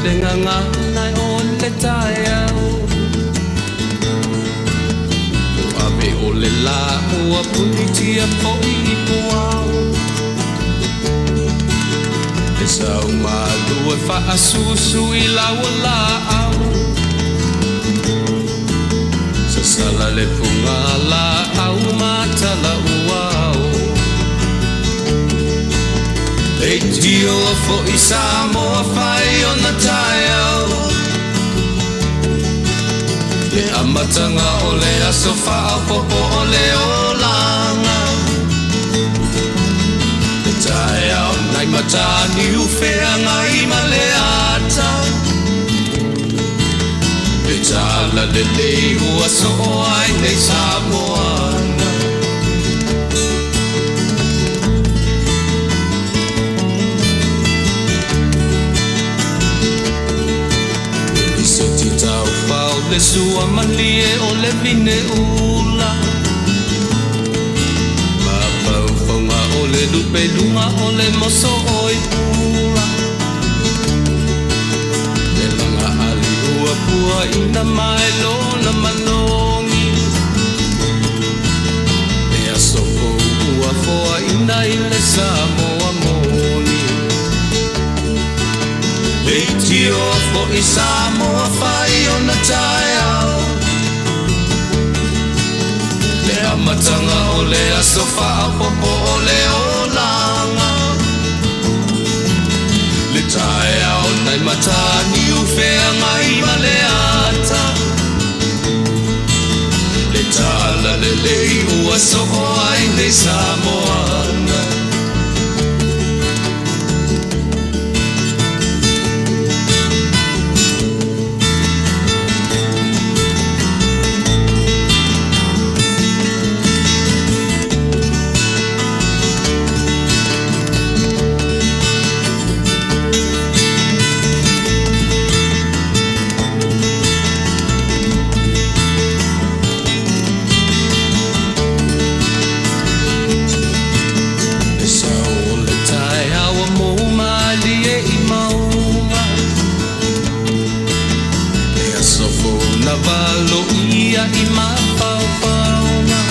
le gagana o le taeao. Ua ave o le lā ua punitia foi i puao. Le sau malu e faasusu i lau laau. Sasala le fuga laau ma tala uao. Leitio foi Samoa fai ona taeao. Le amataga o le aso faaopoopo o le olaga. Le taeao nai Mataniu Feagai ma le ata. Le tala lelei ua soo ai nei Samoana. Le lisiti taufao le sua malie o le vine ula. Mafaufauga o le lupe luga o le moso oi pula. Le laga ali ua pua ina mai lona manogi. Le aso fou ua foaina i le Samoa moni. Leitio foi Samoa fai ona taeao. Le amataga o le aso faaopoopo o le olaga. Le taeao nai Mataniu Feagai ma le ata. Le tala lelei ua soo ai nei Samoana. Le sao o le taeao ua mou malie i mauga. Le aso fou na valoia i mafaufauga.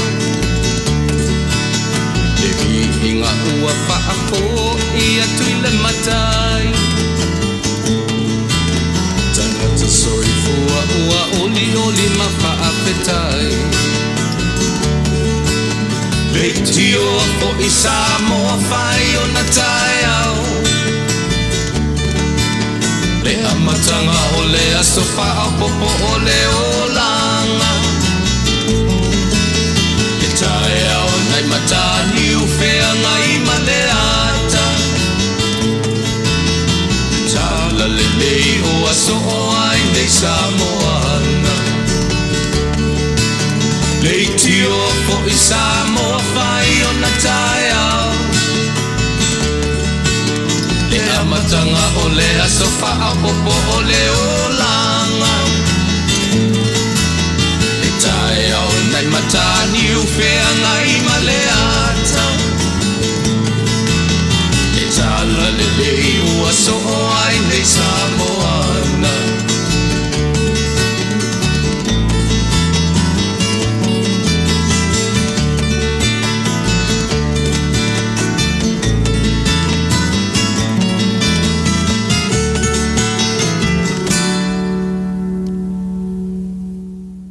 Le viiga ua faafoi atu i le Matai. Tagata soifua ua olioli ma faafetai. Leitio foi Samoa fai ona taeao. Le amataga o le aso faaopoopo o le olaga. Le taeao nai Mataniu Feagai ma le ata. Le tala lelei ua soo ai nei Samoana. Leitio foi Samoa fai ona taeao. Le amataga o le aso faaopoopo o le olaga. Le taeao nai Mataniu Feagai ma le ata. Le tala lelei ua soo ai nei Samoana.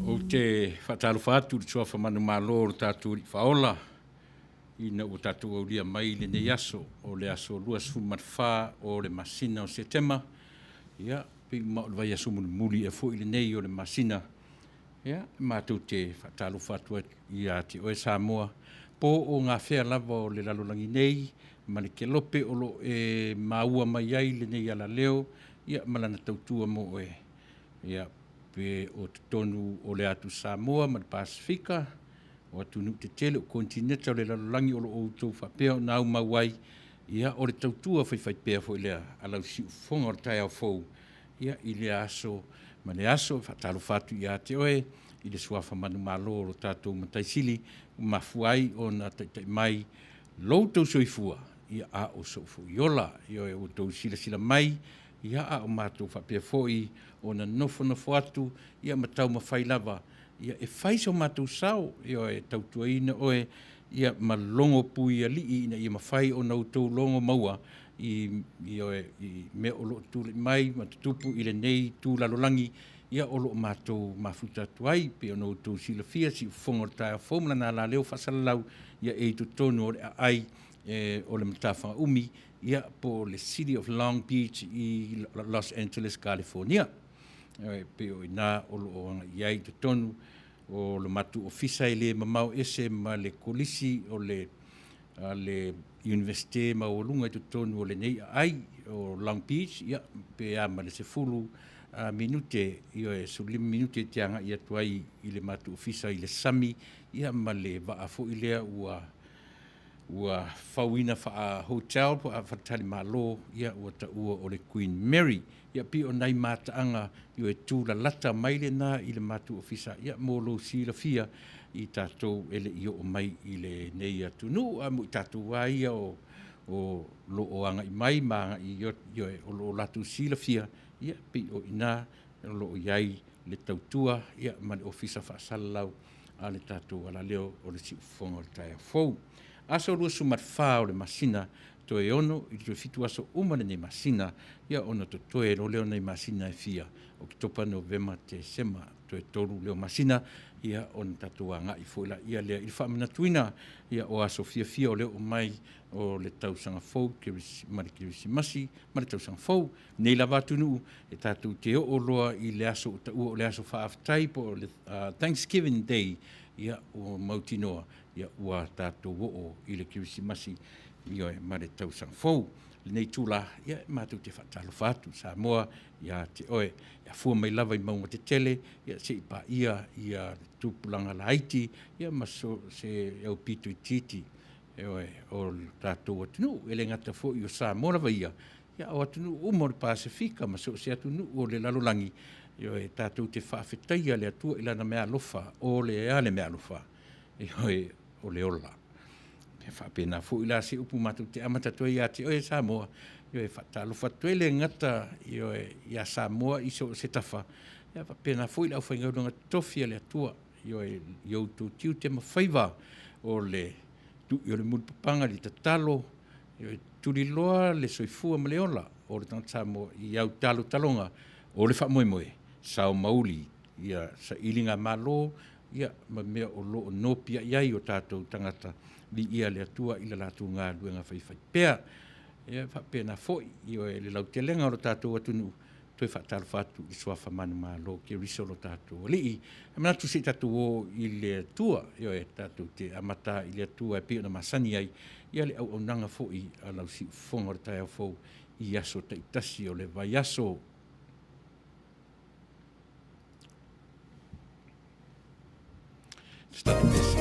Ou te faatalofa atu i le suafa manumalo o lo tatou Alii Faaola, ina ua tatou aulia mai lenei aso, o le aso 24 o le masina o Setema, ia, pei uma o le vaiaso mulimuli ea foi lenei o le masina, ia, matou te faatalofa atu ai ia te oe Samoa, po o gafea lava o le lalolagi nei, ma le kelope o lo o e maua mai ai lenei alaleo, ia, ma lana tautua mo oe, ia, pe o totonu o le atu Samoa ma le Pasefika, o atunuu tetele, o konetineta o le lalolagi o lo o outou faapea ona aumau ai, ia, o le tautua faifaipea foi lea a lau siufofoga o le taeao fou, ia, i lea aso ma le aso. E faatalofa atu ia te oe i le suafa manumalo o lo tatou Matai Sili, ua mafua ai ona taitai mai lo outou soifua, ia, a o sou foi ola. Ioe, ua outou silasila mai Ia, a o matou faapea foi ona nofonofo atu, ia, ma taumafai lava, ia, e fai so matou sao, ioe, e tautuaina oe, ia, ma logo pui alii ina ia mafai ona outou logo maua i, ioe, i mea o lo o tulai mai ma tutupu i lenei itu lalolagi, ia, o lo o matou mafuta atu ai. E pei ona outou silafia, siufofoga o le taeao fou ma lana alaleo faasalalau, ia, e i totonu o le aai e, o le Matafaga-umi, ia, po o le City of Long Beach i Los Angeles, California. E pei o i ina o lo o agai i ai i totonu o le matou ofisa e le mamao ese ma le kolisi o le a le Iunivesite maualuga i totonu o lenei aai o Long Beach, ia, pe a ma le 10 minute, ioe, 15 minute e te agai atu ai i le matou ofisa i le sami, ia, ma le vaa foi lea ua ua fauina faa-hotel po o faletalimalo, ia, ua taua o le Queen Mary. Ia, pei o nai mataaga e tulalata mai lena i le matou ofisa, ia, mo lou silafia i tatou e le i oo mai i lenei atunuu, a mo i tatou lava ia o lo o agai mai ma agai, ioe, o lo o latou silafia, ia, pei o i ina o lo o i ai le tautua, ia, ma le ofisa faasalalau a le tatou alaleo o le Siufofoga o le Taeao Fou. Aso 24 o le masina, toe 6 i le toe 7 aso uma lenei masina, ia, ona totoe loa lea o nai masina e fia, Oketopa, Novema, Tesema, toe 3 leo masina, ia, ona tatou agai foi la ia lea i le faamanatuina, ia, o aso fiafia o lea o mai o le tausaga fou ma le Kerisimasi ma le tausaga fou. Nei lava atunuu e tatou te oo loa i le aso o taua o le aso faafetai po o le Thanksgiving Day, ia, ua mautinoa, ia, ua tatou oo i le Kerisimasi, ioe, ma le tausaga fou. Lenei itula, ia, matou te faatalofa atu Samoa ia te oe, e afua mai lava i mauga tetele, ia, seia paia ia tupulaga laiti, ia, ma so se aupito itiiti, ioe, o le tatou atunuu. E le gata foi o Samoa lava ia, ia, o atunuu uma o le Pasefika ma so o se atunuu o le lalolagi, ioe, tatou te faafetaia le Atua i lana meaalofa, o le a le meaalofa? Ioe, o le ola. E faapena foi la se upu matou te amata atu ai ia te oe Samoa, ioe, faatalofa atu ai le gata, ioe, ia Samoa i so o se tafa, ia, faapena foi le aufaigaluega totofi a le Atua, ioe, i outou tiute ma faiva o le tui o le mulipapaga i le tatalo, ioe, tuliloa le soifua ma le ola o le tagata Samoa i au talotaloga o le faamoemoe, sao ma uli, ia sailiga malo, ia, ma mea o lo o nopiai ai o tatou tagata, viia le Atua i le latou galuega faifaipea. Ia, faapena foi, ioe, le lautelega o lo tatou atunuu, toe faatalofa atu i suafa manumalo o Keriso lo tatou Alii. E manatu se i tatou o i le Atua, ioe, tatou te amata i le Atua e pei ona masani ai, ia le auaunaga foi a lau siufofoga o le taeao fou i aso taitasi o le vaiaso. Stop this.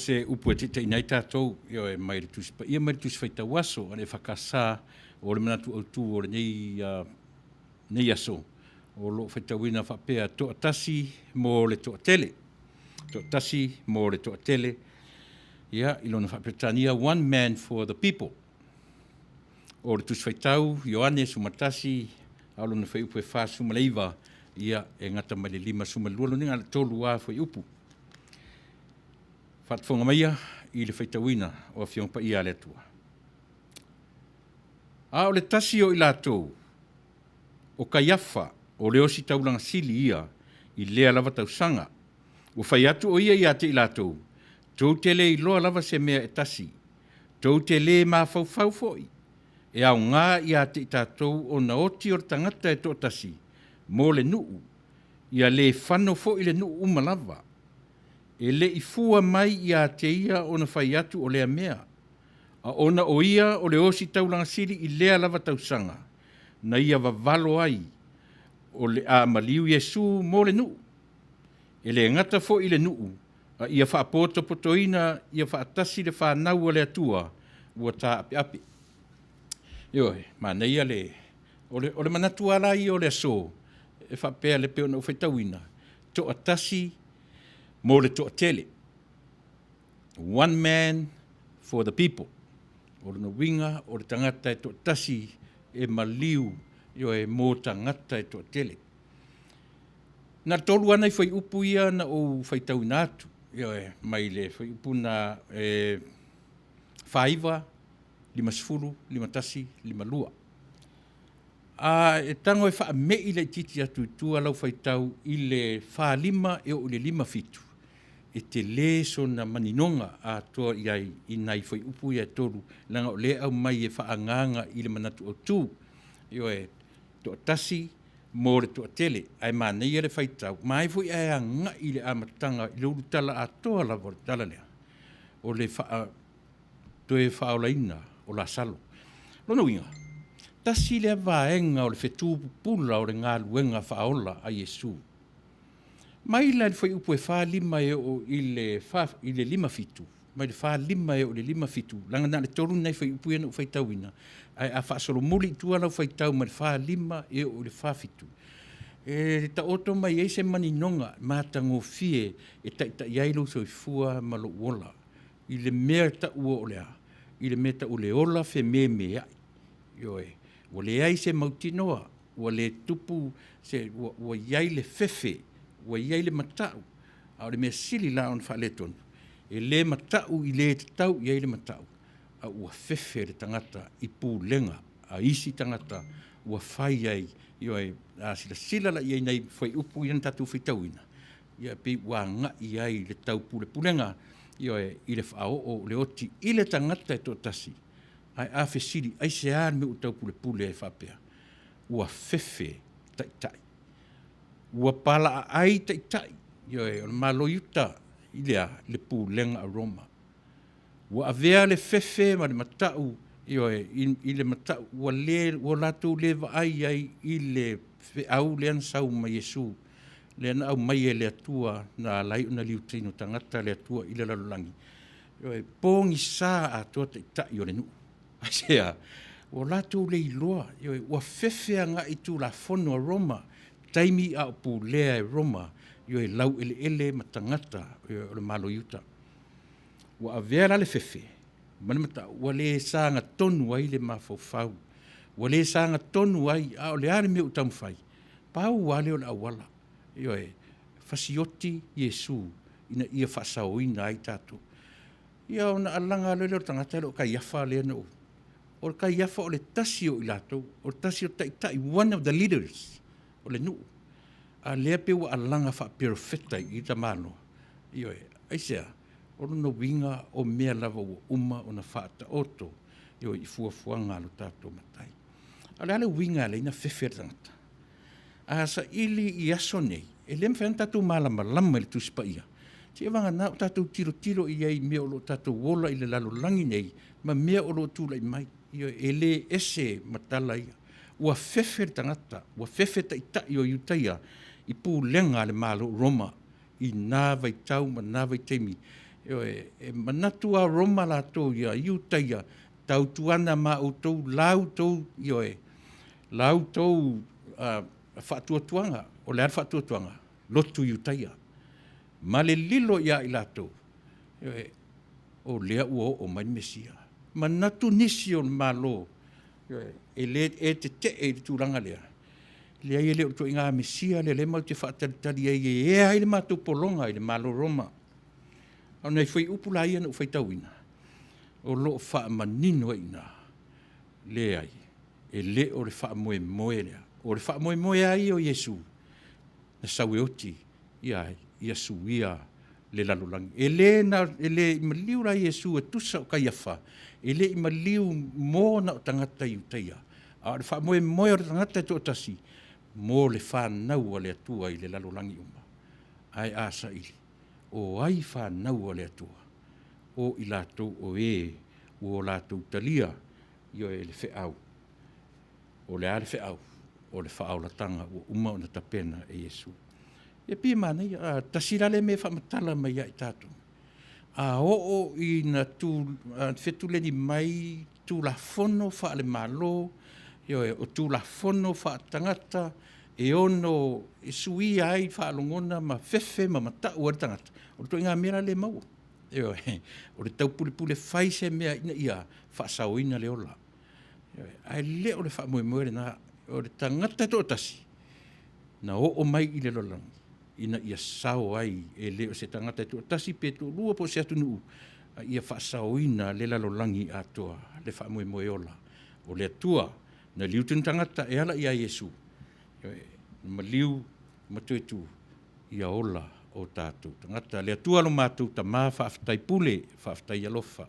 se upu e taitaiina ai tatou, ioe, mai le Tusi Paia mai le Tusi Faitau Aso a le EFKS o le manatu autu o lenei, lenei aso, o lo o faitauina faapea, Toatasi mo le Toatele. Toatasi mo le Toatele. Ia, i lona faa-Peretania, One Man for the People. O le Tusi Faitau, Ioane 11, a o lona fuaiupu e 49, ia, e gata mai le 52, lona uiga na o le tolu lava fuaiupu. Faafofoga maia i le faitauina o Afioga Paia a le Atua. A o le tasi o i latou, o Kaiafa, o le ositaulaga sili ia i lea lava tausaga, ua fai atu o ia ia te i latou, Tou te le iloa lava se mea e tasi, tou te le mafaufau foi, e aoga ia te i tatou ona oti o le tagata e toatasi mo le nuu, ia le fano foi le nuu uma lava. E le i fua mai ia te ia ona fai atu o lea mea, a ona o ia o le ositaulaga sili i lea lava tausaga, na ia vavalo ai o le a maliu Iesu mo le nuu. E le gata foi i le nuu, a ia faapotopotoina ia faatasi le fanau a le Atua ua taapeape. Ioe, manaia le, o le, o le manatu lava la ia o le aso, e faapea e pei ona ou faitauina, toatasi mo le toatele. One man for the people. O lona uiga o le tagata e toatasi e maliu, ioe, mo tagata e toatele. Na tolu lava nai fuaiupu ia na ou faitauina atu, ioe, mai le fuaiupu na e 49, 50, 51, 52. A e tago e faame'i laitiiti atu i tua lau faitau i le 45 e oo i le 57, e tele sona maninoga atoa i ai i nai fuaiupu ia e tolu, leaga o lea e aumai e faaagaaga i le manatu autu. Ioe, toatasi mo le toatele, ae manaia le faitau, ma e foi ae agai i le amataga i le ulutala atoa lava o le tala lea, o le faa, toe faaolaina o Lasalo. Lona uiga, tasi lea vaega o le fetu pupula o le galuega faaola a Iesu. Mai la i le fuaiupu e 45 e oo i le 57, mai le 45 e oo i le 57, leaga na o le tolu nai fuaiupu ia na ou faitauina, ae a faasolomuli i tua lau faitau mai le 45 e oo i le 47, e taoto mai ai se maninoga matagofie e taitai ai lou soifua ma lou ola i le mea e taua o le a? I le mea e tau o le ola fememeai. Ioe, ua leai se mautinoa, ua le tupu se, ua i ai le fefe, ua i ai le matau, a o le mea sili la ona faaletonu, e le matau i le tatau i ai le matau, a ua fefe le tagata i pulega a isi tagata ua fai ai, ioe, a silasila la i ai i nai fuaiupu ia na tatou faitauina, ia e pei ua agai ai i le taupulepulega, ioe, i le faaoo o le oti i le tagata e toatasi. Ae a fesili, aisea le mea ua taupulepule ai faapea? Ua fefe taitai, ua palaaai taitai, ioe, o le Malo o Iuta i le a? I le pulega a Roma. Ua avea le fefe ma le matau, ioe, i le matau, ua le, ua latou le vaai ai i le feau lea na sau mai Iesu, lea na aumai e le Atua na ala ai ona liutino tagata le Atua i le lalolagi. Ioe, pogisa atoa taitai o le nuu. Aisea? Ua latou le iloa, ioe, ua fefe agai i Tulafono a Roma, taimi a o pulea e Roma, ioe, laueleele ma tagata, ioe, o le Malo o Iuta. Ua avea la le fefe ma le matau, ua le sagatonu ai le mafaufau, ua le sagatonu ai, a o le a le mea ua taumafai? Pau lava lea o le auala, ioe, fasioti Iesu ina ia faasaoina ai tatou. Ia ona alaga loa lea o le tagata lea o Kaiafa lea na ou... O le Kaiafa o le tasi o i latou, o le tasi o taitai, one of the leaders o le nuu, a o lea pei ua alaga faaperofeta i i le tamaloa. Ioe. Aisea? O lona uiga o mea lava ua uma ona faataoto, ioe, i fuafuaga a lo tatou Matai. A o le a le uiga e ala ai ona fefe le tagata? A saili i aso nei, e le mafai ona tatou malamalama i le Tusi Paia, seiavagana ua tatou tilotilo i ai i mea o lo o tatou ola i le lalolagi nei ma mea o lo o tulai mai. Ioe, e le ese ma tala ia. Ua fefe le tagata, ua fefe taitai o Iutaia i pulega a le Malo o Roma i na vaitau ma na vaitaimi. Ioe, e manatu a Roma latou ia Iutaia, tautuana ma outou la outou, ioe, la outou faatuatuaga. O le a le faatuatuaga? Lotu Iutaia. Ma le lilo ia i latou, ioe, o lea ua oo mai le Mesia. Manatu nisi o le Malo, ioe, e le e tetee i le tulaga lea, leai e le o le ituaiga Mesia lea o lea e matou te faatalitali ai e ea ai le matou pologa i le Malo o Roma. A o nai fuaiupu la ia na ou faitauina, o lo o faamanino ai i ina, leai, e le o le faamoemoe lea. O le faamoemoe lava ia o Iesu, na sau e oti, ia ai? Ia suia le lalolagi. E le i maliu la Iesu e tusa o Kaiafa, e le i maliu mo na o tagata Iutaia, a o le faamoemoe o le tagata e toatasi, mo le fanau a le Atua i le lalolagi uma. Ae a saili, o ai fanau a le Atua? O i latou o e ua latou talia, ioe, le feau. O le a le feau? O le faaolataga ua uma ona tapena e Iesu. E pei e manaia, tasi la lea mea e faamatala mai ia i tatou, a oo ina fetuleni mai Tulafono faale-Malo, ioe, o Tulafono faale-tagata e ono suia ai faalogona ma fefe ma matau ai le tagata, o le ituaiga mea la lea e maua. Ioe, o le taupulepule fai se mea ina ia faasaoina le ola. Ae le o le faamoemoe lena. O le tagata e toatasi, na oo mai i le lalolagi, ina ia sao ai, e le o se tagata e toatasi pe toalua po o se atunuu, a ia faasaoina le lalolagi atoa le faamoemoe ola. O le Atua na liutu le tagata e ala ia Iesu, na maliu ma toe tu ia ola o tatou tagata. Le Atua lo matou Tama, faafetai pule, faafetai alofa,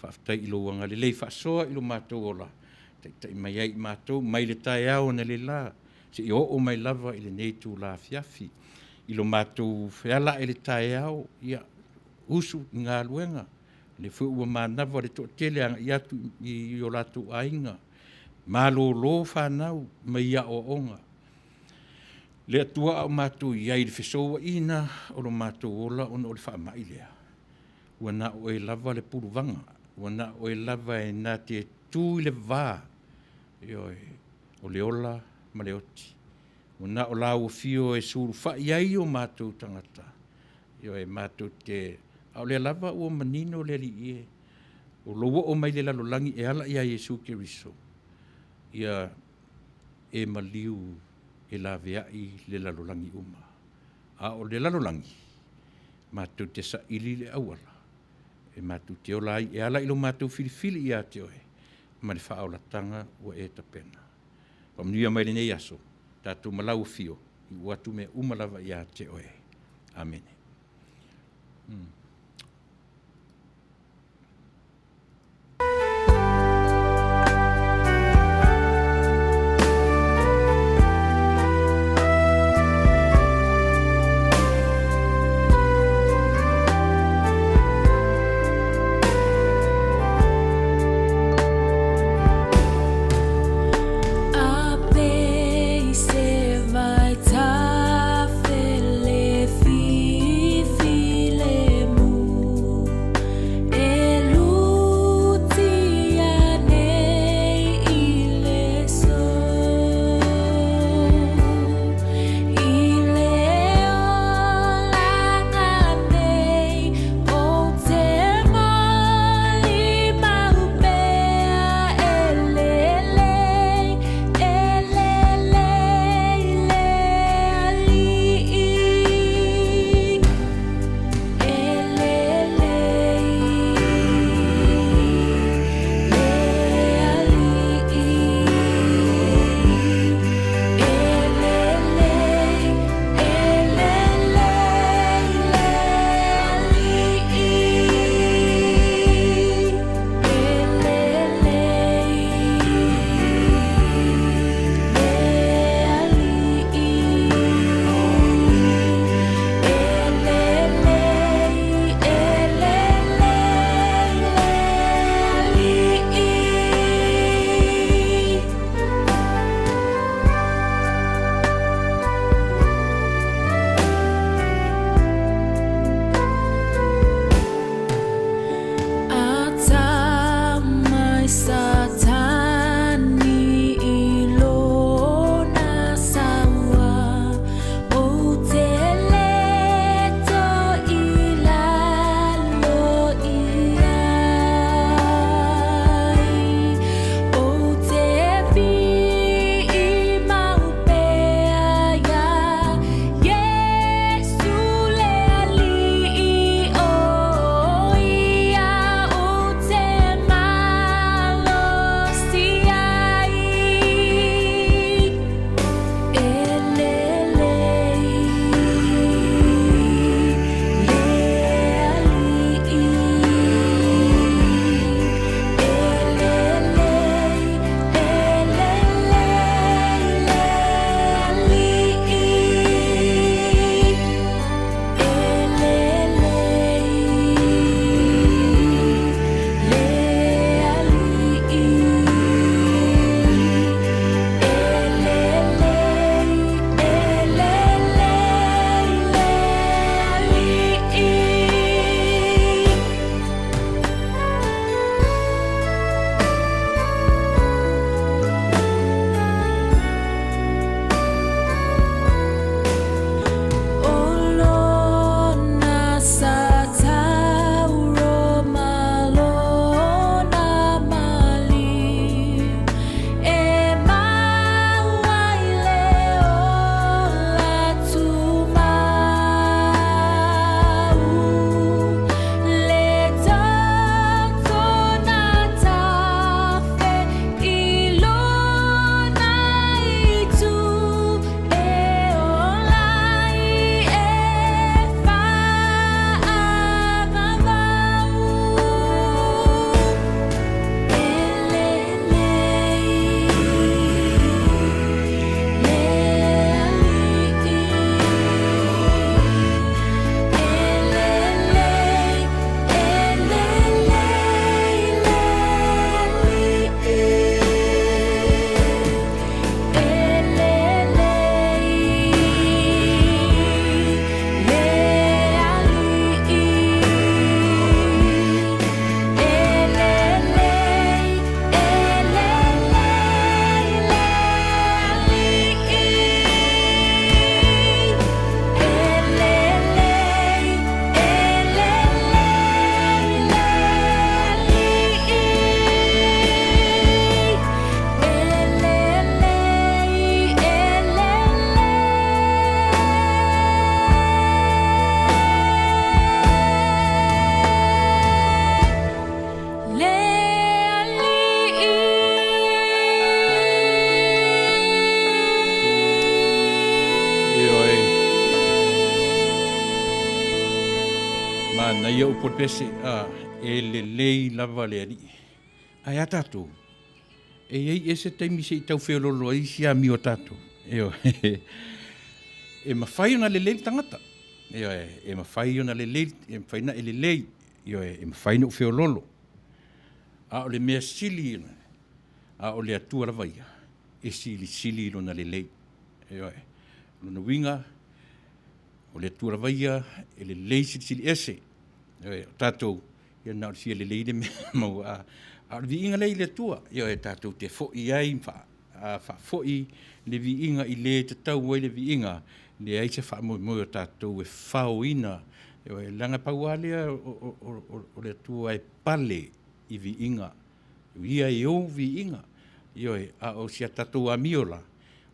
faafetai i lou agalelei faasoa i lo matou ola, e taitai mai ai i matou mai le taeao analeila seia oo mai lava i lenei itula afiafi. I lo matou feala ae i le taeao, ia, usu i galuega, o lea foi ua manava le toatele e agai atu i o latou aiga, malolo fanau mai aoaoga. Le Atua a o matou i ai i le fesouaina o lo matou ola ona o le faamai lea, ua na o Oe lava le puluvaga, ua na o Oe lava e na te tu i le va, ioe, o le ola ma le oti. Ua na o Lau Afio e sulufai i ai o matou tagata, ioe, matou te, a o lea lava ua manino le Alii e, o lou oo mai i le lalolagi e ala ia Iesu Keriso, ia e maliu e laveai le lalolagi uma. A o le lalolagi, matou te saili le auala e matou te ola ai e ala i lo matou filifili ia te Oe ma le faaolataga ua e tapena. Faamanuia mai lenei aso, tatou ma lau afio, tuu atu mea uma lava ia te Oe. Amene. ia upu o le pese, a, e lelei lava le Alii. Ae a tatou? E i ai ea se taimi se i tau feoloolo ai isi amio a tatou? Ioe. E mafai ona lelei le tagata. Ioe, e mafai ona lelei, e mafai ona e lelei. Ioe, e mafai ona ou feoloolo. A o le mea sili, a o le Atua lava ia, e silisili lona lelei. Ioe. O lona uiga, o le Atua lava ia e lelei silisili ese. Ioe, o tatou, ia na o le fia lelei le mea maua. A o le viiga lea i le Atua, ioe, tatou te foi ai ma faafoi le viiga i le tatau ai le viiga, leai se faamoemoe o tatou e faoina, ioe, leaga pau lava lea o le Atua e pale i viiga, o Ia e ou viiga, ioe, a o si a tatou amio la,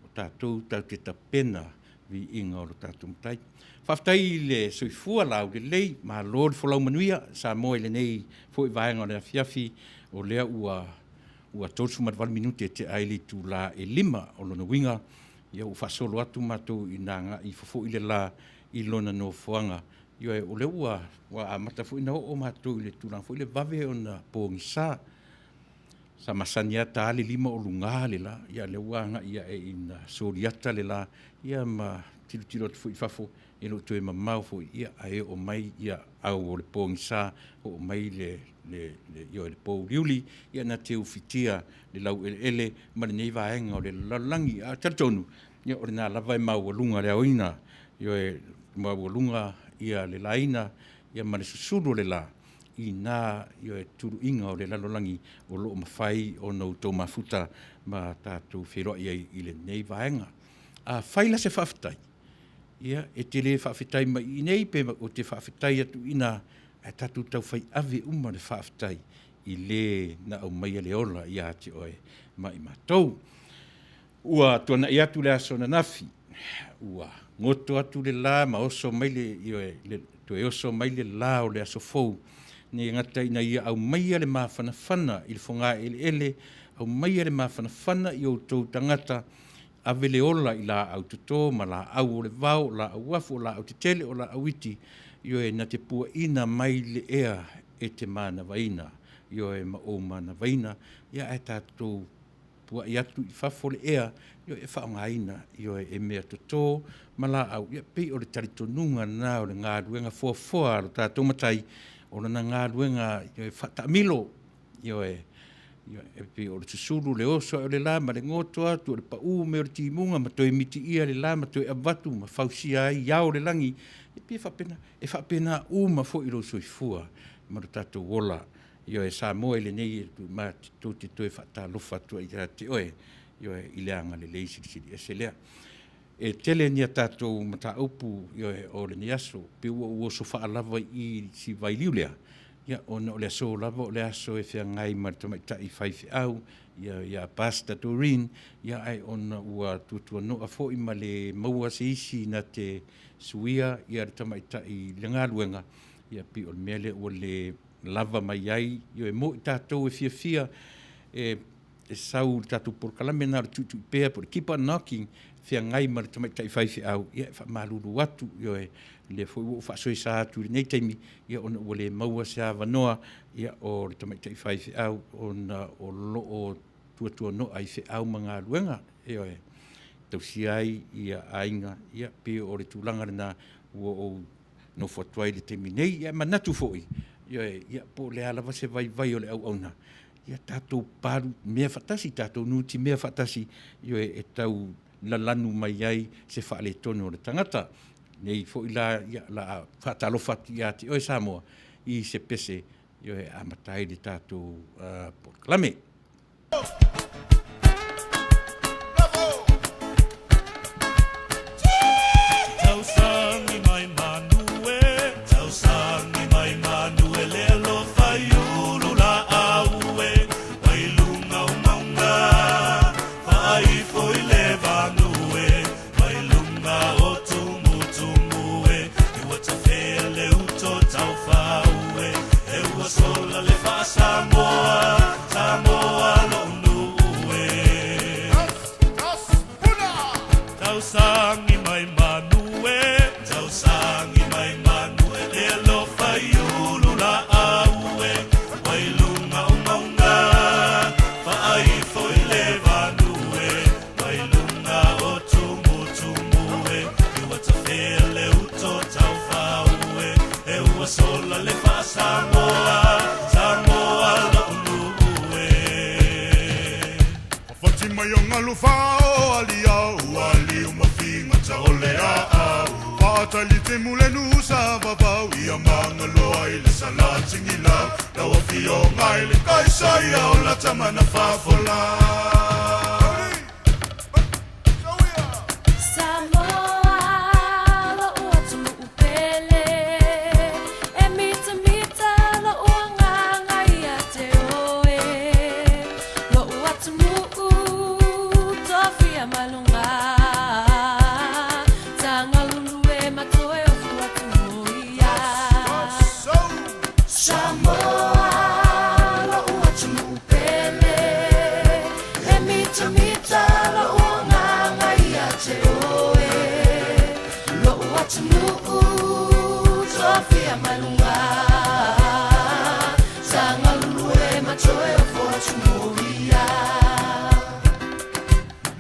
o tatou tatou te tapena viiga o lo tatou Matai. Faafetai i le soifua laulelei, malo le folau manuia Samoa i lenei foi vaega o le afiafi, o lea ua ua 38 minute e tea ai le itula e 5. O lona uiga, ia ua faasolo atu matou ina agai ifo foi le la i lona nofoaga. Ioe, o lea ua ua amata foi ona oo matou i le tulaga foi lea vave ona pogisa. Sa masani lava ta le 5 o luga le la, ia lea ua agai ae ina soliata le la, ia ma tilotilo atu foi i fafo, e le o toe mamao foi, ia ae oo mai ia au o le pogisa, oo mai le, le, le, ioe, le pouliuli, ia na te ufitia le laueleele ma lenei vaega o le lalolagi. Ae talitonu, ia o lena lava e maualuga le aoina, ioe, maualuga ia le laina ia ma le susulu o le la, i na tuluiga o le lalolagi o lo o mafai ona outou mafuta ma tatou feiloai ai i lenei vaega. Afai la se faafetai, ia, e te le faafetai mai i inei pe ou te faafetai atu i ina, ae tatou taufai ave uma le faafetai i le na aumaia le ola ia te oe ma i matou. Ua tuanai atu le aso ananafi, ua goto atu le la ma oso mai le, ioe, le, toe oso mai le la o le aso fou, ne gata ina ia aumaia le mafanafana i le fogaeleele, aumaia le mafanafana i outou tagata, ave le ola i laau toto ma laau o le vao, o laau afu, o laau tetele, o laau iti, ioe, na te puaina mai le ea e te manavaina, ioe, ma ou manavaina, ia ae tatou puai atu i fafo le ea, ioe, e faaaogaina, ioe, e mea toto ma laau, ia pei o le talitonuga lena o le galuega foafoa a lo tatou Matai, o lana galuega, ioe, faataamilo, ioe, ioe, e pei o le susulu, le oso ae o le la ma le goto atu, o le pau mai o le timuga ma toe mitiia le la ma toe avatu ma fausia ai ao o le lagi, e pei e faapena, e faapena uma foi lou soifua ma lo tatou ola. Ioe, Samoa i lenei matou te toe faatalofa atu ai ia te oe, ioe, i le agalelei silisili ese lea. E tele ni a tatou mataupu, ioe, o lenei aso, pei ua ou oso faalava i i si vailiu lea, ia, ona o le aso lava o le aso e feagai ma le tamaitai faifeau, ia, ia Pastor Doreen, ia, ae ona ua tuatuanoa foi ma le maua se isi na te suia ia le tamaitai i le galuega, ia, pei o le mea lea ua le lava mai ai, ioe, mo i tatou e fiafia e e sau i le tatou polokalame na o le tuitui pea po o le keep on knocking, feagai ma le tamaitai faifeau, ia e faamalulu atu, ioe, lea foi ua ou faasoesa atu i lenei taimi, ia ona ua le maua se avanoa, ia, o le tamaitai faifeau ona o lo o tuatuanoa i feau ma galuega, ioe, tausia ai ia aiga, ia pei o le tulaga lena ua ou nofo atu ai i le taimi nei. Ia e manatu foi, ioe, ia po o le a lava se vaivai o le auauna, ia tatou palu mea faatasi, tatou nutimea faatasi, ioe, e tau lalanu mai ai se faaletonu o le tagata. Nei foi la, ia, la a faatalofa atu ia te oe Samoa i se pese, ioe, e amata ai le tatou polokalame. Tausagi mai manu e, tausagi mai manu e le alofa i ulu laau e, mai luga o mauga, faaifo i le vanu e, mai luga o tumutumu e, e ua tafea le uto taufau e, e ua sola le faa-Samoa, Samoa lo'u nuu e. Tausagi mai manu e, tausagi mai manu e, le alofa i ulu. aliao Ua liu ma figata o le aau Faatalitemu le nusa vavau Ia magaloa i le salatigilau Lau afioga i le Kaisaia o la tama na faafola. Samoa, lo'u atunuu pele, e mitamita lo'u agaga ia te oe. Lo'u atunuu, tofia mai luga, tagalulue ma toe ofu atu mo ia. Samoa, lo'u atunuu pele, e mitamita lo'u agaga ia te oe. Lo'u atunuu, tofia mai luga, tagalulue ma toe ofo atu mo ia.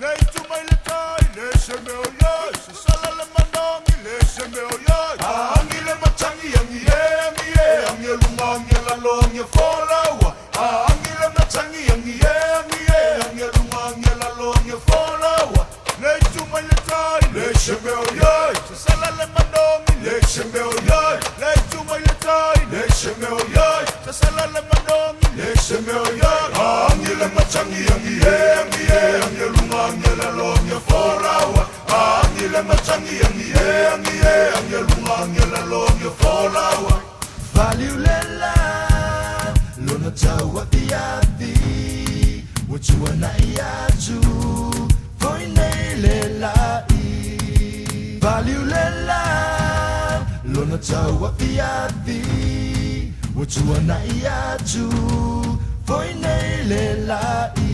Le itu mai le tai, le se mea o iai, sasala le manogi, le se mea o iai. Angi le matangi, angi e, angi e, angi e luma, angi e lalo, angi e folaua. Angi le matangi, angi e, angi e, angi e luma, angi e lalo, angi e folaua. Le itu mai le tai, le se mea o iai, sasala le manogi, le se mea o iai. Le itu mai le tai, le se mea o iai, sasala le manogi, le se mea o iai. Angi le matangi, angi e, angi e, angi e luma, angi e lalo, angi e folaua. Angi le matangi, angi e, angi e, angi e luma, angi e lalo, angi e folaua. Valiulela lona tauaviavi ua tuana'i atu foi nei le la'i. Valiulela lona tauaviavi ua tuana'i atu foi nei le la'i.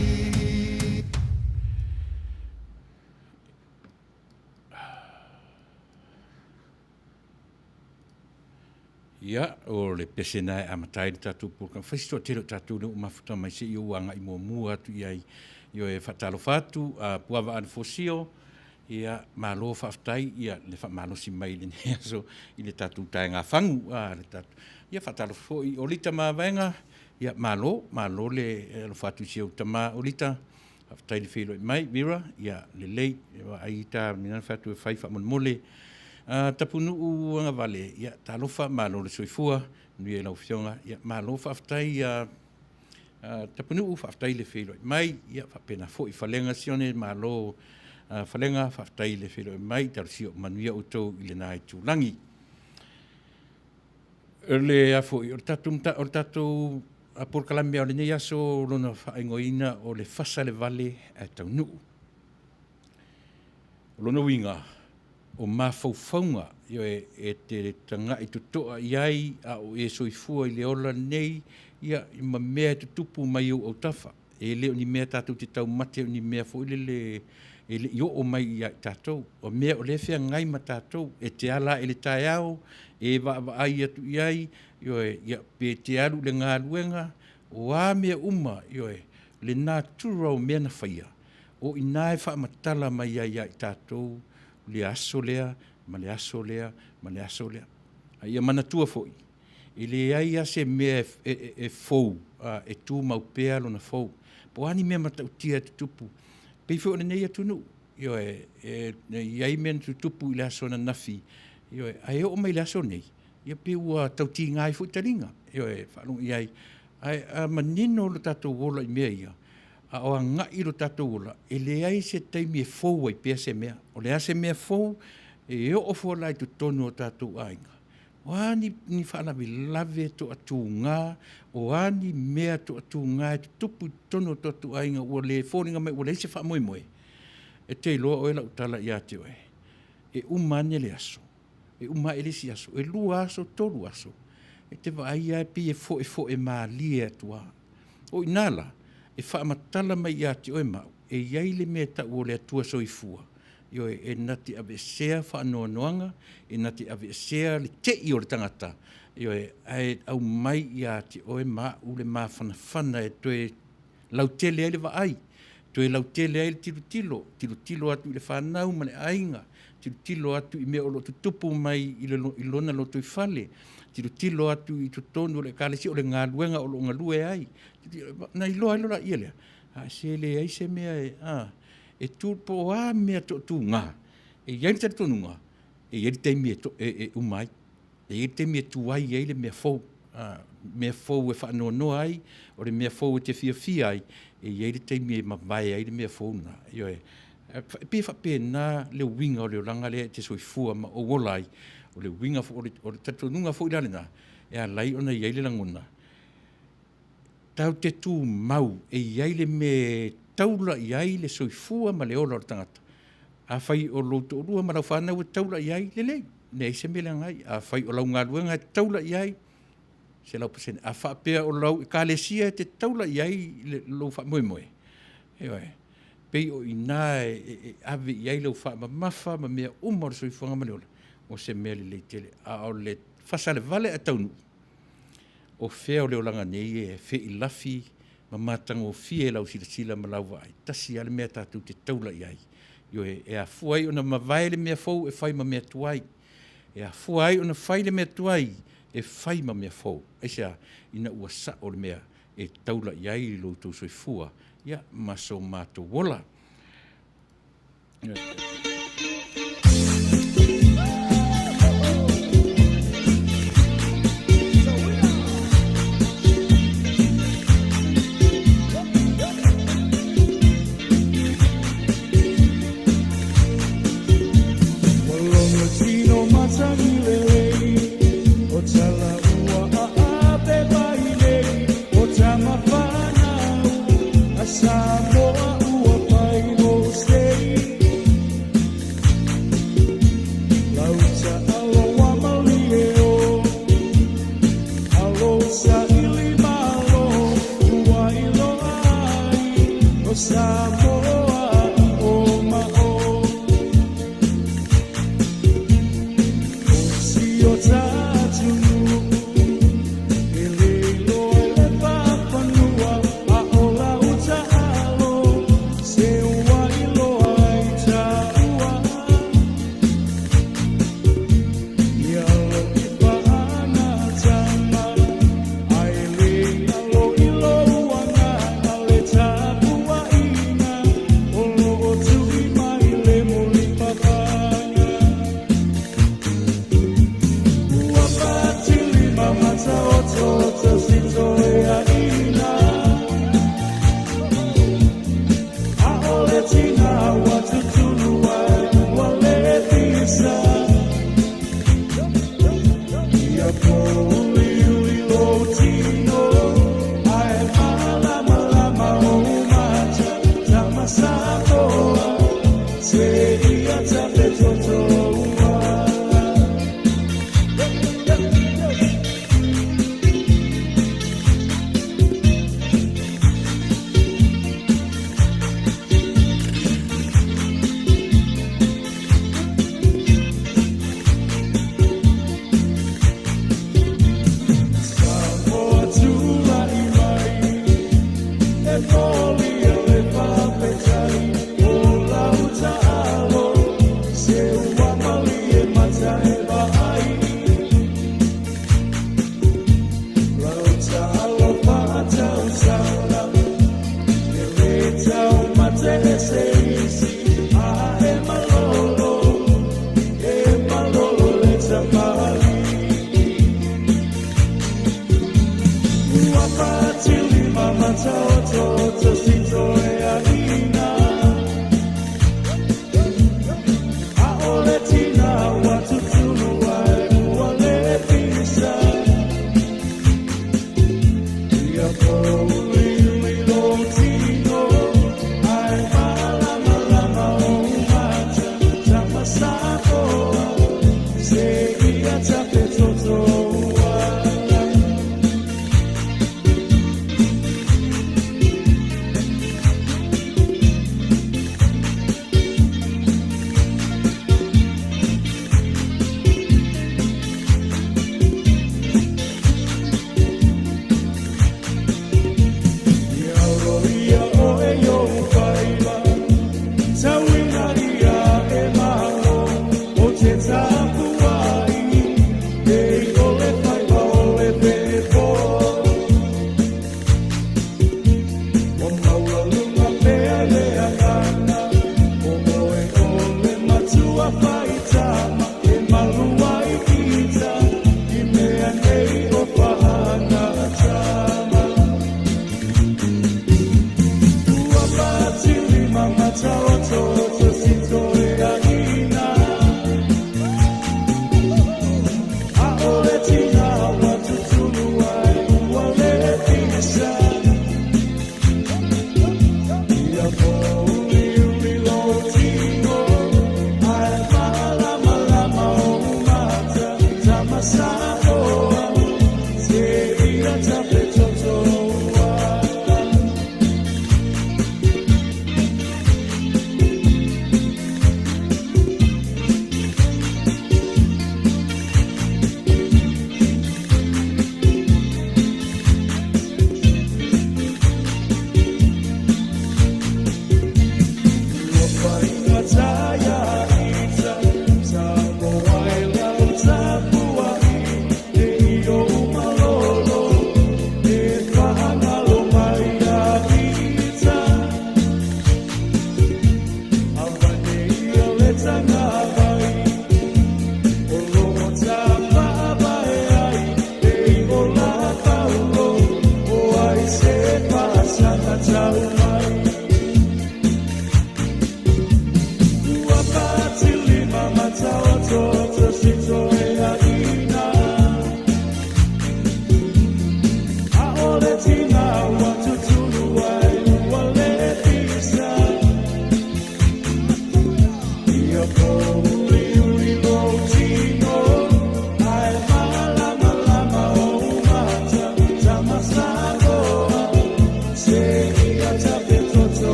Ia, o le pese na e amata ai le tatou polokalame. Fai si toatele o tatou lea ua mafuta mai se i ou agai muamua atu i ai. Ioe, e faatalofa atu a Puava Alefosio, ia, malo faafetai ia le faamalosi mai i lenei aso i le tatou taega fagu. A, le tatou. Ia, faatalofa foi i Olita Mavaega, ia, malo, malo le alofa atu i si ou tama Olita. Faafetai le feiloai mai, Vera, ia, lelei, vaai ta mina fai atu e fai faamolemole. Tapunuu Agavale, ia, talofa, malo le soifua, manuia i lau Afioga, ia, malo faafetai ia Tapunuu, faafetai le feiloai mai, ia, faapena foi Falega Sione, malo Falega, faafetai le feiloai mai, talosia manuia outou i lena itulagi. Le a foi, o le tatou, o le tatou polokalame o lenei aso lona faaigoaina o le fasa le vale ae taunuu. O lona uiga, o mafaufauga ioe, e te taga'i toto'a i ai a o e soifua i le ola lenei, ia, ma mea e tutupu mai ou autafa. E le o ni mea tatou te taumate o ni mea foi lele e le i oo mai ia i tatou. O mea o lea e feagai ma tatou, e te ala ae i le taeao, e vaavaai atu i ai, ioe, ia, pe te alu i le galuega, o a mea uma, ioe, le natura o mea na faia, o i ina e faamatala mai ai ia i tatou le aso lea, ma le aso lea, ma le aso lea. A ia manatua foi, E leai lava se mea e fou e tumau pea lona fou. Po o a ni mea matautia e tutupu, pei foi o lenei atunuu, ioe, e i ai mea na tutupu i le aso ananafi, ioe, ae oo mai i le aso nei, ia pei ua tau tiga ai foi taliga, ioe, faalogo i ai. Ae a manino lo tatou ola i mea ia, a o agai lo tatou ola, e leai se taimi e fou ai pea se mea. O le a se mea fou, e oo fua la i totonu o tatou aiga, O a ni, ni faalavelave toatuga, o a ni mea toatuga e tutupu i totonu o tatou aiga ua le foliga mai ua leai se faamoemoe, e te iloa oe lau tala ia te oe, e uma ane le aso, e uma ae le isi aso, e lua aso, tolu aso, e te vaai lava e pei e foefoe malie atu lava. O i ina la, e faamatala mai ia te oe ma au, e i ai le mea e tau o le Atua Soifua, Ioe, e na te aveesea faanoanoaga, e na te aveesea le tei o le tagata, ioe, ae aumai ia te oe ma au le mafanafana e toe lautele ai le vaai, toe lautele ai le tilotilo, tilotilo atu i le fanau ma le aiga, tilotilo atu i mea o lo o tutupu mai i, le, i lona lotoifale, tilotilo atu i totonu o le ekalesia o le galuega o lo o galue ai. Na iloa ai loa lea, a se leai se mea e, a, E tu po o a mea toatuga, e i ai le talitonuga, e i ai le taimi e, to, e, e uma ai. E i ai le taimi e tuai ai le mea fou. A, mea fou e faanoanoa ai, o le mea fou e te fiafia ai, e i ai le taimi e mavae ai le mea fou lena. Ioe. E pei e faapena le uiga o le olaga lea e te soifua ma ou ola ai. O le uiga foi, o le, o le talitonuga foi la lena, e ala ai ona i ai le lagona, tatou te tumau e i ai le mea e taula i ai le soifua ma le ola o le tagata. Afai o lou toalua ma lau fanau e taula i ai, lelei, leai se mea leaga ai. Afai o lau galuega e taula i ai, 100%. A faapea o lau ekalesia e te taula i ai lou faamoemoe, ioe, pei o i ina e, e, e ave i ai lau faamamafa ma mea uma o le soifuaga ma le ola, o se mea lelei tele. A o le fasalevale ae taunuu, o fea o le olaga nei e feilafi ma matagofie i lau silasila ma lau vaai, tasi lava le mea tatou te taula i ai. Ioe, e afua ai ona mavae le mea fou e fai ma mea tuai. E afua ai ona fai le mea tuai e fai ma mea fou. Aisea? Ina ua sao le mea e taula i ai lo outou soifua, ia, ma so matou ola.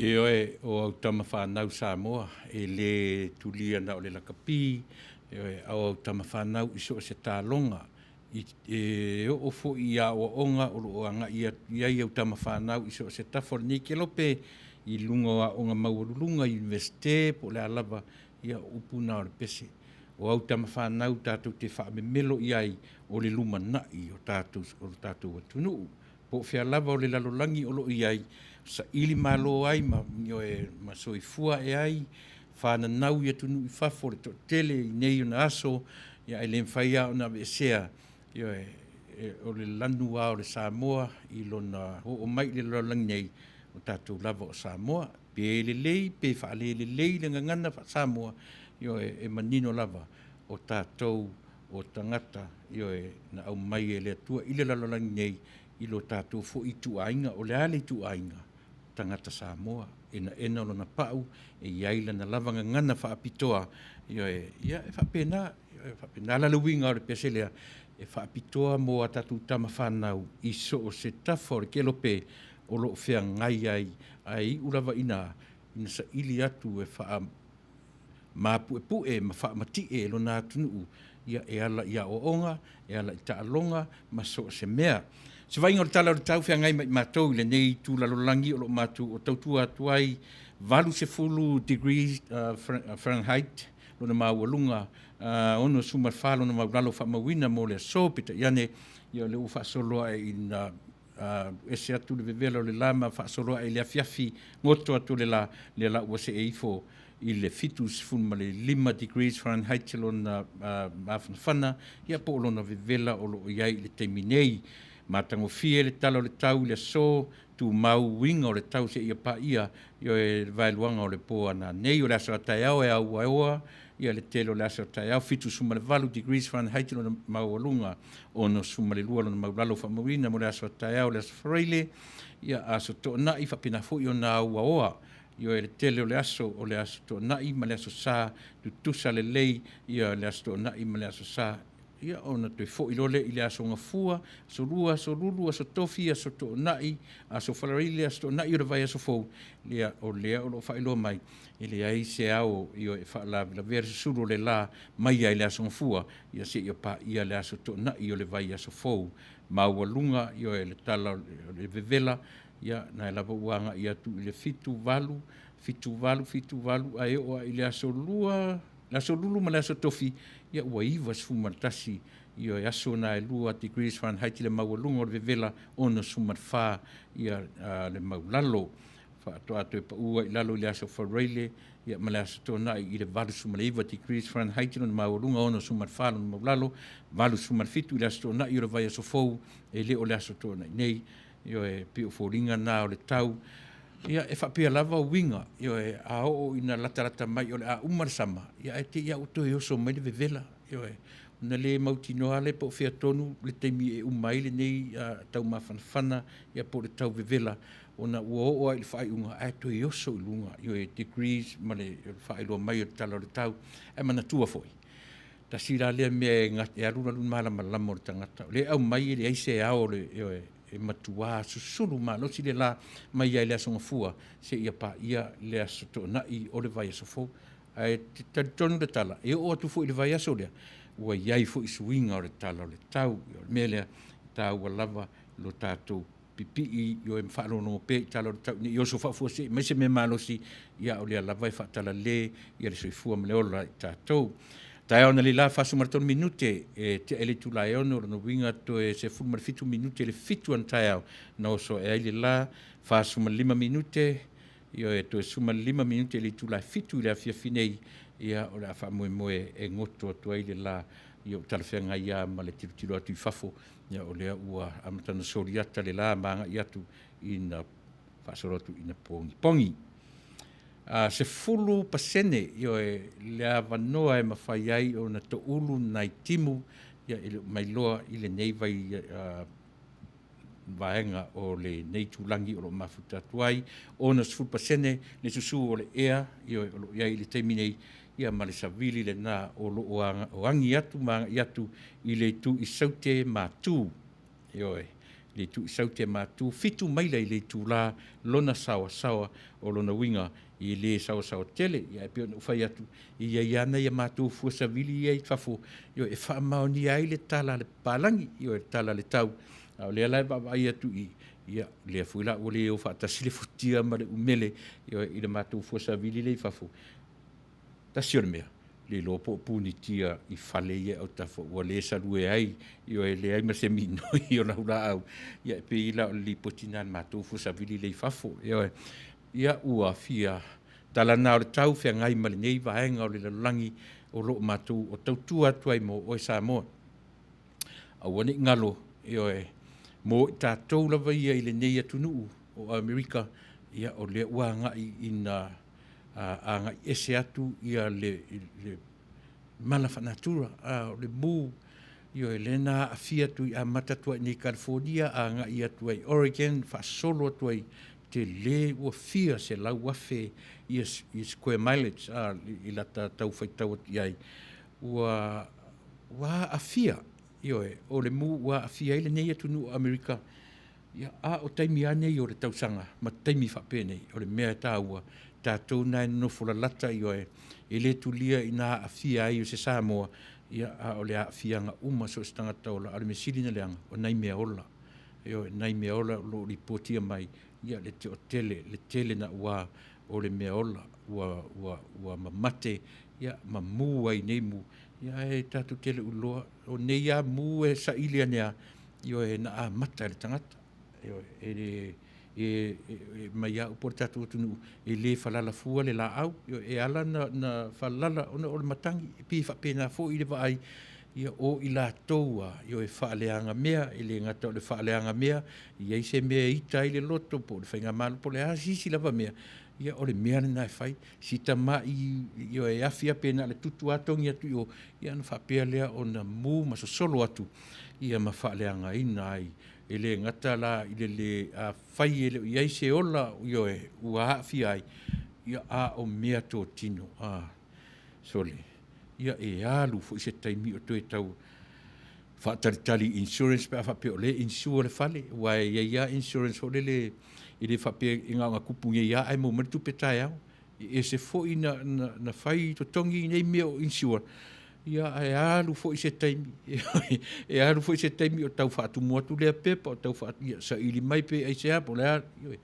Ioe, o au tama whanau Samoa, e le tulia na o le lakapi, ioe, au au tama whanau i so o se tālonga, i, e oo foi i aoaoga o lo o agai atu i ai au tama fanau i so o se tafa o lenei kelope i luga o aoga maualuluga, Iunivesite, po o le a lava, ia o upu na o le pese. O au tama fanau tatou te faamemelo i ai o le lumanai o tatou, o lo tatou atunuu. Po o fea lava o le lalolagi o lo o i ai, saili malo ai ma, ioe, ma soifua ae ai, fananau i atunuu i fafo le toatele i nei ona aso, ia ae le mafai lava ona aveesea, ioe, e, o le lanu lava o le Samoa i lona oo mai i le lalolagi nei, o tatou lava o Samoa. Pe lelei pe faalelelei le gagana faa-Samoa, ioe, e manino lava o tatou o tagata, ioe, na aumai e le Atua i le lalolagi nei i lo tatou foi ituaiga. O le a le ituaiga? Tagata Samoa, enaena o lona pau, e i ai lana lava gagana faapitoa, ioe, ia e faapena, e faapena la le uiga o le pese lea, e faapitoa mo a tatou tama fanau i so o se tafa o le kelope o lo o feagai ai, ae iu lava ina ina saili atu e faa mapuepue ma faamatie lona atunuu, ia e ala i aoaoga, e ala i taaloga ma so o se mea. Se vaaiga o le Tala o le Tau feagai ma i matou i lenei itu lalolagi o lo o matou o tautua atu ai 80 degrees Fahrenheit lona maualuga, 64 lona maulalo faamauina mo le aso, peitai ane ia o lea ua faasolo ae ina ese atu le vevela o le la ma faasolo ae i le afiafi goto atu o le la, lea la ua see ifo i le 75 degrees Fahrenheit lona mafanafana, ia po o lona vevela o lo o i ai i le taimi nei. Matagofie le tala o le tau i le aso, tumau uiga o le tau seia paia i le vaeluaga o le po a nanei. O le aso a taeao e auaoa ia le tele o le aso a taeao, 78 degrees Fahrenheit lona maualuga, 62 lona maulalo faamauina mo le aso a taeao le aso Faraile, ia aso Toonai faapena foi ona auaoa Ioe, le tele o le aso o le aso Toonai ma le aso Sa, tutusa lelei ia le aso Toonai ma le aso Sa, ia ona toe foi loa lea i le aso Gafua, aso Lua, aso Lulu, aso Tofi, aso Toonai, aso Faraile, aso Toonai o le vaiaso fou, ia o lea o lo o faailoa mai, e leai se ao, ioe, e faalavelavea le susulu o le la mai ai le aso Gafua, ia seia paia le aso Toonai o le vaiaso fou. Maualuga, ioe, le tala o le vevela, Ia, na lava ua agai atu i le 7, 8, 7, 8, 7, 8, ae oo lava i le aso Lua, le aso Lulu ma le aso Tofi, ia ua 91, ioe, aso na e lua degrees Fahrenheit le maualuga o le vevela, 64 ia le maulalo. Faatoa toe pau ai i lalo i le Aso Faraile, ia ma le Aso Toonai i le 89 degrees Fahrenheit lona maualuga, 64 lona maulalo, 87 i le Aso Toonai o le vaiaso fou, e le o le Aso Toonai nei. Ioe, e pei o foliga na o le tau. Ia, e faapea lava uiga, ioe, a oo ina latalata mai o le a uma le sama, ia ae te i lava ua toe oso mai le vevela, ioe, ona le mautinoa lea po o fea tonu le taimi e uma ai lenei tau mafanafana, ia po o le tau vevela, ona ua oo lava i le faaiuga ae toe oso i luga, ioe, degrees ma le faailoa mai o le tala o le tau. Ae manatua foi, tasi la lea mea e alu alu le malamalama o le tagata, o lea e aumai e leai se ao o le, ioe, e matua susulu malosi le la mai lava i le Aso Gafua seia paia le Aso Toonai o le vaiaso fou. Ae talitonu le tala, e oo atu foi i le vaiaso lea, ua i ai foi suiga o le tala o le tau. O le mea lea, e taua lava lo tatou pipii ioe ma faalogologo pea i tala o le tau ne i oso faafuasei mai se mea malosi, a o lea lava e faatalale le soifua ma le ola i tatou. Taeao analeila e 43 minute e tea ai le itula e 6, o lona uiga toe 17 minute i le 7 a taeao na oso ae ai le la, 45 minute, ioe, toe 15 minute i le itula e 7 i le afiafi nei, ia o le a faamoemoe e goto atu ai le la, ia ua talafeagai lava ma le tilotilo atu i fafo, ia o lea ua amata ona soliata le la ma agai atu ina faasolo atu ina pogipogi. 10% ioe, le avanoa e mafai ai ona toulu nai timu, ia e le o mailoa i lenei vai vaega o lenei itulagi o lo o mafuta atu ai, 60% le susu o le ea, ioe, o lo o i ai i le taimi nei, ia ma le savili lena o lo o agi atu ma agai atu i le itu i Saute Matu, ioe, le itu i Saute Matu, 7 maila i le itula lona saoasaoa, o lona uiga e le saoasaoa tele, ae pei ona ou fai atu, e i ai lava nai a matou fua savili ia i fafo, ioe, e faamaonia ai le tala a le papalagi, ioe, le tala a le tau, a o lea la e vaavaai atu i i, ia, lea foi la ua le o faatasi le futia ma le umele, ioe, i le matou fua savili lea i fafo. Tasi o le mea, le iloa po o punitia i fale ia i autafa ua le salue ai, ioe, leai ma se minoi o laulaau, ia e pei la o le lipoti lena a le matou fua savili lea i fafo, ioe. Ia ua fia tala na o le tau feagai ma lenei vaega o le lalolagi o lo o matou o tautua atu ai mo oe Samoa. Aua ne i galo, ioe, mo i tatou lava ia i lenei atunuu o Amerika, ia o lea ua agai ina agai ese atu ia le mala faanatura, o le mu, ioe, lea na aafia atu i amata atu ai i nei California, agai atu ai Oregon, faasolo atu ai, tele ua fia 100,000 ia square mileage, i lata tau faitau atu i ai, ua aafia, ioe, o le mu ua aafia ai lenei atunuu o Amerika. Ia, a o taimi lava nei o le tausaga ma taimi faapenei, o le mea e taua, tatou na e nonofo lalata, ioe, e le tulia ina aafia ai o se Samoa, ia, a o le aafiaga uma so o se tagata ola, a o le mea sili ona leaga, o nai mea ola, ioe, nai mea ola o lo o lipotia mai, ia, le toatele, le tele naua o le mea ola ua, ua, ua mamate, ia, ma mu ai nei mu, ia, ae tatou te le o iloa, o nei lava mu e saili ane lava, Ioe, na amata e le tagata. Ioe, e le, e, e, mai au po le tatou atunuu, e le falala fua le laau. Ioe, e ala na, na falala ona o le matagi, e pei e faapena foi le vaai, ia, o i latou a, ioe, faaleaga mea, e le gata o le faaleaga mea, i ai se mea e ita ai le loto, po o le faigamalo, po o le a se isi lava mea, ia, o le mea lena e fai. Si tamai, ioe, e afi lava pe na o le tutu lava togi atu i o, ia ona faapea lea ona mu ma sosolo atu, ia ma faaleagaina ai. E le gata la i le lē, afai e le o i ai se ola, ioe, ua aafia ai, ia a o meatotino, a, sole, ia e alu foi se taimi o toe tau faatalitali i insurance pe a faapea o lea e insure le fale, aua e i ai lava insurance foi lele e le faapea e na ona tupu nei lava ae maua mai le tupe taeao. E ese foi na, na, na fai totogi nei mea o insure, ia ae alu foi se taimi, e alu foi se taimi o tau faatumu atu lea pepa, o tau faatu, ia saili mai pe aisea, po o le a, ioe.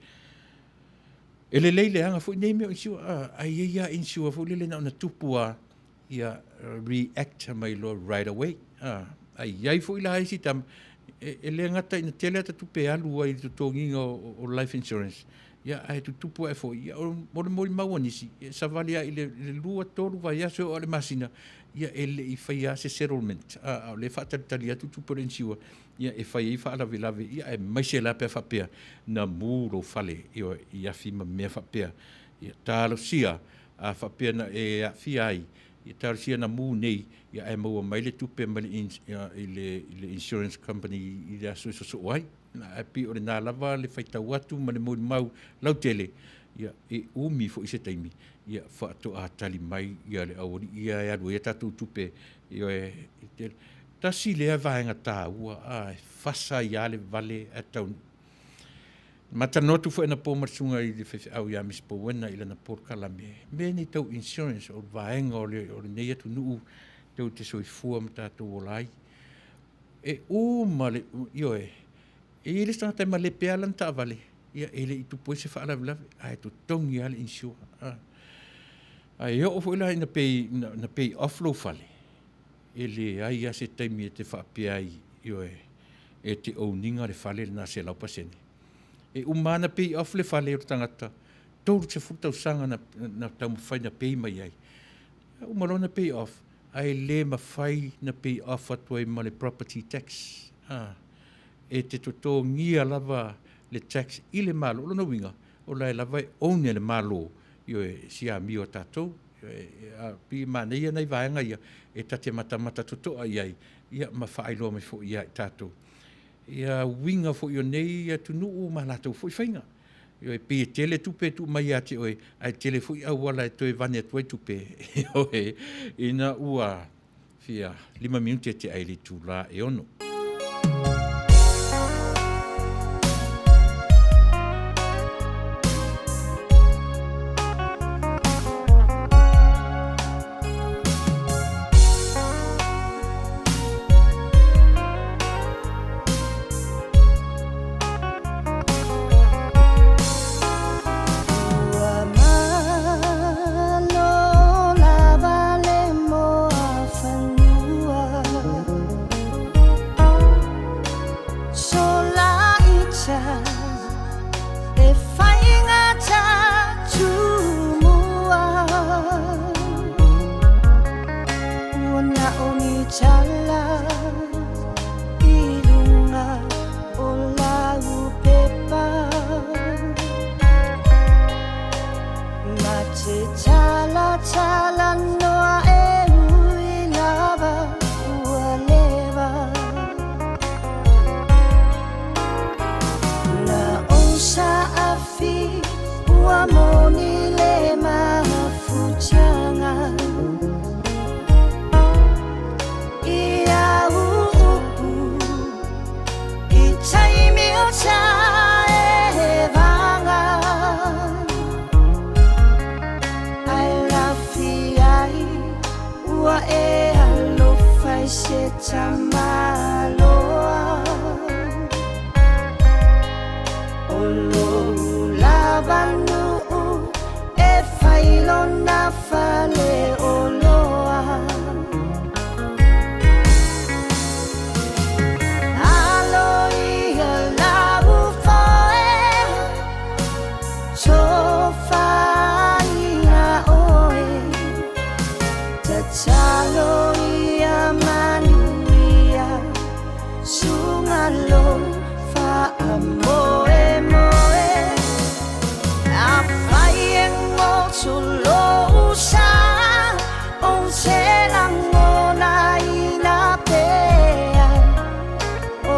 E lelei leaga foi nei mea o insure, a, ae i ai lava insure foi lele na ona tupu lava, ia react mai loa right away. A, ae i ai foi la isi tama, e, e le gata ina tele ata tupe e alu ai i le totogiina o, o life insurance, Ia, ae tutupu ae foi, ia, o le molimau a nisi, e savali lava i le 2, 3 vaiaso e oo lava i le masina, ia e le i faia lava se settlement, a o lea e faatalitali atu tupe o le insure, ia e fai ai faalavelave, ia aemaise la pe a faapea na mu lou fale, ioe, i afi ma mea faapea. Ia talosia a faapea na e aafia ai, ia talosia na mu nei, ia ae maua mai le tupe mai le i le insurance company i le aso e sosoo ai. Ae pei o lena lava le faitau atu ma le molimau lautele, ia e umi foi se taimi, ia faatoa tali mai ia le aualii ia e alu ai a tatou tupe, ioe, e tele. Tasi lea vaega taua a e fasa ai lava le vale ae taunuu. Ma talanoa atu foi anapo ma le susuga i le faifeau ia Miss Powena i lana polokalame, mea nei tau insurance, o le vaega o lenei atunuu tou te soifua ma tatou ola ai. E uma le, ioe, e i ai le isi tagata e malepe lava lana taavale, ia e le i tupu ai se faalavelave, ae totogi lava le insure. Ae oo foi la ina pay, ina pay off lou fale, e leai lava se taimi e te faapea ai, ioe, e te own ina le fale lena 100%. E uma lava ona pay off le fale o le tagata, 30 tausaga na taumafai na pay mai ai, uma loa ona pay off, ae le mafai na pay off atu ai ma le property tax. A, e te totogia lava le tax i le Malo. O lona uiga, o la e lava e own e le Malo, ioe, si amio a tatou. A pei e manaia nai vaega ia e ta te matamata totoa i ai, ia ma faailoa mai foi ia i tatou ia uiga foi o nei atunuu ma latou foi faiga. Ioe, pei e tele tupe e tuu mai ia te oe, ae tele foi auala e toe vane atu ai tupe, ioe, ina ua fia 5 minute e tea i le itula e 6. Ua malo lava le moafanua Solaita e faigata tumua Ua na o ni tala i luga o lau pepa Ma te talatala noa e ui lava ua leva Na osa afi ua moni le mafutaga I au upu i taimi o tae vaga Ae lafi ai ua e alofa i se tamaloa O lou lava nuu e fai lona faleoloa. Alo ia lau foe, tofa ia oe. Tatalo ia manuia, suga lo faamoemoe. Afai e goto lou sa, ou te lagonaina pea. O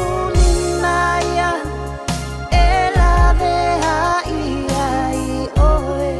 ou lima ia e laveai ai oe.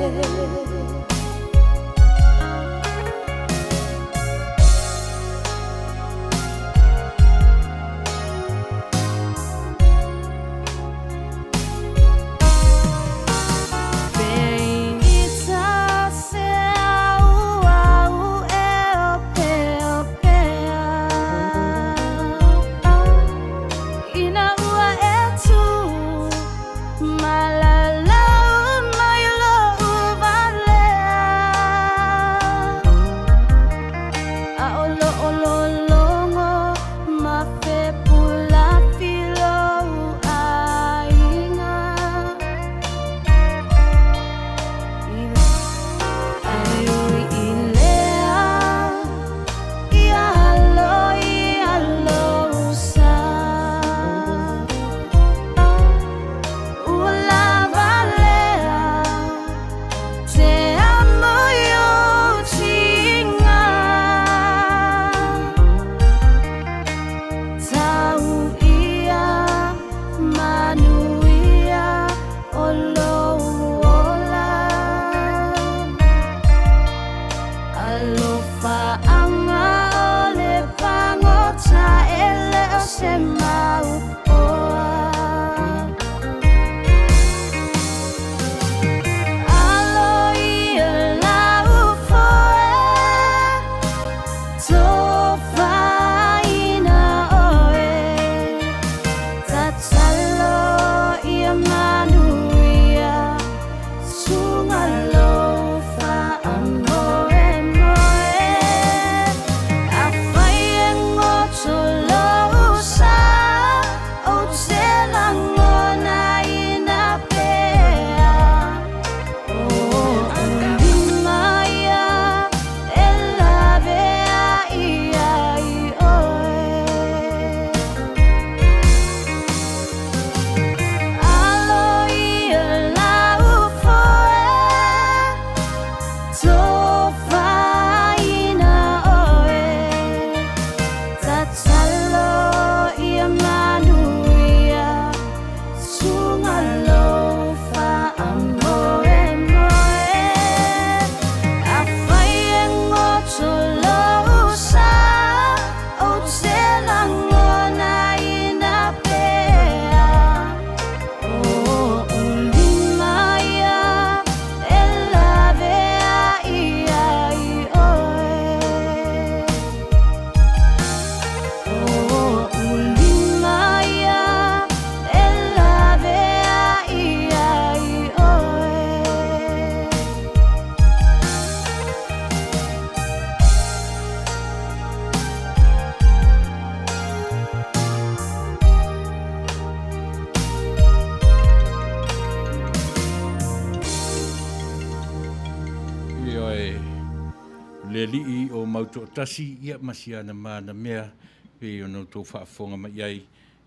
le alii o Mautoatasi ia ma si ana mana mea pei ona outou faafofoga mai i ai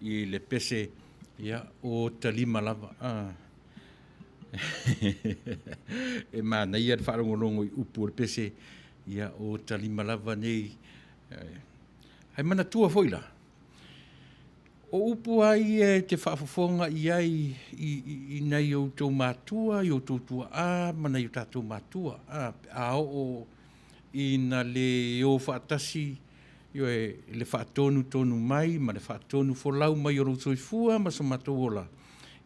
i le pese ia o talima lava. Ah. E manaia le faalogologo i upu o le pese ia o talima lava nei. Ae manatua foi la, O upu lava ia e te faafofoga i ai i nai outou matua, i outou tuaa ma nai o tatou matua, a, pe a oo ina le o faatasi, ioe, le faatonutonu mai ma le faatonufolau mai o lou soifua ma so matou ola,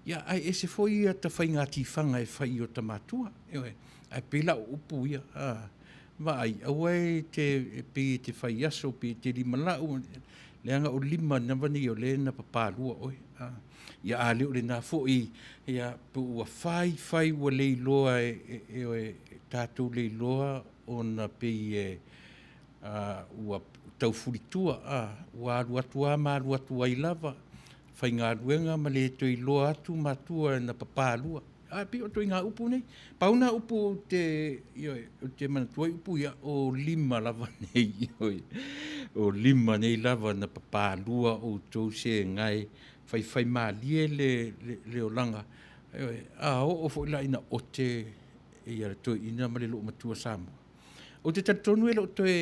ia, ae ese foi ata faiga tifaga e fai i ota matua, ioe. Ae pei la o upu ia, a, vaai, aua e te, pei e te fai aso, pe e te limalau, leaga o lima lava nei o lea na papalua oe. A, ia a le o lena foi, ia, pe ua fai fai ua le iloa e, e, e tatou le iloa ona pei e, a, ua taufulitua, a, ua alu atu lava ma alu atu ai lava, faigaluega ma le toe iloa atu matua na papalua. A pei o ituaiga upu nei. Pau na upu ou te, ioe, ou te manatua ai upu ia, o lima lava nei, ioe. O lima nei lava na papalua outou segae, faifaimalie le, le, le olaga. Ioe, a oo foi la ina ote ia le toeaina ma le loomatua Samoa. Ou te talitonu e le o toe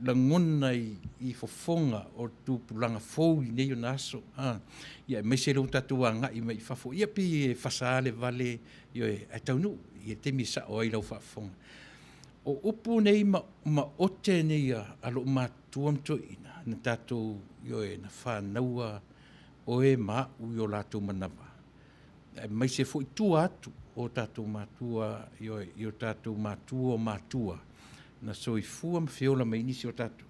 lagona i fofoga o tupulaga fou i nei ona aso, a, ia aemaise lea ua tatou agai mai i fafo, ia pei e fasa le vale, ioe, ae taunuu i le taimi e sao ai lau faafofoga. O upu nei ma, ma ote nei a, a lou matua ma toeaiina, na tatou, ioe, na fanaua oe ma au i o latou manava, aemaise foi tua atu o tatou matua, ioe, i o tatou matua o matua na soifua ma feola mai nisi o tatou.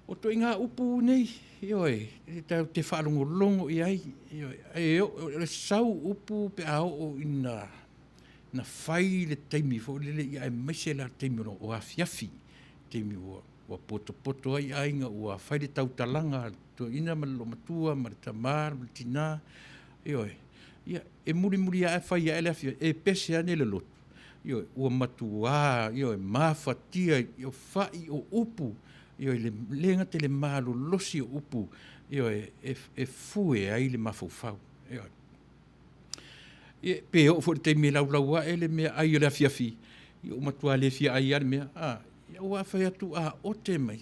O ituaiga upu nei, ioe, e tatou te faalogologo i ai, ioe, e oo, o le sau upu pe a oo ina na fai le taimi foi lele, ia aemaise la le taimi o afiafi, taimi ua ua potopoto ai aiga, ua fai le tautalaga a le toeaina ma le loomatua ma le tama ma le tina, ioe, ia, e mulimuli ae fai ae le afiafi, e pese ane le lotu, ioe, ua matuā, ioe, mafatia i o fa'i o upu, ioe, le le gata i le malolosi o upu, ioe, e, e fue ai le mafaufau, ioe. Ia, pe oo foi i le taimi e laulau ae le meaai o le afiafi, ia ua matua le fia ai lava le mea. A, ia aua a fai atu a ote mai,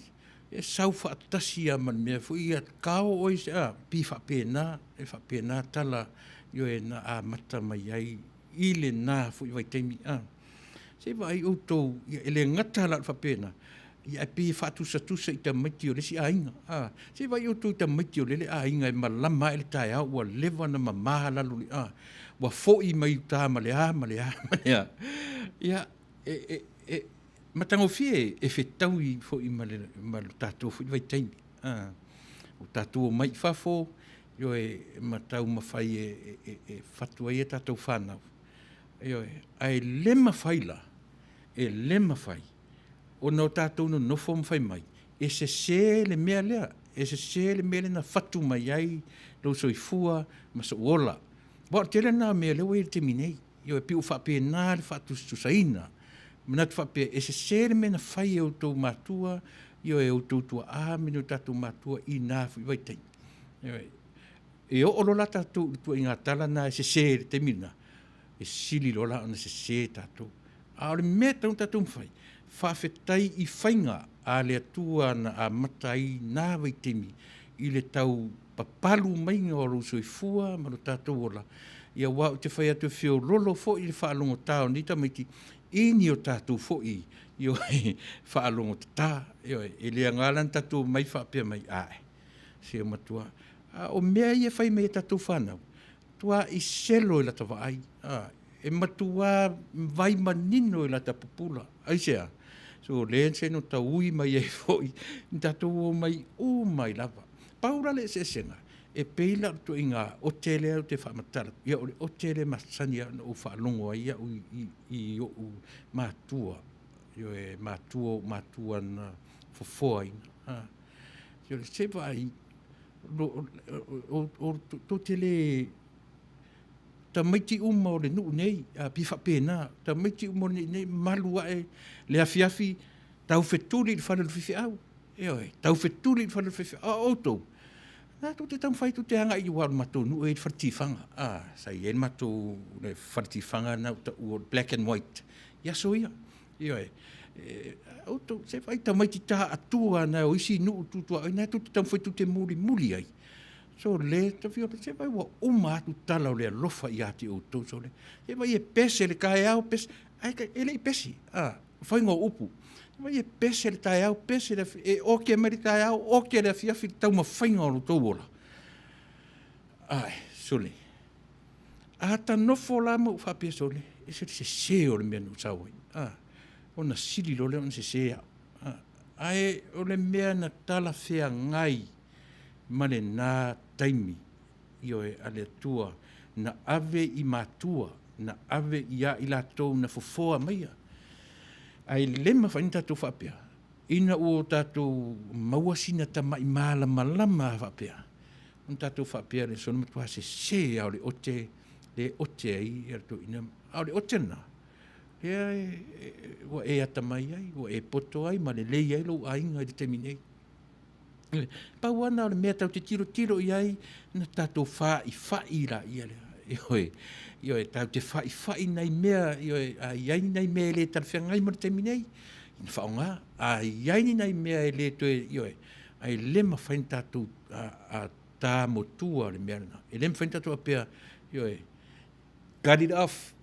e sau faatasi lava ma le mea foi ia, kao oe i se, a, pei faapena, e faapena tala, ioe, na amata mai ai i lena foi vaitaimi. A, se i vaai outou, ia e le gata la o le faapena, ia ae pei e faatusatusa i tamaiti o le isi aiga. A, se i vaai outou i tamaiti o lele aiga e malama ae le taeao ua leva ona mama lalo i, a, ua foi mai uta ma le a ma le a ma le a. Ia, e, e, e matagofie e fetaui foi ma le, ma le tatou foi vaitaimi. A, o tatou omai i fafo, ioe, ma taumafai e, e, e, e fatu ai a tatou fanau. Ioe, ae le mafai la, e le mafai ona o tatou nonofo ma fai mai, e sese le mea lea, e sese le mea lea na fatu mai ai lou soifua ma sou ola. Aua o le tele lena o mea lea ua i ai i le taimi nei. Ioe, pei ua faapena le faatusatusaina. Manatu faapea, e sese le mea na fai e outou matua, ioe, e outou tuaa ma ni o tatou matua i na foi vaitaimi. Ioe. E oo loa la tatou i le tuaiga tala lena e sese i le taimi lena, e sili loa la ona sese tatou. A o le mea e tatau ona tatou mafai, faafetai i faiga a le Atua na amata ai na vaitaimi i le tau papalu maiga o lou soifua ma lo tatou ola, ia aua ou te fai atu e feololo foi le faalogotā o nei tamaiti i ni o tatou foi, ioe, faalogotatā, ioe, e le aoga la ona tatou omai faapea mai, ae, se matua, a o mea ia e fai mai e tatou fanau, matuāi selo i lata vaai, a, e matuā vai manino i lata pupula. Aisea? So lea se no taui mai ai foi ni tatou omai uma ai lava. Pau la le eseesega, e pei la o le ituaiga ote lea ou te faamatala atu, ia o le ote lea e masani lava ona ou faalogo ai au i, i, i o'u matua, ioe, matua o o'u matua na fofoaina. A, se vaai, tou te le tamaiti uma o le nuu nei, a pei faapena, tamaiti uma o le nuu nei, malu ae le afiafi. Taufetuli i le fale o le faifeau. Ioe, taufetuli i le fale o le faifeau. A o outou, na tou te taumafai tou te agai aua o le matou nuu e i ai le fale tifaga. A, sa i ai le matou le fale tifaga lena ua taua o le black and white i aso ia. Ioe, e, outou, se vaai tamaiti taatua na o isi nuu tu tuaoi, na tou te taumafai tou te mulimuli ai. Sole, tafio, se vaai ua uma atu tala o le alofa ia te outou, sole. Se vaai e pese le taeao, pese, ae e le i pese, a, faiga o upu. Vaai e pese le taeao, pese le afiafi, e oke mai le taeao, oke le afiafi le taumafaiga o lo outou ola. Ae, sole, a ta nofo la ma ou faapea, sole, e ese le sese o le mea na ou sau ai. A, ona sili loa lea ona sese au. A, ae o le mea na talafeagai ma lena taimi, ioe, a le Atua na ave i matua, na ave ia i latou na fofoa maia. Ae le mafai ona tatou faapea, ina ua tatou maua sina tamai malamalama lava faapea, ona tatou faapea lea, sole matua sese lava o le ote lea e ote ai le toeaina. A o le ote lena, lea ua e atamai ai, ua e poto ai ma lelei ai lou aiga i le taimi nei. Pau lava lena o le mea tatou te tilotilo i ai, ona tatou faifai laia lea. Ioe, ioe, tatou te faifai nai mea, ioe, a i ai ni nai mea e le talafeagai mo le taimi nei, ona faaaoga. A i ai ni nai mea e le toe, ioe, ae le mafai ona tatou ta motua le mea lena. E le mafai ona tatou faapea, ioe, cut it off,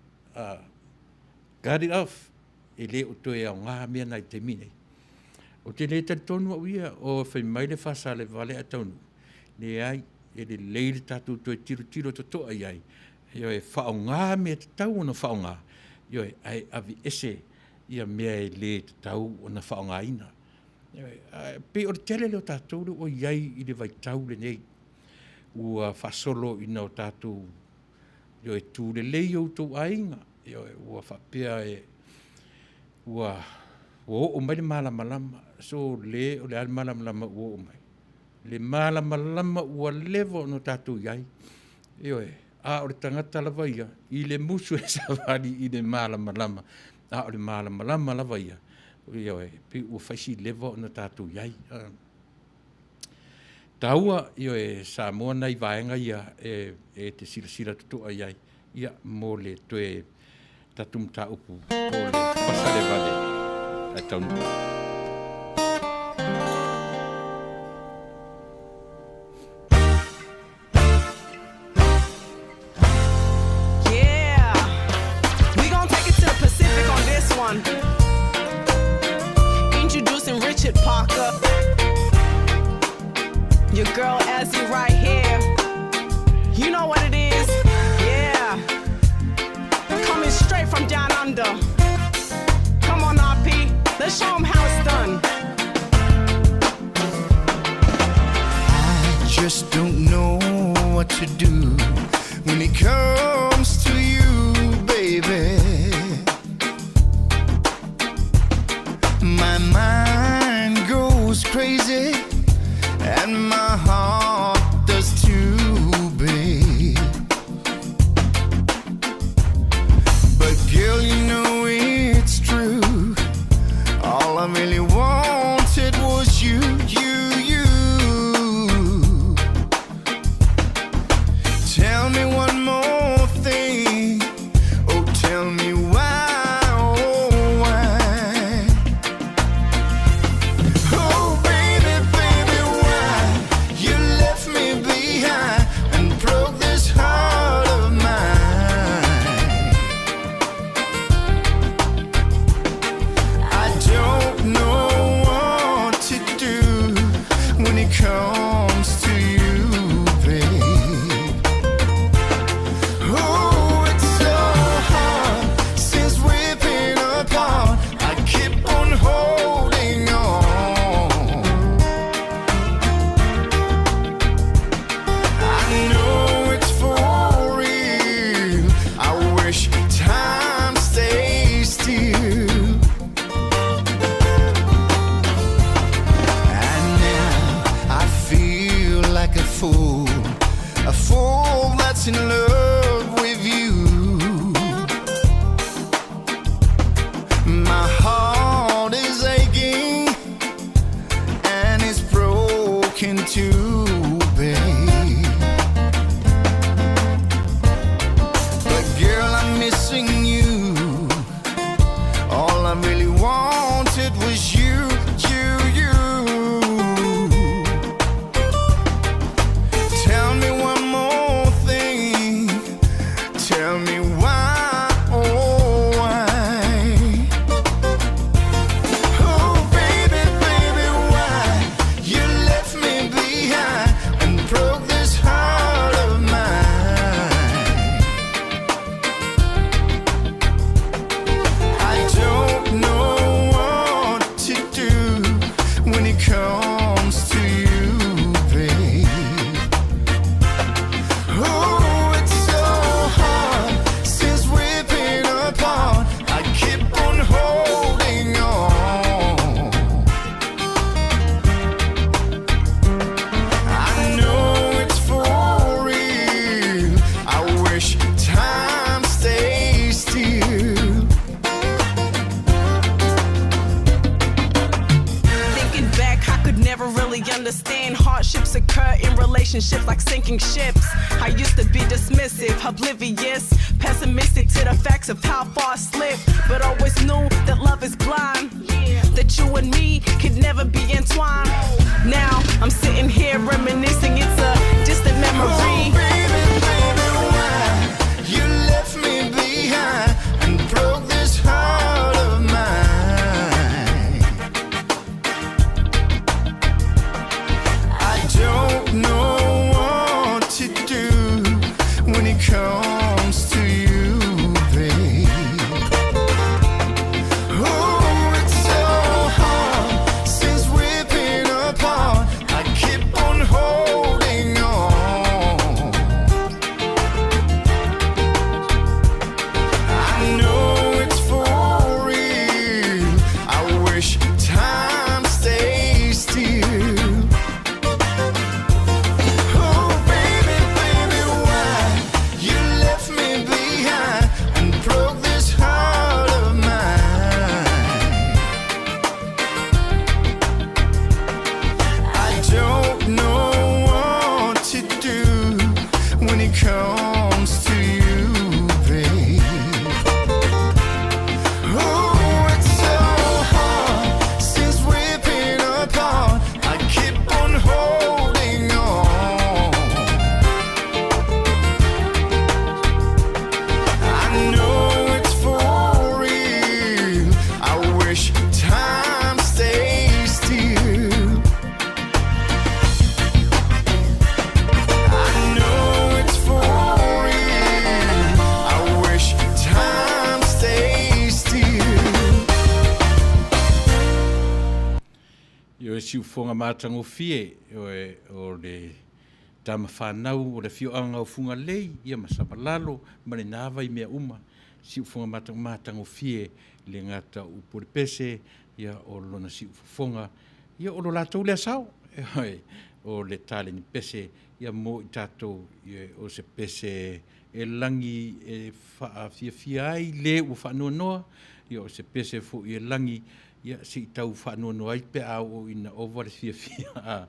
cut it off, e le o toe aoga mea na i le taimi nei. Ou te le talitonu au ia, o fai mai le faasalevale ae taunuu, leai, e lelei le tatou toe tilotilo totoa i ai, ioe, faaaoga mea tatau ona faaaoga, ioe, ae aveese ia mea e le tatau ona faaaogaina. Ioe, ae pei o le tele lea o tatou lea ua i ai i le vaitau lenei, ua faasolo ina o tatou, ioe, tulelei outou aiga, ioe, ua faapea e, ua oo mai le malamalama. So le o le a le malamalama ua oo mai? Le malamalama ua leva ona tatou i ai, ioe, a o le tagata lava ia i le musu e savali i le malamalama, a o le malamalama lava ia, ioe, pei ua fai si leva ona tatou i ai. Taua, ioe, Samoa nai vaega ia e te silasila totoa i ai, ia, mo le toe tatou mataupu o le fasalevale ae taunuu. Yeah, we gon' take it to the Pacific on this one. Introducing Richard Parker. Your girl Ezzy right here. You know what it is? Yeah. Coming straight from down under. Come on, RP. Let's show 'em how it's done. I just don't know what to do when it comes to you, baby. My mind goes crazy and my heart does too, babe. But girl, you know it's true. All I really wanted was you, you, you. Tell me one more thing. Oh, tell me why, oh, why? Oh, baby, baby, why you understand hardships occur in relationships like sinking ships. I used to be dismissive, oblivious, pessimistic to the facts of how far I slipped. But always knew that love is blind, that you and me could never be entwined. Now I'm sitting here reminiscing, it's a distant memory. Oh, baby, baby, why you left me behind and broke this heart of mine? I don't know what to do when it comes to you, babe. Oh, it's so hard since we've been apart. I keep on holding on. I know it's for real. I wish time stays still. Oh, baby, baby, why you left me behind and broke this heart of mine? I don't know what to do when it comes to you, babe. Oh, it's so hard since we've been apart. I keep on holding on. I know it's for real. I wish time stays still. I know it's for real. I wish time stays still. Ioe siufofoga matagofie, ioe o le tama fanau o le afioaga o Fugalei, ia ma Savalalo ma lena vai mea uma, siufofoga matagofie le gata o upu o le pese, ia o lona siufofoga, ia o lo latou lea sao, ioe, o le taleni pese, ia mo i tatou, ioe, o se pese e lagi e faafiafia ai le ua faanoanoa, ia o se pese foi e lagi, ia se i tau faanoanoa ai pe a oo ina ova le fiafia.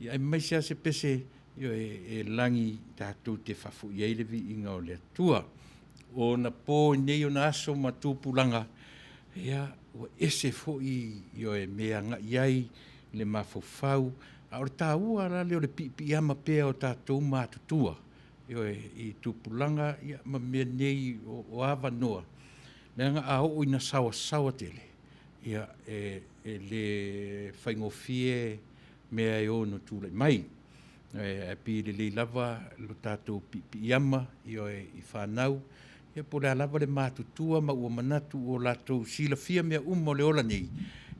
Ia aemaise lava se pese ioe e lagi tatou te faafo'i ai le viiga o le Atua. O ona po i nei ona aso ma tupulaga, ia ua ese foi ioe mea e agai ai le mafaufau, a o le taua la lea o le piipiiama pea o tatou matutua Ioe, i tupulaga ia ma mea nei o avanoa, leaga a oo ina saoasaoa tele, ia e le faigofie mea e ono tulai mai. Ae pei e lelei lava lo tatou piipiiama, ioe, i fanau, ia po o le a lava le matutua ma ua manatu ua latou silafia mea uma o le ola nei,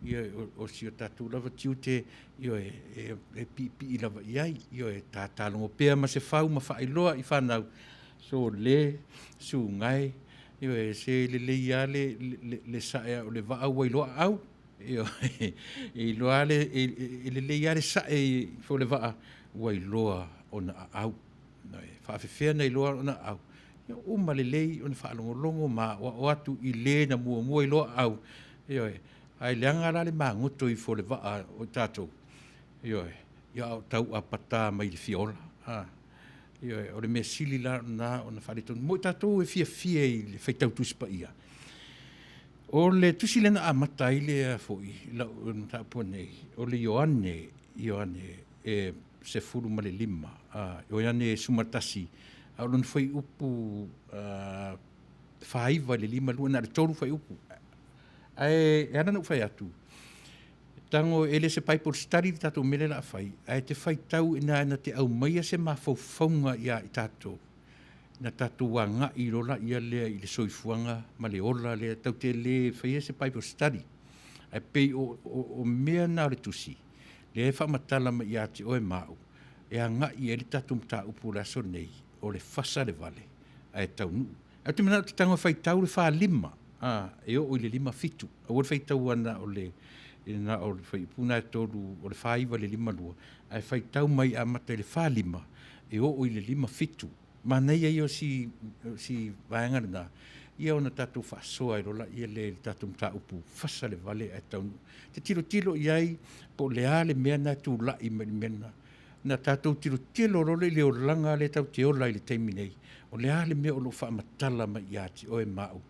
ia o si o tatou lava tiute, ioe, e piipii lava i ai, ioe, tatalogo pea ma se fau ma faailoa i fanau, sole, sugae, ioe, se lelei lava le, le, le sae o le vaa ua iloa aau, ioe, e iloa le, e lelei lava le sae o le vaa ua iloa ona aau. Faafefea ona iloa ona aau? Ia uma lelei ona faalogologo ma aoao atu i le na muamua iloa aau, ioe, Ae leaga la le magoto ifo o le vaa o tatou, ioe, ia a o tau apata mai le fia ola, a. Ioe, o le mea sili la lena ona faaletonu mo i tatou e fiafia i le faitau Tusi Paia. O le tusi lea na amata ai le foi lau mataupu nei, o le Ioane, Ioane e 15, a, Ioane 11, a o lona fuaiupu 49 i le 52, na o le tolu fuaiupu. Ae e ala ona ou fai atu, tago e le o se Bible study le tatou mea lea o le a fai, ae te faitau ina na te aumaia se mafaufauga ia i tatou, na tatou agai loa laia lea i le soifuaga ma le ola lea, tatou te le faia se Bible study. Ae pei o, o, o mea na o le tusi, lea e faamatala mai ia te oe ma au, e agai i ai le tatou mataupu o le aso nei, o le fasa le vale, ae taunuu. Ae ou te manao ou te tago e faitau le 45, a, e oo i le 57. Aua le faitaua na o le, na o le fuaiupu na e tolu, o le 49 i le 52, ae faitau mai amata i le 45 e oo i le 57. Manaia ia o si, o si vaega lena. Ia ona tatou faasoa ai loa laia lea i le tatou mataupu fasa le vale ae taunuu. Te tilotilo i ai po o le a le mea lena e tulai mai i le mea lena. Na tatou tilotilo loa lea i le olaga lea tatou te ola ai i le taimi nei, o le a le mea o lo o faamatala mai ia te oe ma au.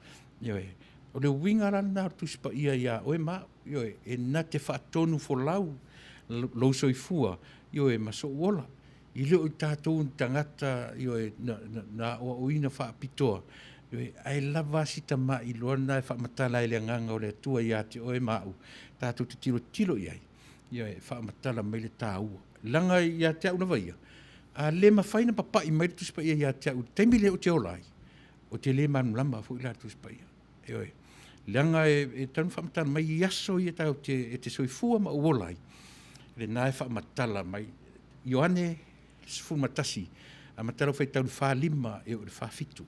Ioe. O le uiga la lena o le Tusi Paia ia oe ma au. Ioe. E na te faatonufolau lou soifua, ioe, ma sou ola. E le o i tatou ni tagata, ioe, na, na, na aoaoina faapitoa, ioe, ae lava a si tamailoa lena e faamatala ai le Agaga o le Atua ia te oe ma au, tatou te tilotilo i ai, ioe, e faamatala mai le taua. Leaga ia te au lava ia, a le mafai ona papai mai le Tusi Paia ia te au i le taimi lea ou te ola ai, ou te le malamalama foi la i le Tusi Paia. Ioe. Leaga e tatau ona faamatala mai i aso ia tatou te, e te soifua ma ou ola ai, lena e faamatala mai. Ioane 11, amata lau faitau i le 45 e oo i le 47.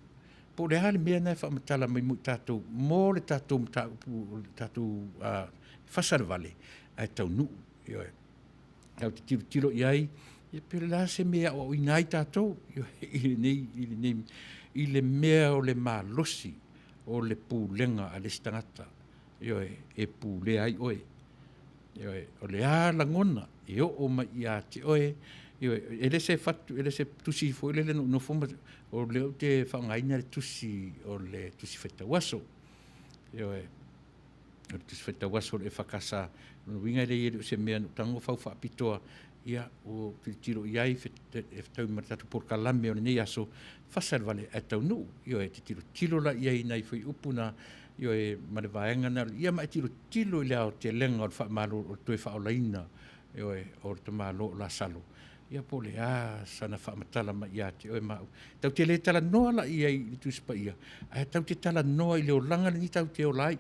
Po o le a le mea lena e faamatala mai mo i tatou, mo le tatou mataupu, o le tatou fasa le vale, ae taunuu. Ioe. Tatou te tilotilo i ai, ia pe o le a se mea e aoaoina ai tatou i lenei, i lenei, i le mea o le malosi o le pulega a le isi tagata, ioe, e pulea ai oe. Ioe, o le a lagona e oo mai ia te oe, ioe, e le se fatu, e le se tusi foi lele na ou nofo ma, o lea ou te faaaogaina le tusi o le tusi faitau aso. Ioe, o le tusi faitau aso o le EFKS, o lona uiga e leai e le o se mea na ou tago fau faapitoa, ia, ua ou tilotilo i ai e fetaui ma le tatou polokalame o lenei aso, fasa le vale ae taunuu. Ioe, e te tilotilo la i ai i nai fuaiupu na, ioe, ma le vaega na, ia ma e tilotilo i le aotelega o le faamalo, o le toe faaolaina, ioe, o le tamaloa o Lasalo, ia po o le a sana faamatala mai ia te oe ma au. Tatou te le talanoa la i ai i le Tusi Paia, ae tatou te talanoa i le olaga lenei tatou te ola ai.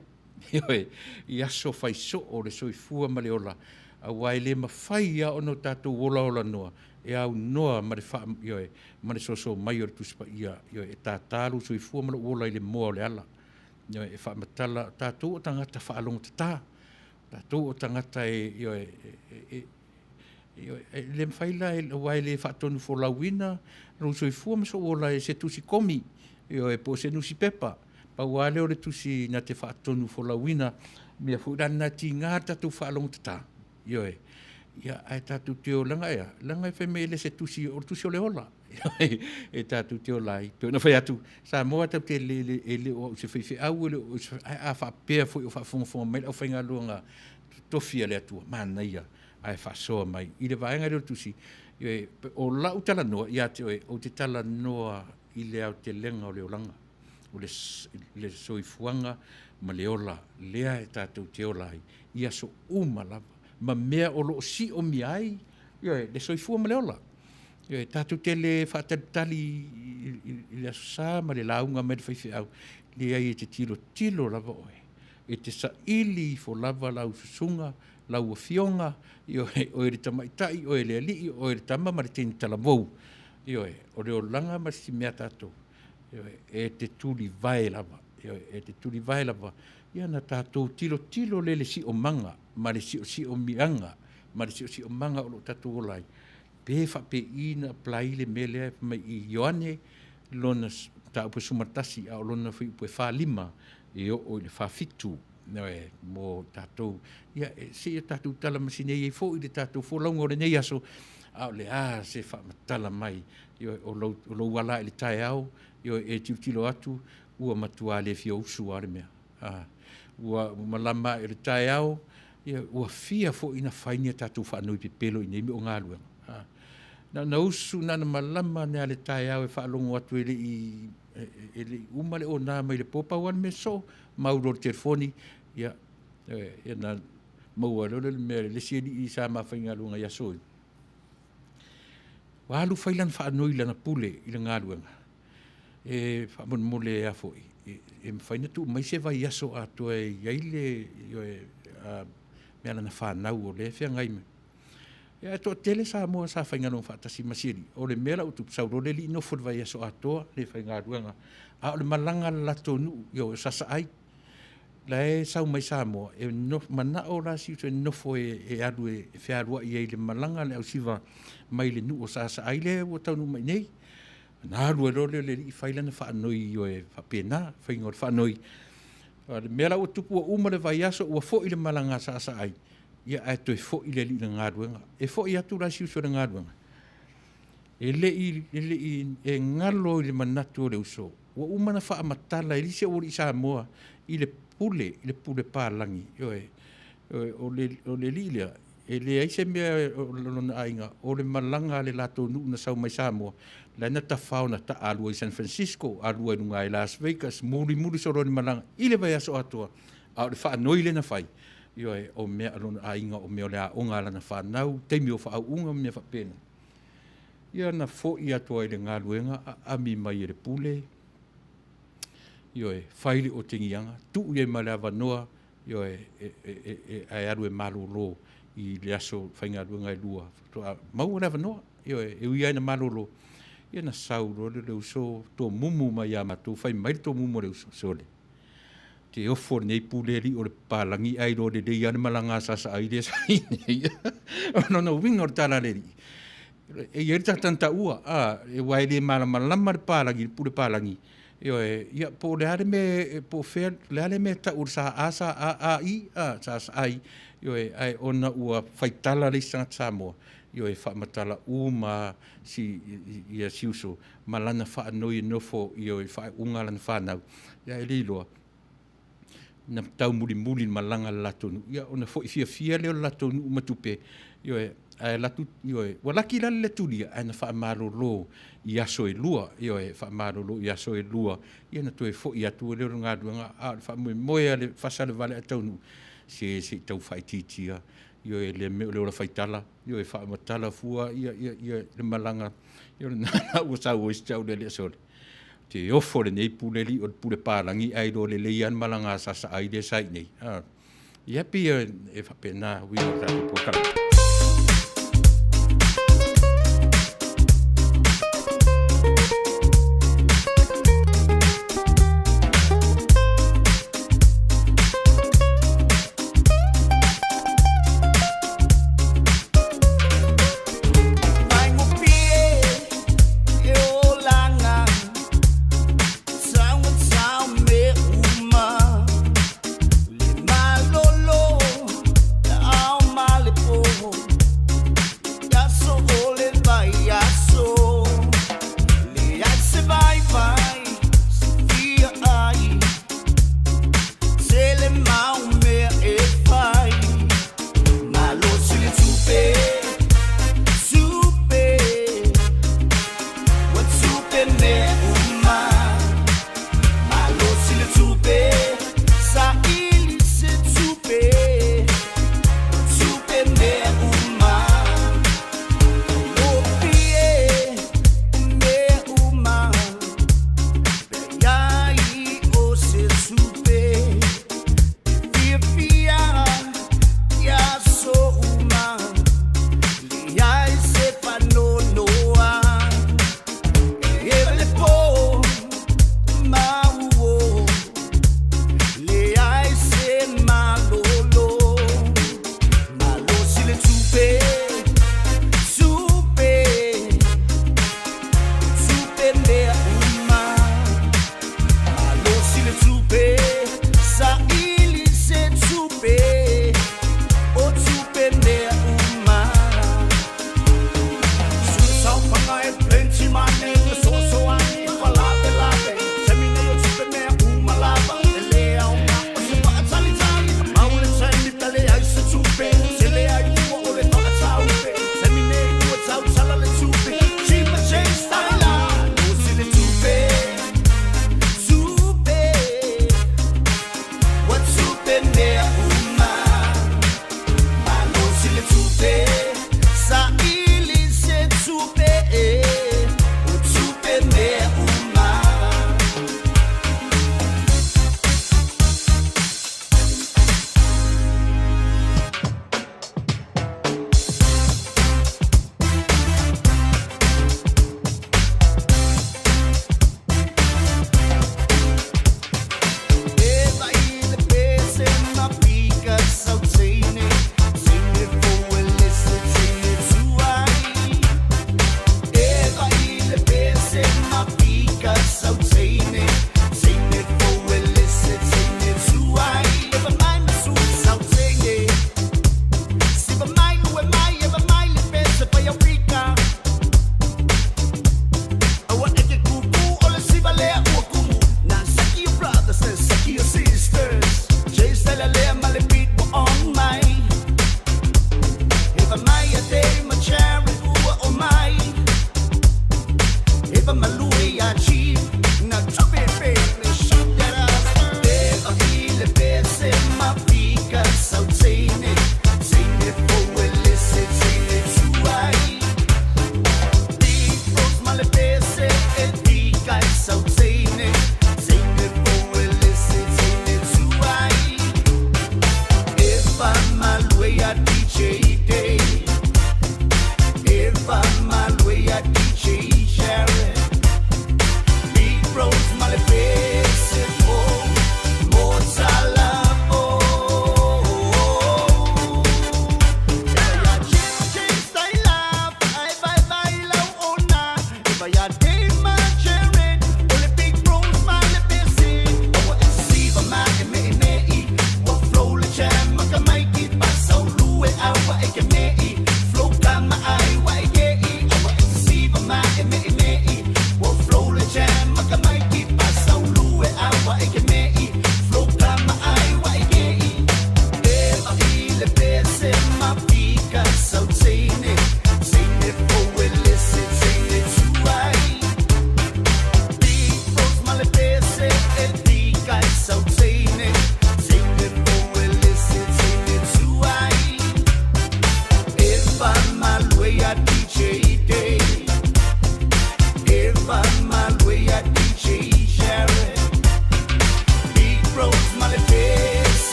Ioe, i aso fai soo o le soifua ma le ola, aua e le mafai lava ona o tatou olaola noa e aunoa ma le faa, ioe, ma le soso mai o le Tusi Paia, ioe, e tātā lou soifua ma lou ola i le moa o le ala. Ioe, e faamatala, o tatou o tagata faalogotata, o tatou o tagata e, ioe, e, e, e, e le mafai la, aua e le faatonufolauina lou soifua ma sou ola e se tusi komi, ioe, po o se nusipepa. Pau lava lea o le tusi na te faatonufolauina, mea foi la lena e tiga le tatou faalogotata. Ioe. Ia, ae tatou te o, leaga e a? Leaga e fai mai e le se tusi, o le tusi o le ola. E tatou te ola ai. Pei ona fai atu, Samoa tatou te le, le, e le o au se faifeau, e le o se, ae a faapea foi o faafogafoga mai le aufaigaluega totofi a le Atua, manaia, ae faasoa mai. I le vaega lea o le tusi, ioe, o lau talanoa ia te oe, ou te talanoa i le aotelega o le olaga, o le, le soifuaga ma le ola lea e tatou te ola ai i aso uma lava, ma mea o lo o siomia ai, ioe, le soifua ma le ola. Ioe, tatou te le faatalitali i le Aso Sa ma le lauga mai le faifeau, leai e te tilotilo lava oe, e te saili ifo lava lau susuga, lau afioga, ioe, oe le tamaitai, oe le alii, oe le tama ma le teine talavou. Ioe, o le olaga ma si mea tatou, ioe, e te tulivae lava, ioe, e te tulivae lava, ia na tatou tilotilo lea i le siomaga ma le siosiomiaga ma le siosiomaga o lo o tatou ola ai, pe faapei na apply le mea lea fai mai i Ioane lona mataupu e 11 a o lona fuaiupu e 45 e oo i le 47 ioe, mo tatou, ia, se i o tatou talamasine ai foi le tatou folauga o lenei aso, a o le a se faamatala mai, ioe, o lou, o lou ala i le taeao, ioe, e tilotilo atu, ua matua le fia usu lava le mea. A, ua malama ae o le taeao, ia, ua fia foi na fai ni a tatou faanoi pepelo i nei mea o galuega. A, na ona usu, na ona malama ane lava i le taeao e faalogo atu e le i, e le i uma le ona mai le po, pau lava le mea sosoo, mau loa i le telefoni, ia, ia na maua loa lea o le mea le isi alii sa ma faigaluega i aso ia, ua alu fai lana faanoi i lana pule i le galuega, e faamolemole a foi, e mafai ona tuu mai se vaiaso atoa e i ai le mea a lana fanau o lea e feagai ma... Ia ae toatele Samoa sa faigaluega faatasi ma si alii, o le mea la ua tupu, sau loa le alii nofo i le vaiaso atoa, le faigaluega, a o le malaga a le latou nuu, ioe, o Sasaai, la e sau mai Samoa, e manao la si uso e nofo e alu e fealuai ai i le malaga a le ausiva mai le nuu o Sasaai lea ua taunuu mai i nei. Ona alu ai loa lea o le alii fai lana faanoi ioe faapena, faiga o le faanoi. O le mea la ua tupu ua uma le vaiaso ua foi le malaga a Saasaai, ia ae toe foi le alii i le galuega. E foi atu la si uso i le galuega, e le i, e le i, e galo i le manatu o le uso, ua uma ona faamatala e le isi aualii Samoa i le pule, i le pule palagi, ioe, o le alii lea, e leai se mea o lona aiga, o le malaga a le latou nuu na sau mai Samoa, la na tafao na taalua i San Francisco, alua i luga i Las Vegas, mulimuli solo i le malaga i le vaiaso atoa, a o le faanoi lea na fai, ioe, o mea a lona aiga, o mea o le aoga a lana fanau, taimi o faauuga ma mea faapena. Ia na foi atu ai i le galuega, aami mai e le pule, ioe, fai le otegiaga, tuu i ai ma le avanoa, ioe, ae alu e malolo i le aso faigaluega e 2 faatoa maua le avanoa. Ioe, e ui lava ina malolo, ia na sau loa lea o le uso tomumu mai ia matou, fai mai le tomumu a le uso, sole, ou te ofo i lenei pule alii o le papalagi ae iloa lelei lava le malaga a Sasaai lea sa i ai nei. O lona uiga o le tala a le alii, e i ai le tagata na taua, aua e le malamalama le papalagi i le pule palagi. Ioe, ia po o le a le mea, po o fea, o le a le mea e tau o le sa a sa a a i, a, sa sa i, ioe, ae ona ua faitala le isi tagata Samoa, ioe, faamatala uma lava si uso ma lana faanoi e nofo i le faauuga a lana fanau, ae le iloa na taumulimuli i le malaga a le latou nuu, ia ona foi fiafia lea o le latou nuu ma tupe, ioe, ae alu atu, ioe, ua laki la le le tulia, ae na faamalolo i aso e 2, ioe, faamalolo i aso e 2, ia ona toe foi atu lea o le galuega, a o le faamoemoe lava ia fasa le vale ae taunuu, se se i tau faaitiitia, ioe, lea mea o le ola faitala, ioe, faamatala fua le malaga, ia o lena la ua sau ai si tau le alii, sole, ou te ofo i lenei pule alii o le pule palagi ae iloa lelei lava le malaga a Sasaai lea sa i inei. Ia pei e faapena uiga o le tatou polokalame.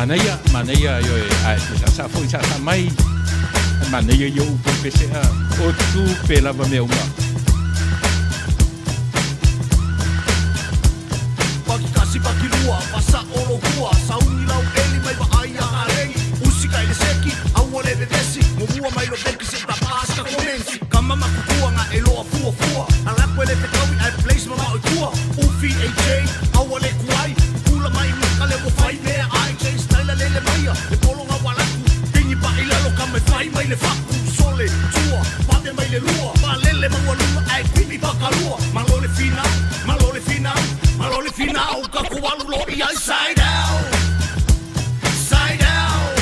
Manaia, manaia, ioe, ae te saasaa foi saasaa mai. Ae manaia ia o upu o le pese, a, o tupe lava mea uma. Paki kasi paki lua, fasa o lokua, sauni lau eli mai vaai a alegi. Usi ka ile seki, aua le vevesi, momua mai lo beki se tapas ka komensi. Kama makukua nga e loa fua fua, alaku ele fetawi ai place mama oi kua. Ufi AJ, aua le kuai, kula mai maka le ua fai mea ai. J style lele maia, le polo nga walaku, pingi pa ilalo ka me fai mai le faku. Sole, tua, pape mai le lua, palele maualuga ai kuimi pakalua. Malo le finau, malo le finau, malo le finau, ka kualu lo i ai side out. Side out.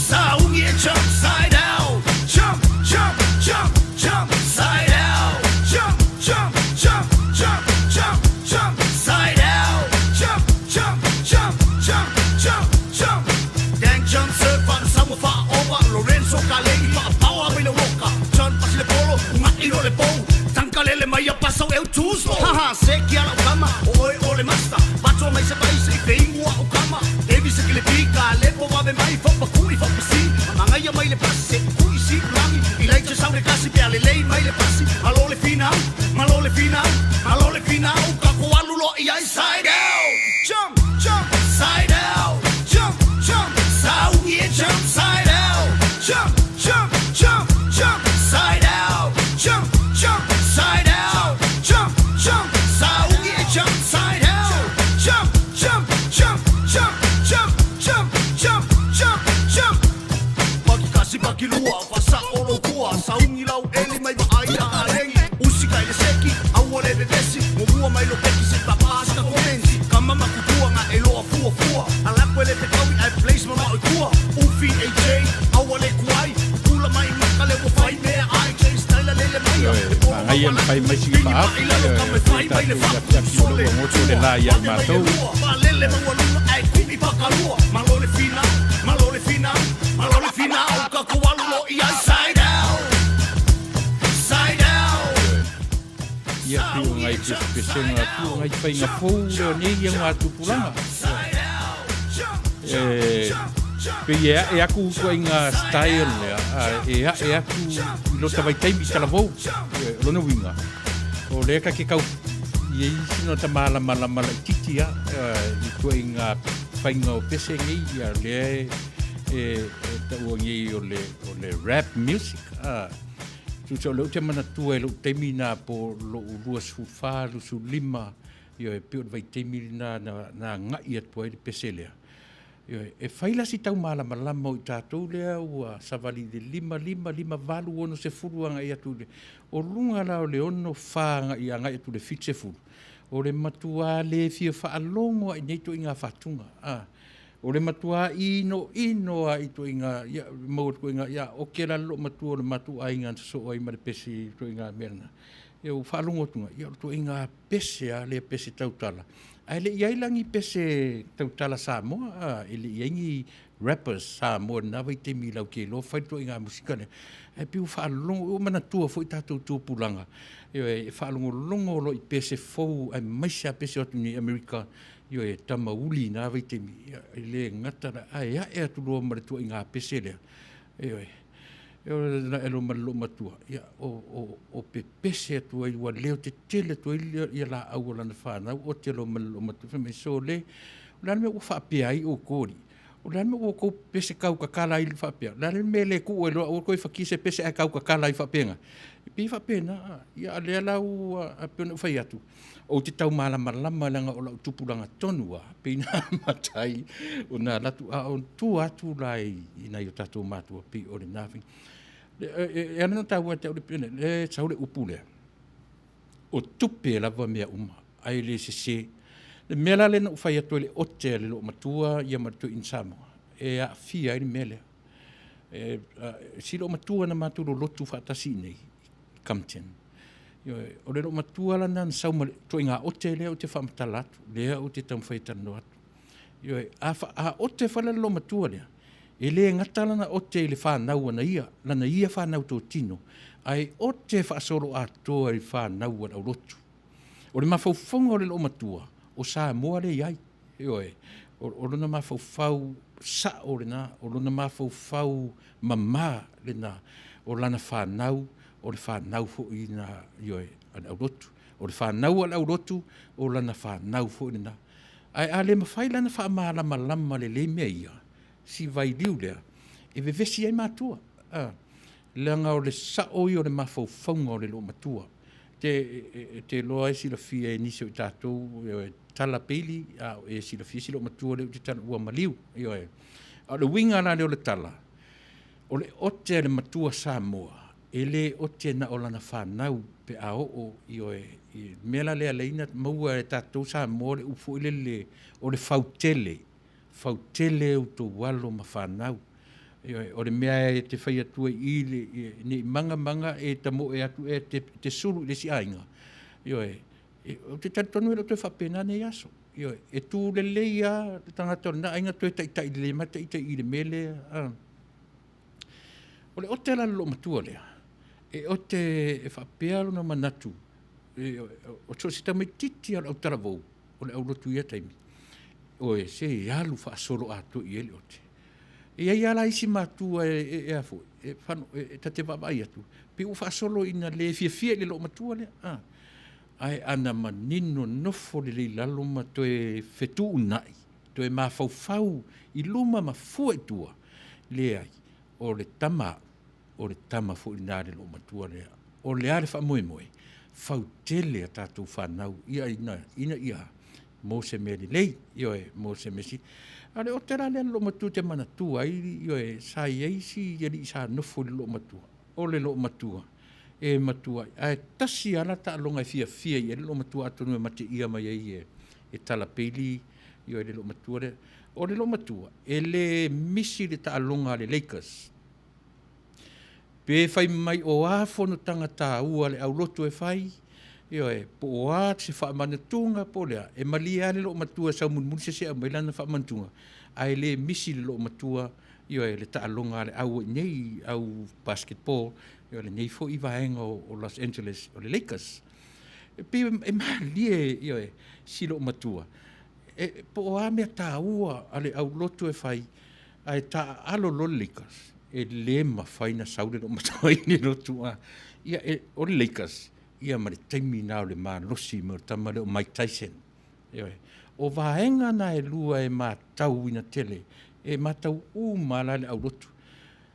Saungi e jump side out. Jump, jump, jump, jump side out. Jump, jump, jump, jump, jump, jump side out. Jump, jump, jump, jump, jump, jump. Dan jump surf on samu fa over Lorenzo Kalei fa power mai le roka. John pasi le polo, unga ilo le pou. Tanka lele mai a pasau eu tuso. Haha, se ki ala ukama, o oi o le master. Pato mai se pai se i te ingua o kama. Davis se kile pika, le po wawe mai fa pa kui fa pasi. Mangaia mai le pasi se kui si ulangi. I lai te sau le kasi pe ale lei mai le pasi. Malo le finau, malo le finau, malo le finau. Ka ko alu lo i ai side out. Jump, jump, side out. Jump, jump, saungi e jump side out. Jump, jump, jump, jump, side out. Jump, jump, side out. Jump, jump, saungi e jump side out. Jump, jump, jump, jump, jump, jump, jump, jump, jump. Paki kasi paki lua, fasa o lokua, saungi lau eli mai vaai a alegi. Usi ka ile seki, aua le vevesi, momua mai lo peki se tapas ka komensi. Kama makukua nga e loa fua fua, alaku ele fetawi ai place mama oi kua. Ufi AJ, aua le kuai, kula mai maka le ua fai mea ai. J style lele maia, Ioe, magaia na fai mai sigi faapu, ioe, o tatou afiafi o lou agoto le la ia i matou. Palele maualuga ai kuimi pakalua. Malo le finau, malo le finau, malo le finau, ka kualu lo i ai side out. Side out. Ioe. Ia pei o ngai pesepesega, pei o ngai faiga fou lea o nei ia gatupulaga. E, pei e ae aku ituaiga style lea, a e ae aku i lota vaitaimi i talavou. Ioe, o lona uiga, o lea ka ke kau i ai sina ta malamalama laitiiti a, i ituaiga faiga o pese nei, ia lea e, e, e taua nei o le, o le rap music. A, tusa o lea ou te manatua i lou taimi na po lou 24, 25, Ioe, pei o le vaitaimi lena na, na agai atu ai le pese lea. Ioe, e fai la si taumalamalama o i tatou lea ua savali i le 5, 5, 5, 8, 60 agai atu i le, o luga la o le 6, 4 agai, agai atu i le 70, o le matuā le fia faalogo lava i nei ituaiga fatuga. A, o le matuā inoino lava i ituaiga, ia, maua ituaiga, ia, oke la le loomatua o le matou aiga na sosoo ai ma le pese i ituaiga mea lena. Ia, ua faalogo atu, ia, o le ituaiga pese a lea pese tautala. Ae le i ai la ni pese tautala Samoa, a, e le i ai ni rappers Samoa i lena vaitaimi i Laukeloa fai le ituaiga musika lea. Ae pei ua faalogo, ua manatua foi tatou tupulaga, ioe, e faalogologo loa i pese fou aemaise lava pese o atu nei Amerika, ioe, tama uli i na vaitaimi, ia, e le gata la, ae ae atu loa ma le ituaiga pese lea, ioe. E ora na e ma le loomatua, ia, o, o, o pepese atu ai, ua leo tetele atu ai ia laau o lana fanau, o te loa ma le loomatua. Fai mai, sole, o le a le mea ua faapea ai outou alii? O le a le mea ua outou pepese kaukakala ai faapea? O le a le mea le tuu ai loa, aua toe fatia se pese ae kaukakala ai faapena? E pei e faapena, ia, a lea la ua, e pei ona ou fai atu, Ou te tau malamalama leaga o lau tupulaga tonu lava, pei na amata ai ona alu atu, a o tua atu la i nai o tatou matua, pei o lena faiga. E ala ona taua ia te au le pene, e sau le upu lea, o tupe lava mea uma, ae le sese. Le mea la lea na ou fai atu ai i le ote a le loomatua ia ma le toeaina Samoa, e aafia ai le mea lea. E, si loomatua na matou lolotu faatasi i inei, i Compton. Ioe, o le loomatua la lena na sau ma le ituaiga ote lea ou te faamatala atu, lea ou te taumafai e talanoa atu. Ioe, a, fa, a ote foi la le loomatua lea, e le gata lana ote i le fanau ana ia, lana ia fanau totino, ae ote faasoloatoa i fanau a le aulotu. O le mafaufauga o le loomatua, o Samoa lea e i ai. Ioe. O lona mafaufau sa'o lena, o lona mafaufau mamā lena, o lana fanau, o le fanau foi na, ioe, a le aulotu. O le fanau a le aulotu, o lana fanau foi lena. Ae a le mafai la ona faamalamalama lelei mea ia, si vailiu lea, e vevesi ai matua, a, leaga o le sao ia o le mafaufauga o le loomatua. Te, e te iloa e silafia e nisi o i tatou, ioe, tala Bailey, a o e silafia si loomatua lea ou te tala, ua maliu, ioe. A o le uiga la lea o le tala, o le ote a le matua Samoa, e le ote na o lana fanau pe a oo, ioe, i le mea la lea e ala ai ona maua e tatou Samoa le upu foi lele o le fautele, fautele outou alo ma fanau. Ioe, o le mea e te fai atu ai i i, ne i maga maga e tamoe atu ea e te sulu i le isi aiga, ioe, ou te talitonu e le o toe faapena nei aso. Ioe, e tu lelei lava le tagata o lena aiga toe taitai lelei mai ta ita i le mea lea. O le ote la a le loomatua lea, e ote e faapea lona manatu, o so o se tamaitiiti lava o le autalavou, o le aulotu i ia taimi, oe, se i alu faasoloatoa i ai le ote. E i ai lava la isi matua e a foi, e ta te vaavaai atu, pei ua faasolo ina le fiafia i le loomatua lea, a. Ae ana manino nofo lelei i lalo ma toe fetuunai, toe mafaufau i luma ma fua i tua, leai, o le tama a'u, o le tama foi lena a le loomatua lea. O le a le faamoemoe? Fautele a tatou fanau ia ina, ina ia mo se mea lelei, ioe, mo se mea sili. A o le ote la lea a le loomatua ou te manatua ai, ioe, sa i ai si alii sa nofo i le loomatua, o le loomatua e matua, ae tasi lava la taaloga e fiafia i ai le loomatua atonu e mateia mai ai e Tala Bailey, ioe, le loomatua lea. O le loomatua, e le misi le taaloga a le Lakers. Pe fai mai o a fonotaga taua a le aulotu e fai, ioe, po o a se faamanatuga po o le a, e malie lava le loomatua e sau mulimuli se isi e aumai lana faamanatuga, ae le misi le loomatua, ioe, le taaloga a le au i inei, au basketball, ioe, lenei foi vaega o Los Angeles o le Lakers. E pei e malie, ioe, si loomatua, e, po o a mea taua a le aulotu e fai, ae taaalo loa le Lakers, e le mafai ona sau le loomatua i le lotu. A, ia, e, o le Lakers, ia ma le taimi na o le malosi mai o le tama lea o Mike Tyson. Ioe. O vaega na e lua e matauina tele, e matau uma lava la le aulotu.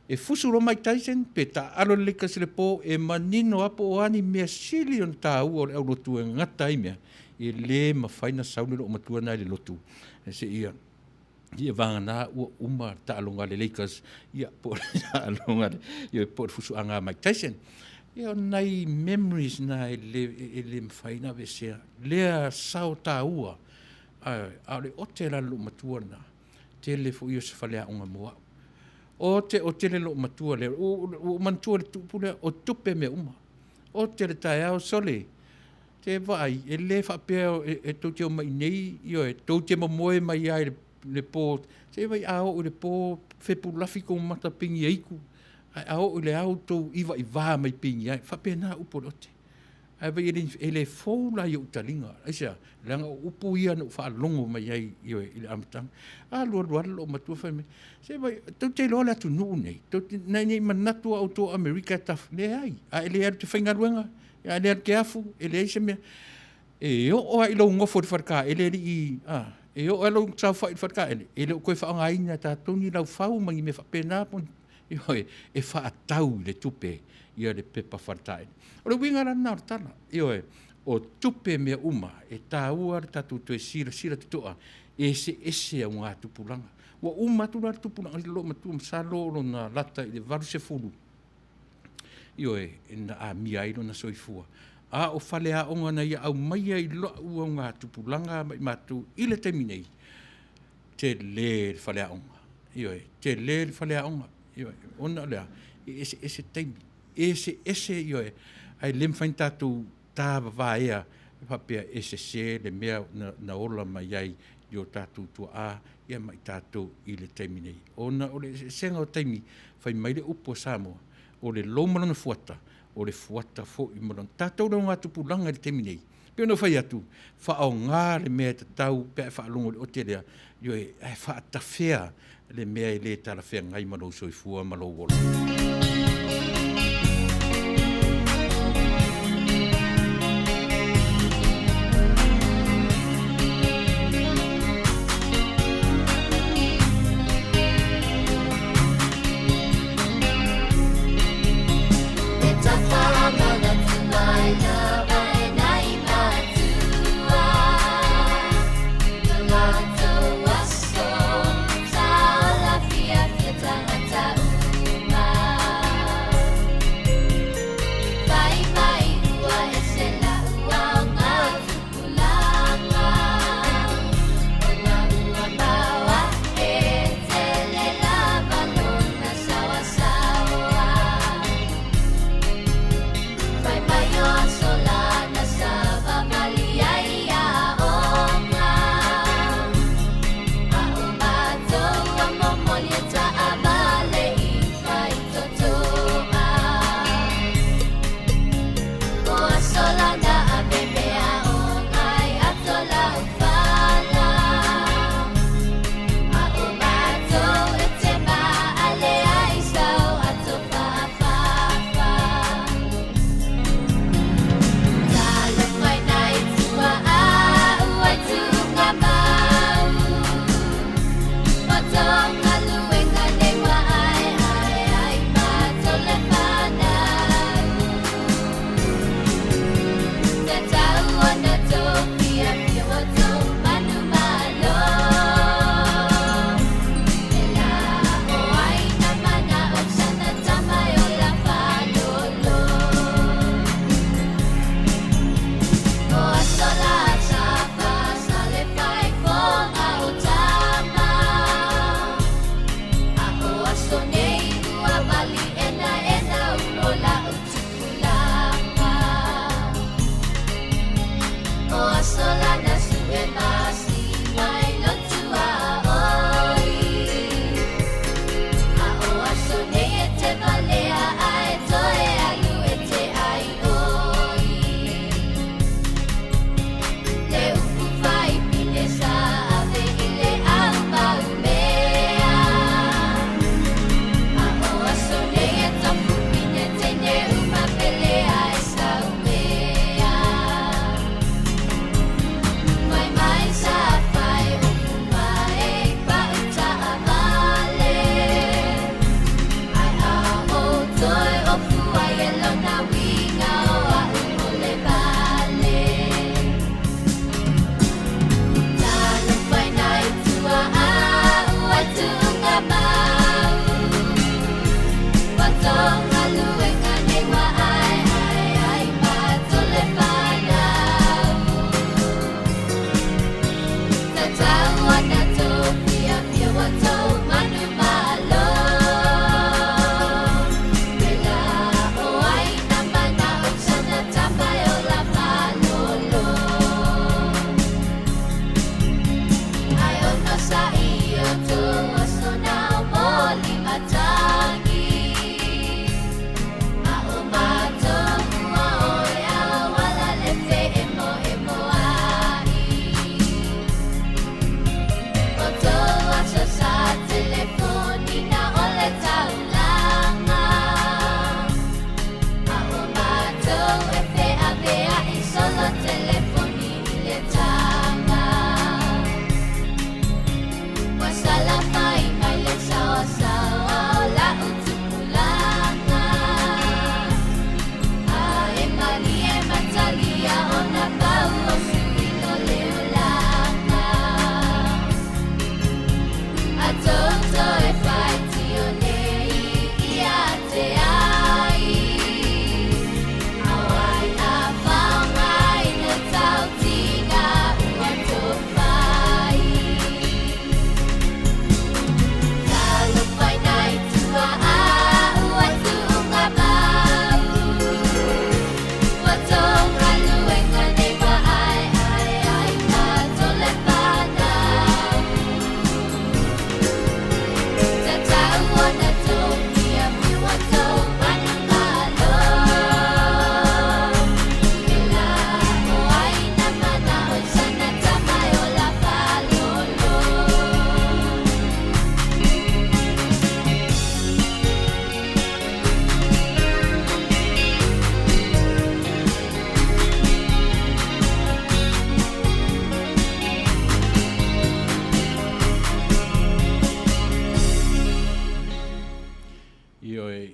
E fusu loa Mike Tyson pe taaalo le Lakers i le po, e manino lava po o a ni mea sili ona taua o le aulotu e gata ai mea, e le mafai ona sau le loomatua lena i le lotu seia ia vagana ua uma le taaloga a le Lakers, ia po o le taaloga a le, ia po o le fusuaga a Mike Tyson. Ia o nai memories na e le, e le mafai ona aveesea lea sao taua, a, a o le ote la le loomatua lena, tele foi o se faleaoga mo au. O te ote le loomatua lea, ua ou manatua i le tupu lea, o tupe mea uma. Ote le taeao, sole, te vaai, e le faapea e tou te omai i inei, ioe, tou te momoe mai lava i le po, se vaai a oo i le po, fepulafi kou mata pigi e iku, ae a oo i le ao tou ivaiva mai pigi ai. E faapena upu o le ote. Ae vaai e le, e le fou la i ou taliga. Aisea? Leaga o upu ia na ou faalogo mai ai, ioe, i le amataga. Alu alu lava le loomatua fai mai, se vaai, tou te iloa le atunuu nei, tou te, nei manatu lava outou o Amerika e taf, leai, a e le alu e te faigaluega, a e le alu e te afu, e leai se mea. E oo lava i lou nofo i le faletaele alii, a, e oo lava i lou saofai i le faletaele, e le o toe faaaogaina e tatou ni laufau ma ni mea faapena, ioe, e faatau i le tupe ia le pepa faletaele. O le uiga la lena o le tala, ioe, o tupe mea uma, e taua le tatou toe silasila totoa, e eseese augatupulaga. Ua uma atu la le tupulaga i le loomatua, masalo o lona lata i le 80, Ioe, na amia ai lona soifua. A o faleaoga na ia aumaia i lou augatupulaga ma i matou i le taimi nei, tele le faleaoga. Ioe, tele le faleaoga. Ioe, ona o le a? E eseese taimi, eseese, ioe, ae le mafai ona tatou tavavaea e faapea e sese le mea na ola mai ai i o tatou tuaa ia ma i tatou i le taimi nei. Ona o le eseesega o taimi, fai mai le upu a Samoa, o le lou ma lona fuata, o le fuata foi ma lona. Tatou le augatupulaga i le taimi nei. Pei ona ou fai atu, faaaoga le mea e tatau pe a e faalogo i le ote lea, ioe, ae faatafea le mea e le talafeagai ma lou soifua ma lou ola.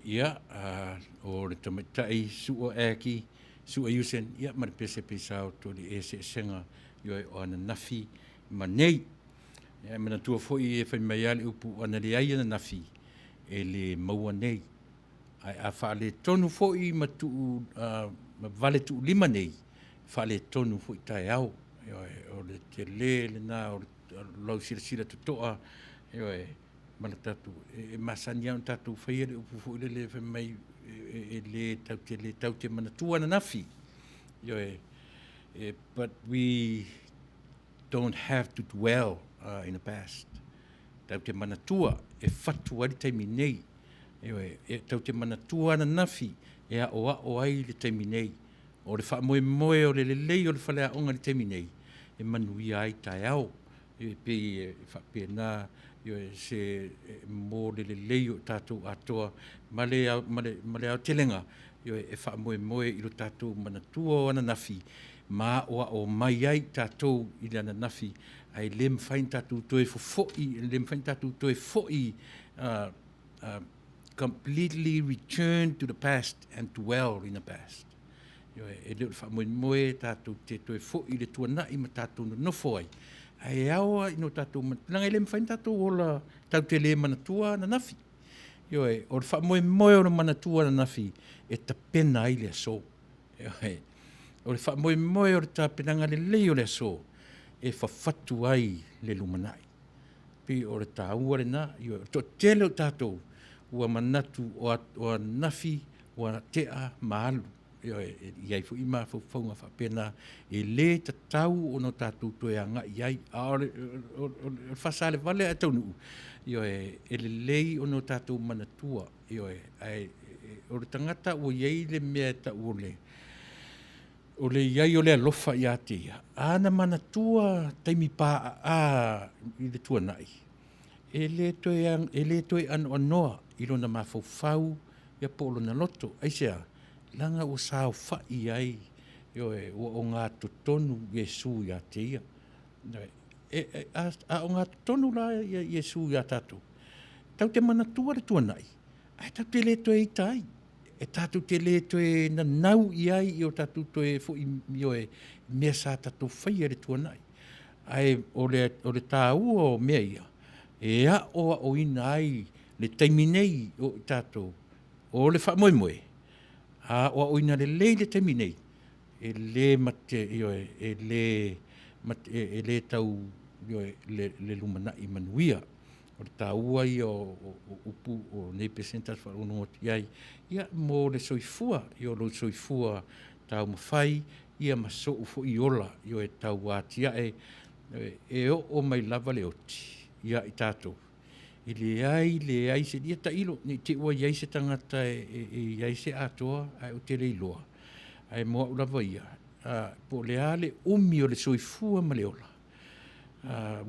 Ia, o le tamaitai Su'a Aki, Su'a Usen, ia ma le pese pisa o toli eseesega ioe o ananafi ma nei. Ia, e manatua foi e fai mai lava le upu, ana leai ananafi, e le maua nei. Ae a faaletonu foi ma tuu ma vale tuulima nei, faaletonu foi taeao. Ioe, o le tele lena o lau silasila totoa, ioe, ma le tatou, e masani lava ona tatou faia le upu foi lele fai mai e le tatou te le tatou te manatua ananafi. Ioe, but we don't have to dwell in the past. Tatou te manatua e fatu ai le taimi nei. Ioe, e tatou te manatua ananafi e aoao ai le taimi nei. O le faamoemoe o le lelei o le faleaoga i le taimi nei, e manuia ai taeao. E pei e faapena se mo le lelei o tatou atoa ma le aotelega e faamoemoe i lo tatou manatua o ananafi ma aoao mai ai tatou i le ananafi, ae le mafai ona tatou toe fofo'i, e le mafai ona tatou toe fo'i, completely return to the past and dwell in the past. Ioe, e le o le faamoemoe tatou te toe foi i le tuanai ma tatou nonofo ai, ae ao lava ina o tatou leaga e le mafai ona tatou ola tatou te le manatua ananafi. Ioe, o le faamoemoe o le manatua ananafi e tapena ai le aso. Ioe, o le faamoemoe o le tapenaga lelei o le aso e fafatu ai le lumanai. Pei o le taua lena. Ioe, o le toatele o tatou ua manatu o ananafi ua tea ma alu. Ioe, e i ai foi mafaufauga faapena, e le tatau ona tatou toe agai i ai, a o le faasalevale ae taunuu, ioe, e lelei ona tatou manatua, ioe, ae o le tagata ua i ai le mea e tau o le i ai o le alofa ia te ia, a na manatua taimi paaa i le tuanai, e le toe anoanoa i lona mafaufau ia po o lona loto. Aisea? Leaga ua saofai ai, ioe, ua ogatotonu Iesu ia te ia. A ogatotonu la Iesu ia tatou, tatou te manatua le tuanai, ae tatou te le toe ita ai, e tatou te le toe nanau i ai i o tatou toe foi, ioe, mea sa tatou faia i le tuanai. Ae o le taua o mea ia, e aoaoina ai le taimi nei o i tatou, o le faamoemoe, a aoaoina lelei le taimi nei, e le mate, ioe, e le mate, e le tau, ioe, le lumanai manuia. O le taua ia o upu o nei pesega ta te faalogologo atu i ai, ia, mo le soifua, i lou soifua taumafai, ia ma sou foi ola, ioe, tau atiae, e oo mai lava le oti ia i tatou, e leai, leai se, ia tailo, ne i te i ua i ai se tagata e i ai se atoa ae ou te le iloa, ae mo au lava ia, po o le a le umi o le soifua ma le ola,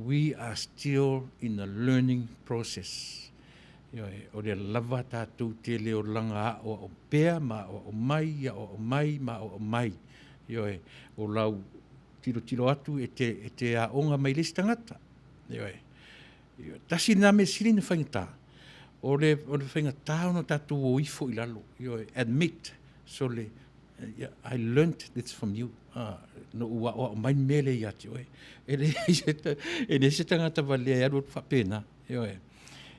we are still in a learning process. Ioe, o lea lava tatou te le olaga aoao pea ma aoao mai, aoao mai ma aoao mai. Ioe, o lau tilotilo atu e te aoga mai le isi tagata. Ioe, tasi lena mea sili ona faigata, o le faigata ona tatou o ifo i lalo, ioe, admit, sole, I learnt this from you. Na ou aoao mai le mea lea ia te oe. E leai se tagata valea e alu atu faapena. Ioe.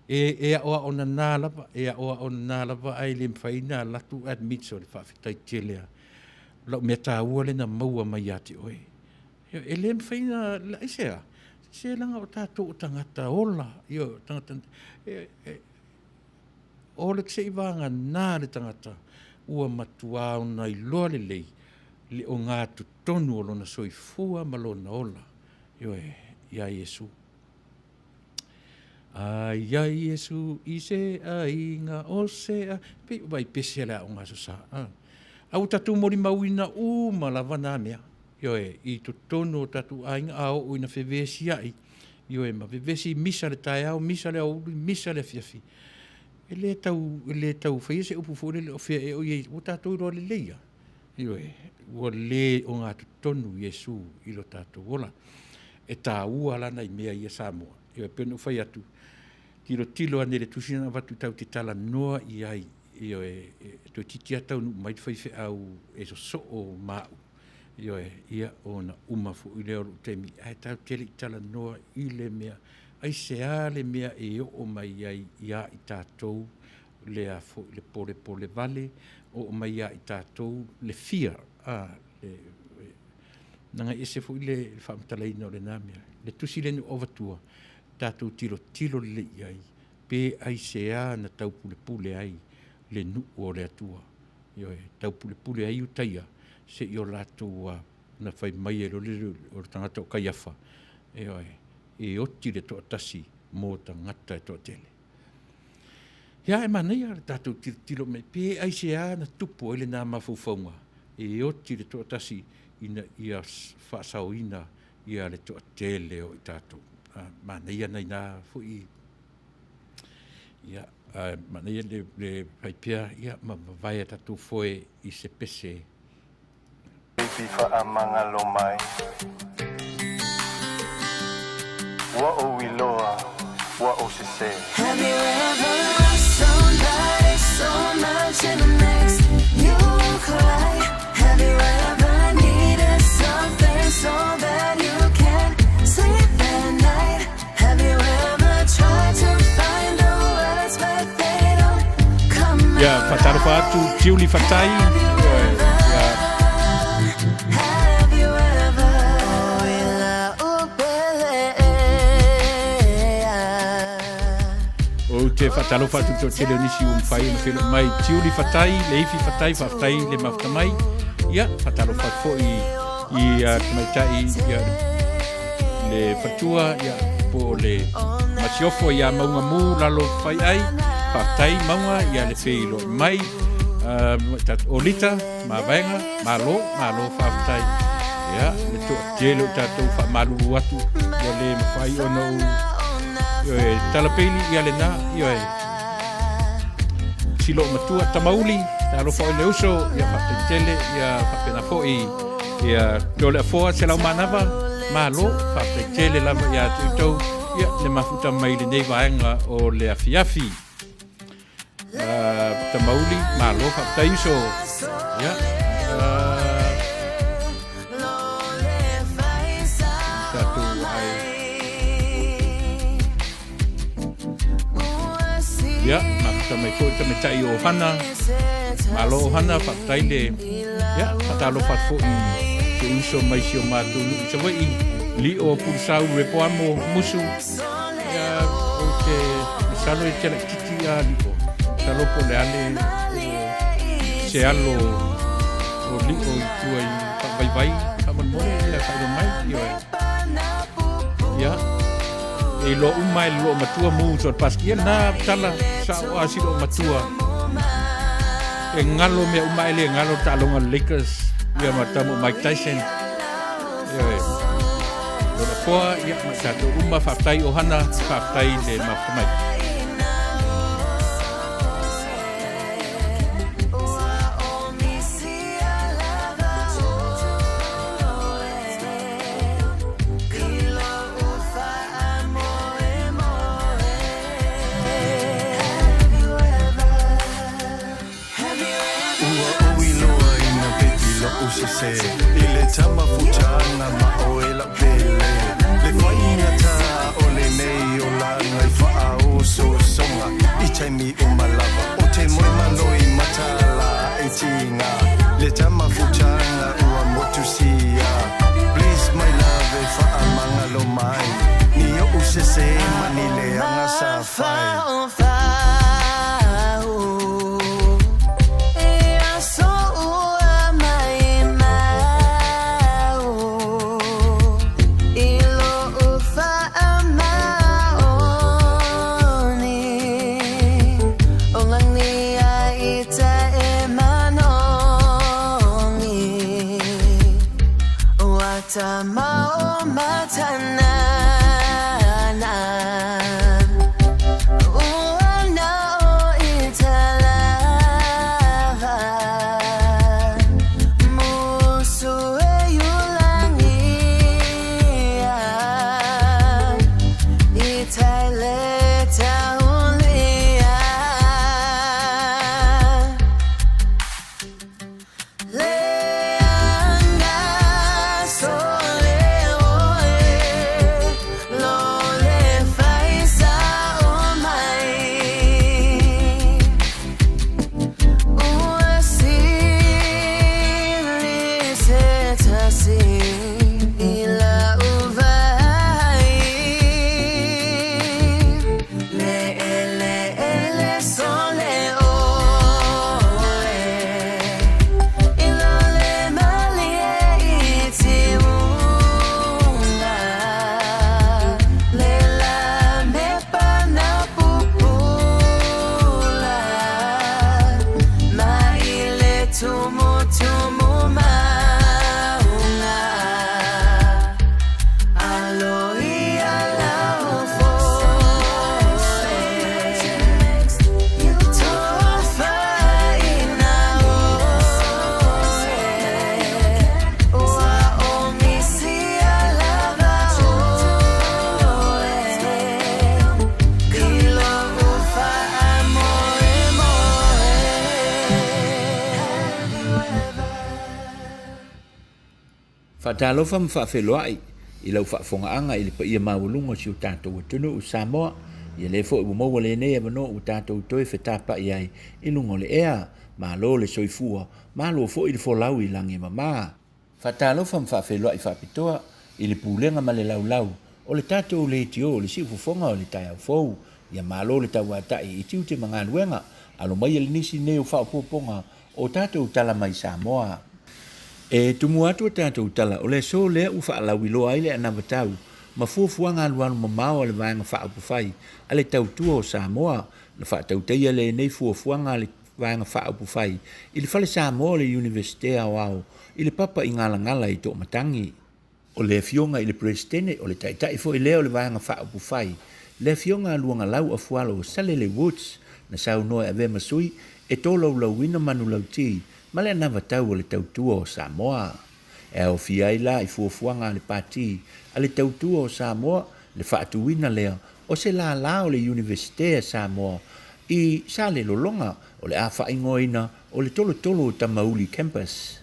E aoao nana lava, e aoao nana lava ae le mafai ona alu atu admit sole, faafetai tele lava. O lau mea taua lea na maua mai ia te oe. E le mafai ona, aisea? Se leaga o tatou o tagata ola, ioe, o tagata, o le seivagana le tagata ua matua ona iloa lelei le ogatotonu o lona soifua ma lona ola, ioe, ia Iesu. A ia Iesu i se aiga o se a, pei o vaipese a le Aoga Aso Sa. A ua tatou molimauina uma lava na mea, ioe, i totonu o tatou aiga, a oo ina fevesiai, ioe, ma vevesi, misa le taeao, misa le aoauli, misa le afiafi. E le tau, e le tau faia se upu foi lele o fea ea o i ai, ua tatou iloa lelei lava, ioe, ua le ogatotonu Iesu i lo tatou ola. E taua la nai mea ia Samoa. Ioe, pei ona ou fai atu, tilotilo ane i le tusi lea na avatu tatou te talanoa i ai. Ioe, e toeitiiti lava taunuu mai le faifeau e sosoo ma au. Ioe, ia ona uma foi lea o lou taimi, ae tatou te le i talanoa i le mea, aisea le mea e oo mai ai ia i tatou le a foi le polepole vale, oo mai ia i tatou le fear, a, le, leaga e ese foi le faamatalaina o lena mea. Le tusi lea na ou avatua, tatou tilotilo lelei i ai, pe aisea na taupulepule ai le nuu o le Atua. Ioe, taupulepule ai Iutaia se i o latou na fai mai ai loa le, o le tagata o Kaiafa, ioe, e oti le toatasi mo tagata e toatele. Ia, e manaia le tatou tilotilo mai pe aisea na tupu ai lena mafaufauga e oti le toatasi ina ia faasaoina ia le toatele o i tatou. Manaia nai na foi, ia, manaia le, le fai pea, ia, ma mavae a tatou foe i se pese. Baby faamagalo mai Ua ou iloa ua ou sese. Have you ever loved somebody so much it makes you cry? Have you ever needed something so bad you can't sleep at night? Have you ever tried to find the words but they don't come Ia, faatalofa atu, Tiuli Fatai. Ioe, ia. Have you ever? Ou te faatalofa atu i le toatele o nisi ua mafai ona feiloai mai. Tiuli Fatai, Leifi Fatai, faafetai le mafuta mai. Ia, faatalofa atu foi i tamaitai, ia, le fatua, ia, po o le masiofo ia Mauga Mu lalo fai ai. Faafetai Mauga, ia le feiloai mai. O Lita, Mavaega, malo, malo faafetai. Ia, le toatele o tatou faamalulu atu, ua le mafai ona ou Ioe, Talapeili, ia lena, ioe. Silo matua, Tamauli, talofa oi le uso, ia faafetai tele, ia faapena foi, ia Tole Afoa, Selau Manava, malo, faafetai tele lava ia te outou, ia le mafuta mai lenei vaega o le afiafi. Tamauli, malo, faafetai uso. Ia, tatou ai. Ia, mafuta mai foi tamaitai o Hana. Malo o Hana, faafetai le. Ia, faatalofa atu foi i se uso mai si o matou nuu i Savaii, Lio Pulusau Repoamo Musu. Ia, ou te masalo e te laititi a Lio. Masalo po o le a le se alo o Lio i tua i faavaivai faamolemole ia faailoa mai. Ioe. Ia, e iloa uma e le loomatua mu uso o le Pasiki. Ia lena tala sao a si loomatua. E galo mea uma ae le galo le taaloga a le Lakers ia ma tama o Mike Tyson. Ioe. Lona foa, ia, ma i tatou uma, faafetai ohana, faafetai le mafuta mai. Ua ou iloa i na baby lo'u sese I le tama futana ma oe la'u pele Le faigata o lenei olaga i faaosoosoga I taimi uma lava o te moe maloi matala i tiga Le tama futana ua motusia Please my love e faamagalo mai Ni o'u sese ma ni leaga sa fai. Faatalofa ma faafeiloai i lau faafogaaga i le paia maualuga o si o tatou atunuu Samoa. Ia lea foi ua maua lenei avanoa ua tatou toe fetapai ai i luga o le ea. Malo le soifua, malo foi le folau i lagi e mama. Faatalofa ma faafeiloai faapitoa i le Pulega ma le Laulau o le tatou Leitio o le Siufofoga o le Taeao Fou. Ia malo le tauatai i tiute ma galuega. Alo maia le nisi nei o faaopoopoga o tatou tala mai Samoa. E tumu atu a tatou tala o le aso lea ua faalauiloa ai le anavatau ma fuafuaga alualu mamao a le Vaega Faaupufai a le Tautua o Samoa. Na faatautaia lenei fuafuaga a le Vaega Faaupufai i le Fale Samoa o le Iunivesite Aoao i le Papa i Galagala i Toomatagi. O le Afioga i le Peresetene, o le Taitai foi lea o le Vaega Faaupufai, le Afioga a Luagalau Afualo Salele Woods, na saunoa e avea ma sui e tolaulauina manulauti ma le anavatau a le Tautua o Samoa. E aofia ai la i fuafuaga a le Pati a le Tautua o Samoa le faatuina lea o se lālā o le Iunivesite a Samoa i Salelologa o le a faaigoaina o le Tolotolo o Tamauli Campus.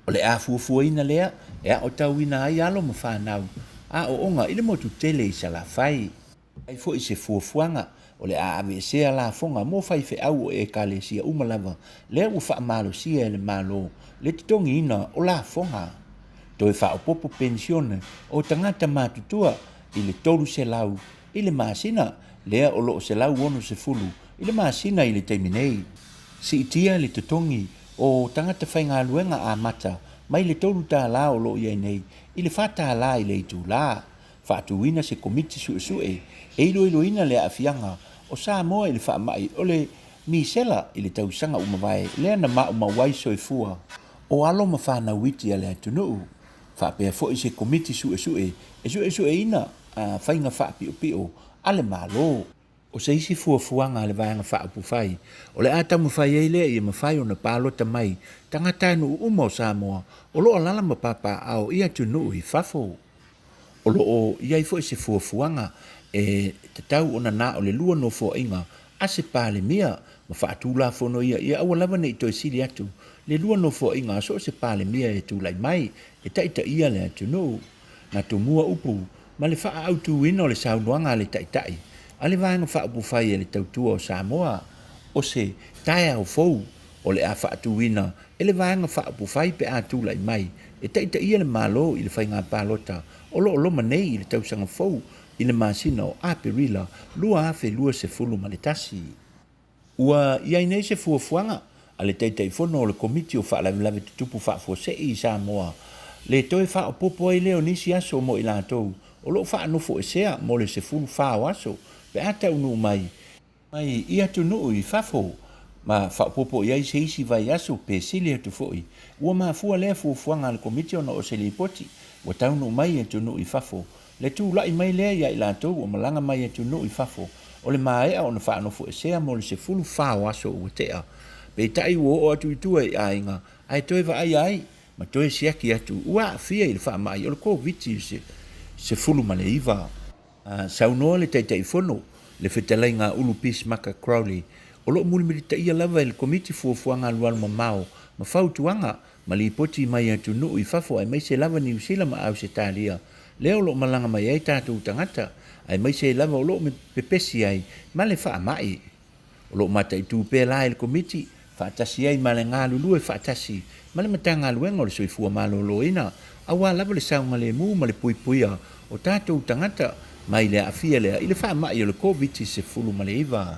O le a fuafuaina lea e aotauina ai alo ma fanau aooga i le motu tele i Salafai. Ai foi se fuafuaga o le a aveesea lafoga mo faifeau o Ekalesia uma lava lea ua faamalosia e le Malo le totogiina o lafoga. Toe faaopoopo penisione o tagata matutua i le 300 i le masina, lea o lo o 160 i le masina i le taimi nei. Siitia le totogi o tagata faigaluega amata mai le $3 o lo o i ai nei i le $4 i le itula. Faatuina se Komiti Suesue e iloiloina le aafiaga o Samoa i le faamai o le misela i le tausaga ua mavae lea na maumau ai soifua o alo ma fanau iti a le atunuu. Faapea foi se Komiti Suesue e suesueina faiga faapiopio a le Malo. O se isi fuafuaga a le Vaega Faaupufai, o le a taumafai ai lea ia mafai ona palota mai tagatanuu uma o Samoa o lo o alaala ma papaaao i atunuu i fafo. O lo o i ai foi se fuafuaga e tatau ona na o le lua nofoaiga a se Palemia ma faatulafono ia ia aua lava ne i toe sili atu le lua nofoaiga a so o se Palemia e tulai mai e taitaia le atunuu. Na tumua upu ma le faaautuina o le saunoaga a le Taitai a le Vaega Faaupufai a le Tautua o Samoa, o se taeao fou o le a faatuina e le Vaega Faaupufai pe a tulai mai e taitaia le Malo i le faiga palota o lo o loma nei i le tausaga fou i le masina o Aperila 2021. Ua i ai nei se fuafuaga a le Taitaifono o le Komiti o Faalavelave Tutupu Faafuasei i Samoa le toe faaopoopo ai lea o nisi aso mo i latou o lo o faanofoesea mo le 14 o aso pe a taunuu mai mai i atunuu i fafo ma faaopoopo i ai se isi vaiaso pe sili atu foi. Ua mafua lea fuafuaga a le Komiti ona o se lipoti ua taunuu mai i atunuu i fafo Le tulai mai lea ia i latou ua malaga mai atunuu i fafo, o le maea ona faanofoesea mo le 14 o aso ua tea. Peitai ua oo atu i tua i aiga ae toe vaaia ai ma toe siaki atu ua aafia i le faamai o le Koviti-19. Saunoa le Taitaifono, le Fetalaiga a Ulu Peace Maka Crowley, o lo o mulimulitaia lava e le Komiti Fuafuaga Alualu Mamao ma Fautuaga ma Lipoti mai atunuu i fafo aemaise lava Niu Sila ma Ausetalia lea o lo o malaga mai ai tatou tagata, aemaise ai lava o lo o pepesi ai ma le faamai. O lo o mataitu pea la e le Komiti, faatasi ai ma le galulue faatasi ma le Matagaluega o le Soifua Maloloina, aua lava le saogalemu ma le puipuia o tatou tagata mai le aafia lea i le faamai o le Koviti-19.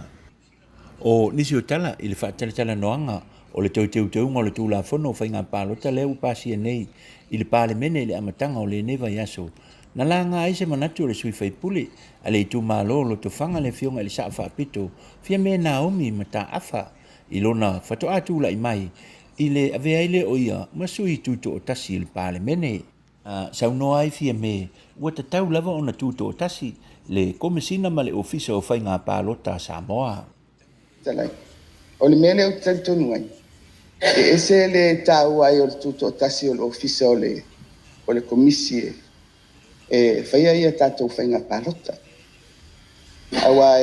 O nisi o tala i le faatalatalanoaga o le toe teuteuga o le Tulafono o Faiga Palota lea ua pasia nei i le Palemene i le amataga o lenei vaiaso, na laga ai se manatu o le sui faipule a le itumalo o Lotofaga le Afioga i le Sao Faapito Fiame Naomi Mataafa i lona faatoa tulai mai i le avea ai lea o ia ma sui tutoatasi i le Palemene. Saunoa ai Fiame, ua tatau lava ona tutoatasi le Komesina ma le Ofisa o Faiga Palota a Samoa. Fetalai. O le mea lea ou te talitonu ai, e ese le taua ai o le tutoatasi o le Ofisa o le Komisi e faia ia tatou faiga palota. Aua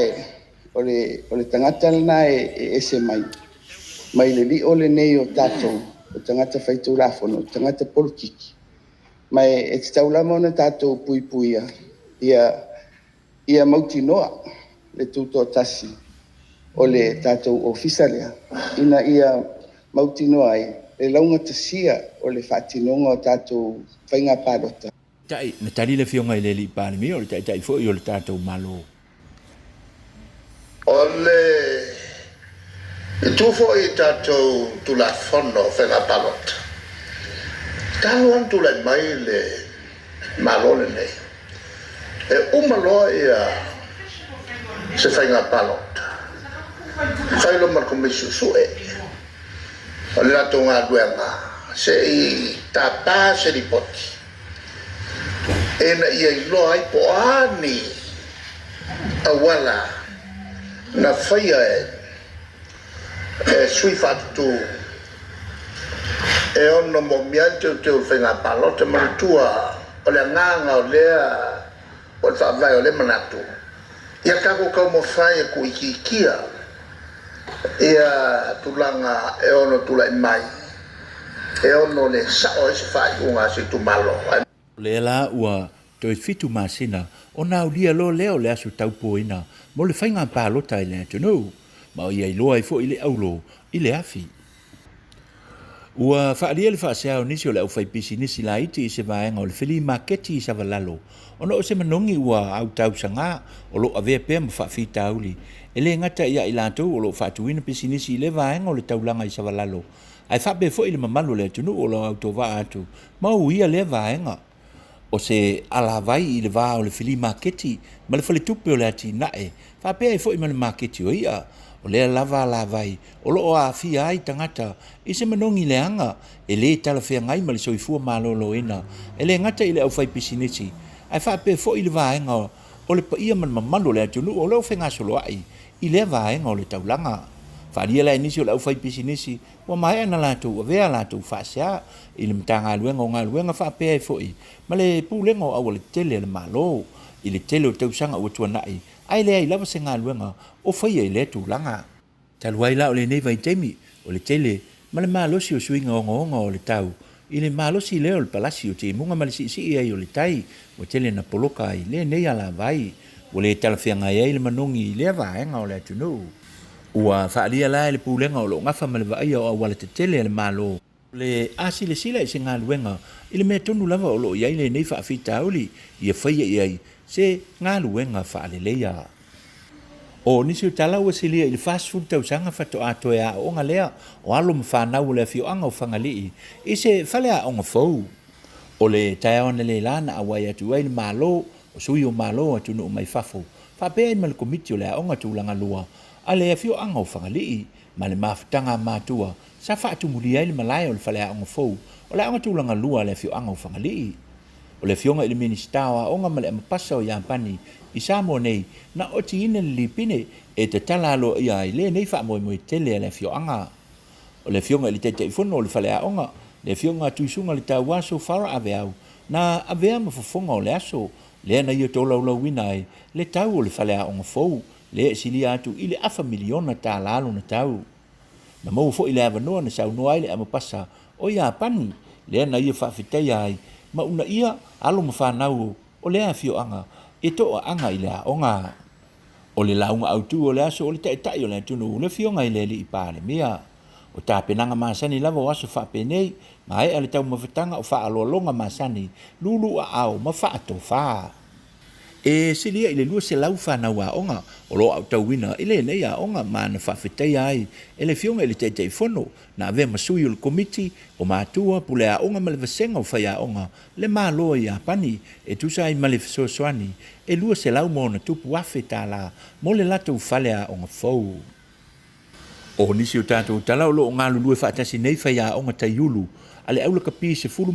o le tagata lena e ese mai mai le lio lenei o tatou o tagata faitulafono, o tagata polokiki. Ma e tatau lava ona tatou puipuia ia mautinoa le tutoatasi o le tatou Ofisa lea, ina ia mautinoa ai le laugatasia o le faatinoga o tatou faiga palota. Taitai, na tali le Afioga i le Alii Palemia, o le Taitai foi o le tatou Malo. O le itu foi i tatou Tulafono o Faiga Palota, talu lava ona tulai mai le Malo lenei, e uma loa se faiga palota, fai loa ma le Komisi Suesue. O le latou galuega, se i tapa se lipoti ina ia iloa ai po o a ni auala na faia e sui faatutu e ono moomia ai le teuteu o le faiga palota. Manatua o le agaga o lea o le faavae o lea manatu, ia tatou taumafai e tuuitiitia ia tulaga e ono tulai mai e ono le sao ai se faaiuga a se itumalo. O lea la ua toe fitu masina ona aulia loa lea o le aso taupuaina mo le faiga palota i le atunuu, ma o ia iloa ai foi le aulo i le afi. Ua faaalia le faasea o nisi o le aufaipisinisi laiti i se vaega o le filii maketi i Savalalo ona o se manogi ua autausaga o lo o avea pea ma faafitauli e le gata ia i latou o lo o faatuina pisinisi i lea vaega o le taulaga i Savalalo ae faapea foi le mamalu o le atunuu o lo o autovaa atu ma uia lea vaega. O se alavai i le va o le filii maketi ma le faletupe o le atinae, faapea ai foi ma le maketi o i'a. O lea lava alavai o lo o aafia ai tagata i se manogi leaga e le talafeagai ma le soifua maloloina, e le gata i le aufaipisinisi, ae faapea foi le vaega o le paia ma le mamalu o le atunuu o lo o fegasoloai i lea vaega o le taulaga. Faaalia la e nisi o le aufaipisinisi Ua maea ona latou avea a latou faasea i le Matagaluega o Galuega faapea ai foi ma le Pulega o Aualatetele a le Malo i le tele o tausaga ua tuanai ae leai lava se galuega o faia i lea tulaga. Talu ai la o lenei vaitaimi o le tele ma le malosi o suiga ogaoga o le tau i le malosi lea o le palasi o timuga ma le siisii ai o le tai ua tele na poloka ai lenei alavai ua le talafeagai ai le manogi i lea vaega o le atunuu. Ua faaalia la e le Pulega o lo o gafa ma le vaaia o auala tetele a le Malo, le a silasila i se galuega i le mea tonu lava o lo o i ai lenei faafitauli ia faia i ai se galuega faaleleia. O nisi o tala ua silia i le 40 tausaga faatoa toe aooga lea o alo ma fanau o le afioaga o Fagalii i se faleaoga fou. O le taeao analeila na auai atu ai le Malo o sui o Malo o atunuu mai fafo, faapea ai ma le Komiti o le Aoga Tulaga Lua a le afioaga o Fagalii ma le mafutaga a matua sa faatumulia ai le malae o le faleaoga fou o le Aoga Tulaga Lua a le afioaga o Fagalii. O le afioga i le Minisita o Aoga ma le Amapasa o Iapani i Samoa nei na otiina le lipine e tatala aloaia ai lenei faamoemoe tele a le afioaga. O le afioga i le Taitaifono o le faleaoga, le afioga a Tuisuga Letauaso Farah Aveau, na avea ma fofoga o le aso lea na ia tolaulauina ai le tau o le faleaoga fou lea e silia atu i le afa miliona tala lona tau. Na maua foi le avanoa na saunoa ai le amapasa o Iapani lea na ia faafetaia ai ma uunaia alo ma fanau o lea afioaga e toaaga i le aoga. O le lauga autu o le aso o le Taitai o le atunuu, le Afioga i le Alii Palemia. O tapenaga masani lava o aso faapenei, maea le taumafataga o faaaloaloga masani, lulu aao ma faatofa. E silia i le 200 fanau aoga o lo o aotauina i lenei aoga ma na faafetaia ai e le Afioga i le Taitaifono na avea ma sui o le Komiti o Matua, Pule Aoga ma le Vasega o Faiaoga le Malo o Iapani e tusa ai ma le fesoasoani e $200,000 mo le latou faleaoga fou. O nisi o tatou tala o lo o galulue faatasi nei faiaoga taiulu a le aulakapi 15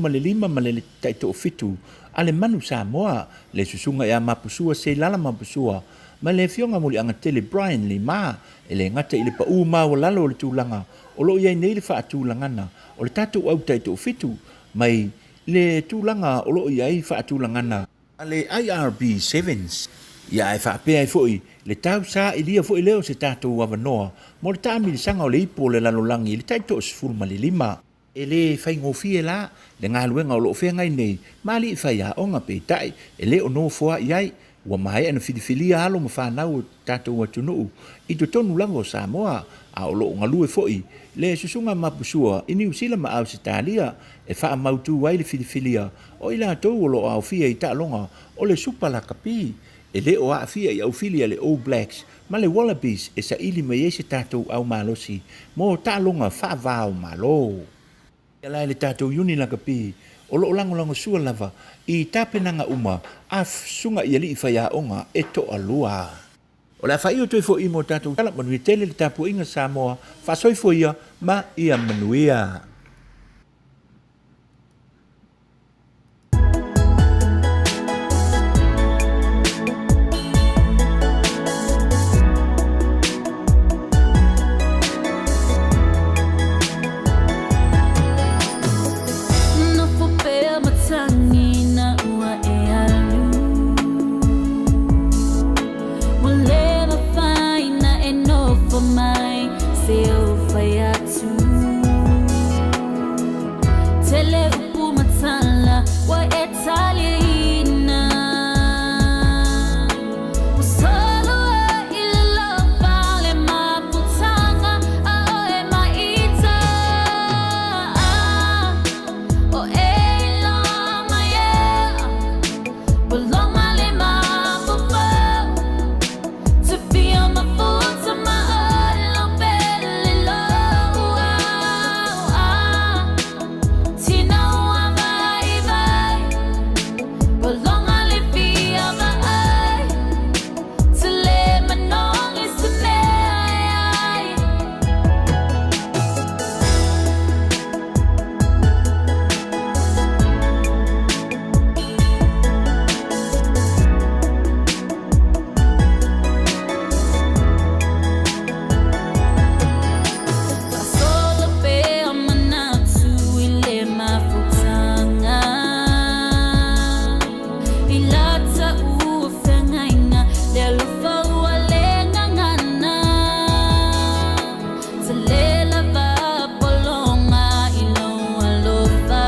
ma le taitoafitu a le Manu Samoa, le Susuga ia Mapusua Seilala Mapusua ma le Afioga Muliagatele Brian Lima, e le gata i le pau maualalo o le tulaga o lo o i ai nei le faatulagana o le tatou au taitoafitu mai le tulaga o lo o i ai faatulagana a le IRB Sevens, ia ae faapea ai foi le tau sailia foi lea o se tatou avanoa mo le taamilisaga o le ipu o le lalolagi i le taitoa 15. E le faigofie la le galuega o lo o feagai nei ma alii faiaoga, peitai, e le o nofoa'i ai. Ua maea ona filifilia alo ma fanau o tatou atunuu i totonu lava o Samoa, a o lo o galue foi le Susuga Mapusua i Niu Sila ma Ausetalia e faamautu ai le filifilia o i latou o lo o aofia i taaloga o le Supa Lakapi. E le o aafia i aufili a le All Blacks ma le Wallabies e saili mai ai se tatou au malosi mo taaloga faava-o-Malo. Ia la e le tatou Iuni Lakapi o lo o lagolagosua lava i tapenaga uma a susuga i alii faiaoga e toalua. O le a faaiu atu ai foi mo tatou tala, manuia tele le tapuaiga Samoa, faasoifua ia ma ia manuia. Nofo pea matagi na ua e alu. Ua le mafai na e nofo mai se ou fai atu. Tele upu matala ua e taliaina. Ua solo ai i le lofa le mafutaga a oe maita. O e iloa mai ea, ua loma le mafaufau. To feel my futa ma oe pele loa. Tina ua vaivai, ua loga le fia vaai. Te le manogi se mea e ai. Faasolo pea manatu i le mafutaga. I lata ua feagaiga le alofa ua le gagana. Tele lava pologa i lou alofa.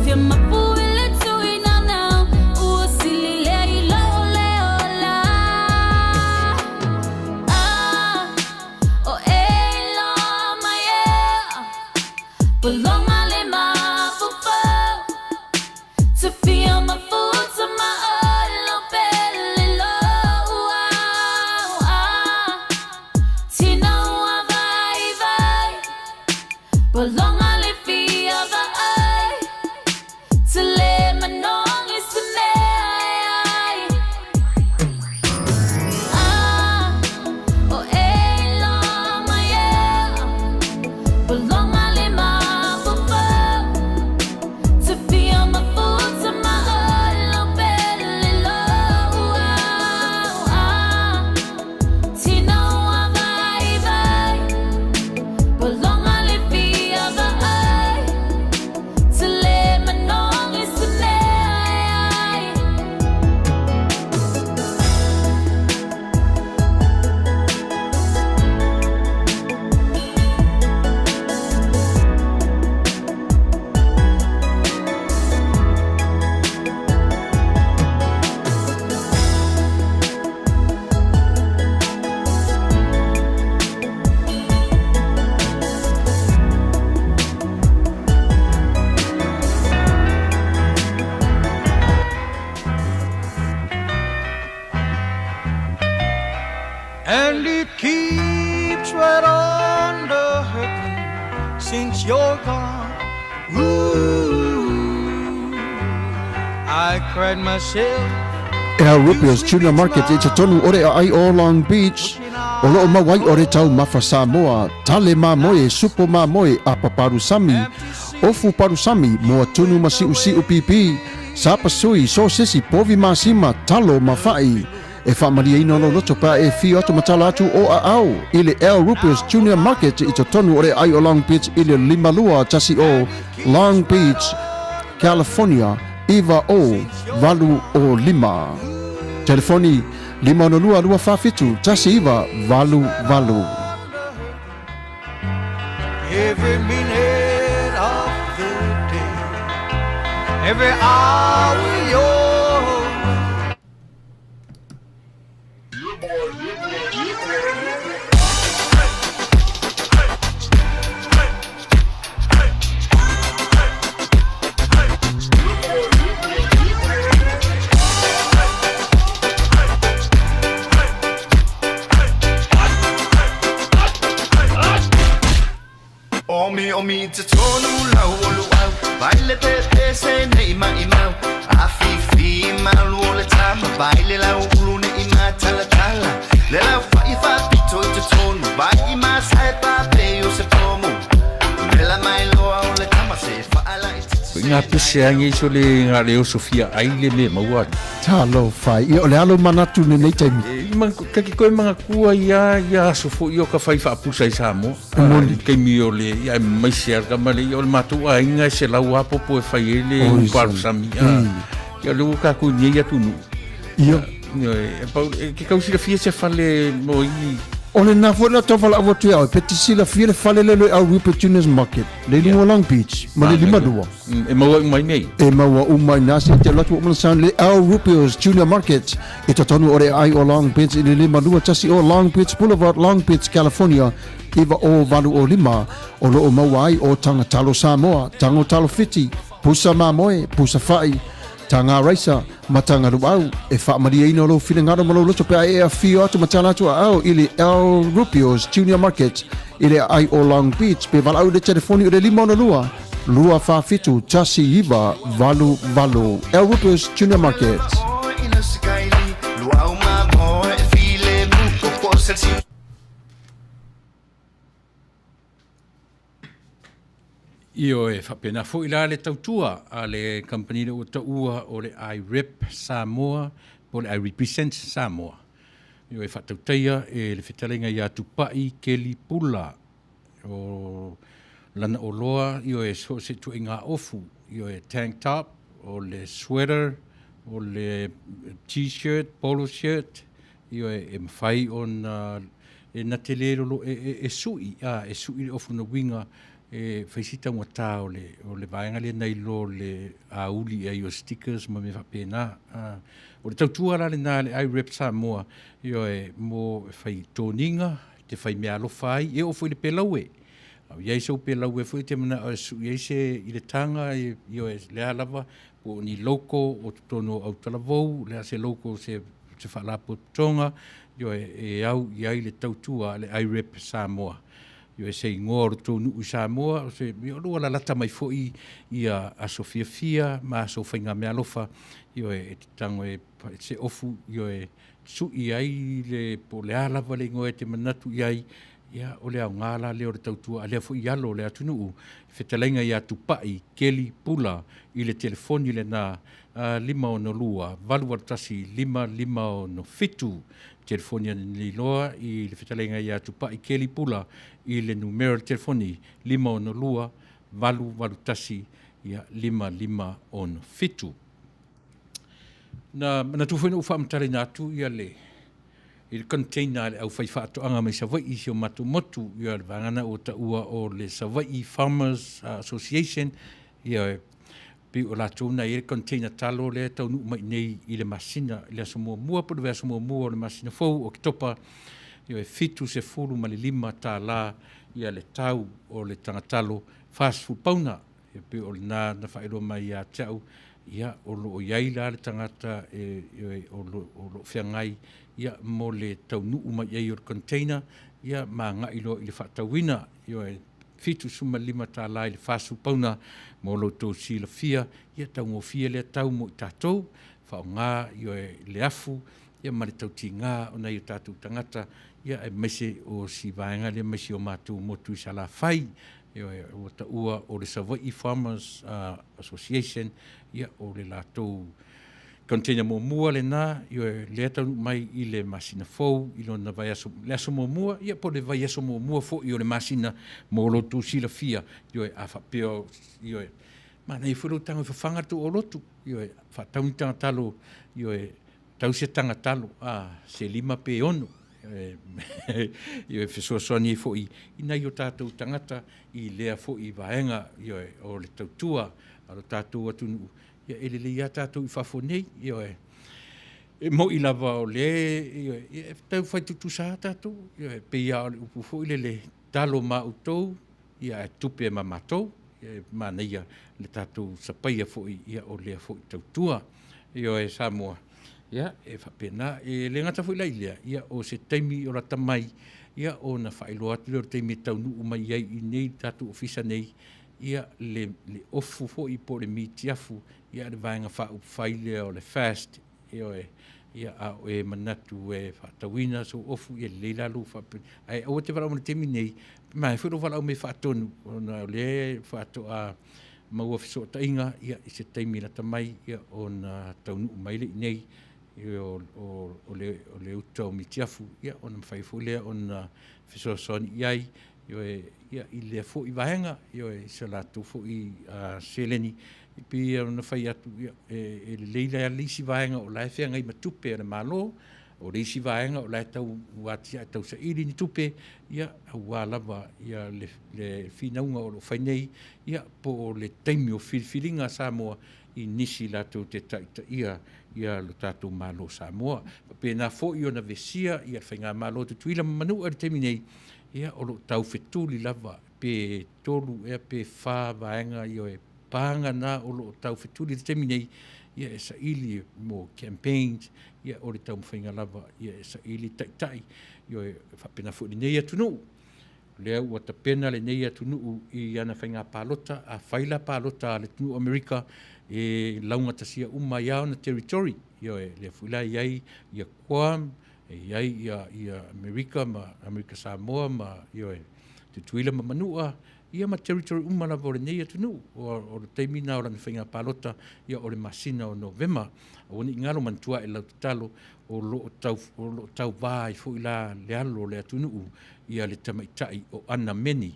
Fia mapu i le tuinanau ua sili lea i lou le ola. Ah, o e iloa mai ea, pologa le mafaufau. To feel my futa ma oe pele loa. Ah, tina ua vaivai, pologa le fia vaai. Te le manogi se mea e ai. Ah, o e iloa mai ea, pologa le mafaufau. To feel my futa ma oe pele loa. Ah, tina ua vaivai, pologa le fia vaai. Te le manogi se mea e ai. And it keeps right on the hurting since you're gone. Ooh, I cried myself. Al Rupio's Tuna Market i totonu o le aai o Long Beach, o loo mau ai o le taumafa Samoa, tale mamoe, supo mamoe, apa palusami, ofu palusami, moa tunu ma siusiu pipi, sapasui, sosesi, povi masima, talo ma fa'i. E faamalieina lou loto pe a e afio atu ma tala atu o aao i le Al Rupio's Junior Market i totonu o le aai o Long Beach i le 5210 Long Beach, California 90805. Telefoni 562 247 1988. Every minute of the day, every hour you're away. Omi omi te tonu lau o luau Vai le pepe se nei mai mau A fifi malu o le tama Vai le lau ulu ne i matala tala Le lau fai fa pito i te tonu Vai i masai pa pe o se pomu Vela mai loa o le tama se whaala i te Ko ngā pese ange iso le ngā leo Sofia ai le me maua atu. Talofa e. Ia, o le alo manatu lenei taimi. E, ma, kaki koe mangatua ia, ia aso foi o ka whai whaapusa i Samoa. Moni. Kaimi o le, ia e maise ar ka male, ia o le mātou aiga e se lau apopo e whai e le Oi, uparusami. Ia le ua kākou nei atu nu. Ia. Ia, e, pau, e, ke kausila fia se fale mo i... O le nā foi la tau whala awa tu au, pe te sila fia le fale le le au Rupert Junior's Market, le lunga Long Beach, ma le lima lua. E maua uma i nei. E maua uma i nā se te lotu o mana sound le Al Rupio's Junior Market i totonu o le ai o Long Beach i le 521 o Long Beach Boulevard, Long Beach, California, 90805 o loo maua ai o Taga Talo Samoa, Tago Talo Fiti, Pusa Mamoe, Pusa Fa'i, Taga Raisa, ma Taga Luau. E faamalieina o lou finagalo ma lou loto pe a e afio atu ma tala atu aao i le Al Rupio's Junior Market i le aai o Long Beach pe valaau i le telefoni o le 562 247 1988. Al Rupio's Junior Market. Ioe, faapena foi la le tautua a le kamupani lea ua taua o le iRep Samoa po o le iRepresent Samoa. Ioe, faatautaia e le fetalaiga ia Tupai Keli Pula o lana oloa, ioe, so o se ituaiga ofu, ioe, tank top, o le sweater, o le t-shirt, polo shirt, Ioe, e mafai ona e na te le lolo e, e, e sui, a, e sui le ofu na uiga e fai si taugata o le, o le vaega lea nai lo le auli i ai o stickers ma mea faapena. A, o le tautua la lena a le iRep Samoa, ioe, mo e fai toniga, te fai mea alofa ai, e oo foi i le pelaue. A o i ai sou pelaue foi e te manao e sui ai se i le taga, ioe, le a lava, po o ni loko o totonu o Autalavou, o le a se loko o se, se faalapotopotoga, ioe, e au i ai le tautua a le IREP Samoa. Ioe, se igoa o le tou nuu i Samoa, o se, ioe, o lo o lalata mai foi ia aso fiafia ma aso faigameaalofa, ioe, e te tago e, se ofu, ioe, sui ai le, po o le a lava le igoa e te manatu i ai, ia, o le aoga la lea o le tautua a lea foi i alo o le atunuu, fetalaiga ia Tupai Keli Pula i le telefoni lena 562 881 5567. Telefoni ana nei loa i le fetalaiga ia Tupai Keli Pula i le numera o le telefoni 562 881 5567. Na manatu foi na ou faamatalaina atu ia le i le container a le aufaifaatoaga mai Savaii i si o matou motu, ia le vaega lena ua taua o le Savaii Farmers Association, ia pei o latou na i ai le container talo lea e taunuu mai nei i le masina, i le aso muamua po o le vaiaso muamua o le masina fou o Oketopa, ia e $75 ia le tau o le tagatalo 40 pauna. E pei o lena na faailoa mai ia te au, ia, o lo o i ai la le tagata e, e, o lo, o lo o feagai ia, mo le taunuu mai i ai o le container, ia, ma agai loa i le faatauina, ioe, $75 i le 40 pauna mo lo outou silafia, ia, taugofie lea tau mo i tatou, faaaoga, ioe, le afu, ia, ma le tautiga o nai o tatou tagata, ia, aemaise o si vaega lea mai si o matou motu i Salafai, Ioe, ua taua o le Savaii Farmers Association, ia, o le latou container muamua lena, ioe, lea taunuu mai i le masina fou, i lona vaiaso, le aso muamua, ia, po o le vaiaso muamua foi o le masina mo lo outou silafia, ioe, a faapea, ioe, manaia foi lou tago e fafaga le tou olotu, ioe, faatau ni tagatalo, ioe, tau se tagatalo, a, se lima pe ono. E fesoasoani ai foi i nai o tatou tagata i lea foi vaega, ioe, o le tautua a lo tatou atunuu. Ia, e lelei lava tatou i fafo nei, ioe. E moni lava o lea, ioe, e tau fai tutusa lava tatou, ioe, pei lava o le upu foi lele, talo ma outou, ia ae tupe ma matou. Ia, e manaia le tatou sapaia foi ia o lea foi tautua. Ioe Samoa, ia e faapena. E le gata foi la i lea, ia o se taimi o lata mai, ia ona faailoa atu lea o le taimi e taunuu mai ai i inei le tatou ofisa nei, ia le, le ofu foi po o le mitiafu, ia le Vaega Faaupufai lea o le FAST, ioe, ia a o e manatu e faatauina sou ofu, ia lelei la lou faape, ae aua te valaau mai i le taimi nei, manaia foi lou valaau mai faatonu, ona o lea faatoa maua fesootaiga, ia, i se taimi lata mai, ia, ona taunuu mai lea i inei, ia, o, o, o, le, o le uta o Mitiafu, ia, ona mafai foi lea ona fesoasoani i ai, ioe, ia, i lea foi vaega, ioe, i se latou foi uh, seleni, e pei ona fai atu, ia, e, e lelei la le isi vaega o la e feagai ma tupe a le Malo, o le isi vaega o la e tau atiae tau saili ni tupe, ia, aua lava ia, le, le finauga o lo o fai nei, ia, po o le taimi o filifiliga a Samoa i nisi latou te taitaia ia lo tatou Malo Samoa. Faapena foi ona vesia ia le Faigamalo a Tutuila ma Manua i le taimi nei, ia, o lo o taufetuli lava pe tolu ea pe fa vaega ioe paga na o lo o taufetuli i le taimi nei, ia e saili mo campaigns, ia o le taumafaiga lava ia e saili taitai, ioe, faapena foi i lenei atunuu. O lea ua tapena lenei atunuu i ana faiga palota, a fai la palota a le atunuu o Amerika, e laugatasia uma ai lava ona territory, ioe, lea foi la e i ai ia Guam, e i ai ia, ia Amerika ma Amerika Samoa ma, ioe, Tutuila ma Manua, ia ma territory uma lava o lenei atunuu. O, o le taimi na o lana faiga palota, ia o le masina o Novema. Aua ne i galo manatua ae lau tatalo, o lo o tau, o lo o tauvā ai foi la le alo o le atunuu ia le tamaitai o Ana Meni.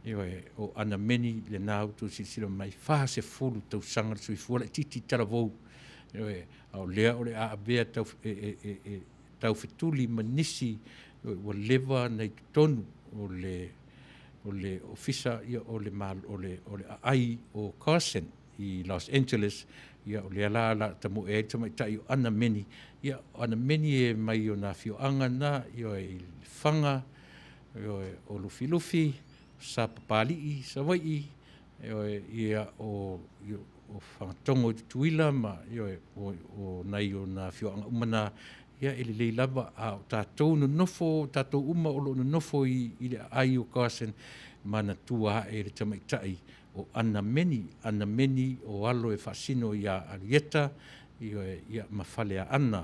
Ioe, o Ana Meni lena ua outou silasila mai, 40 tausaga le soifua laitiiti talavou. Ioe, a o lea o le a avea tau, e, e, e, e taufetuli ma nisi ua leva na i totonu o le o le ofisa ia o le o le o le aai o Carson i Los Angeles ia o lea la la tamoe ai le tamaitai o Ana Meni ia o Ana Meni e mai o nā afioaga na ia i Lefaga ia o Lufilufi Sapapalii Savaii Ioe, ia o, o Fagatogo i Tutuila ma, ioe, o, o nai o nā afioaga uma na, ia e lelei lava, a o tatou nonofo, tatou uma o lo o nonofo i, i le aai o Carson, manatua ae le tamaitai o Ana Meni, Ana Meni o alo e faasino iā Arieta, ioe, ia ma Faleaana,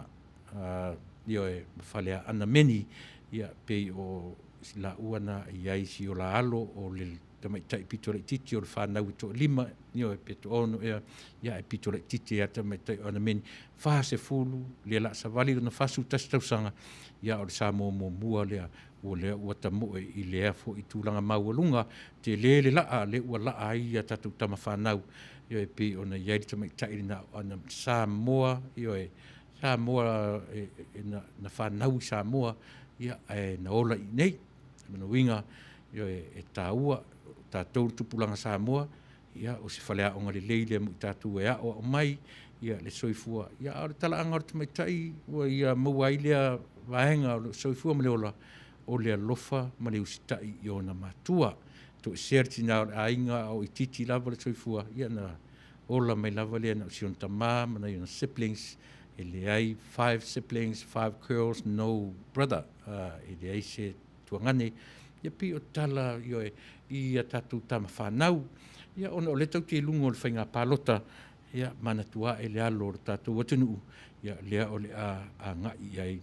uh, ioe, ma Faleaana Meni, ia pei o laua na i ai si o la alo o le tamaitai pito laitiiti o le fanau e toalima, ioe, pe toaono ea, ia e pito laitiiti ai lava tamaitai o Anameni, 40, lea la savali lona 41 tausaga, ia o le Samoa muamua lea, ua lea ua tamoe i lea foi tulaga maualuga, tele le laa, lea ua laa ai ia tatou tama fanau, ioe, pei ona i ai le tamaitai lena o Ana Samoa, ioe, Samoa e, e, na, na fanau i Samoa, ia, ae na ola i inei. Lona uiga, ioe, e taua, o tatou le tupulaga Samoa, ia, o se faleaoga lelei lea mo i tatou e aoao mai, ia, le soifua. Ia, a o le talaaga o le tamaitai ua ia maua ai lea vaega o le soifua ma le ola, o le alofa ma le usitai i ona matua. Toesea le tina o le aiga a o itiiti lava le soifua, ia na ola mai lava lea na o si ona tama ma nai ona siblings, e leai five siblings, five girls, no brother. E leai se tuagane, ia pei o tala ioe i a tatou tama fanau. Ia ona o lea tatou te i luga o le faiga palota, ia manatua ae le alo o le tatou atunuu, ia lea o le a agai i ai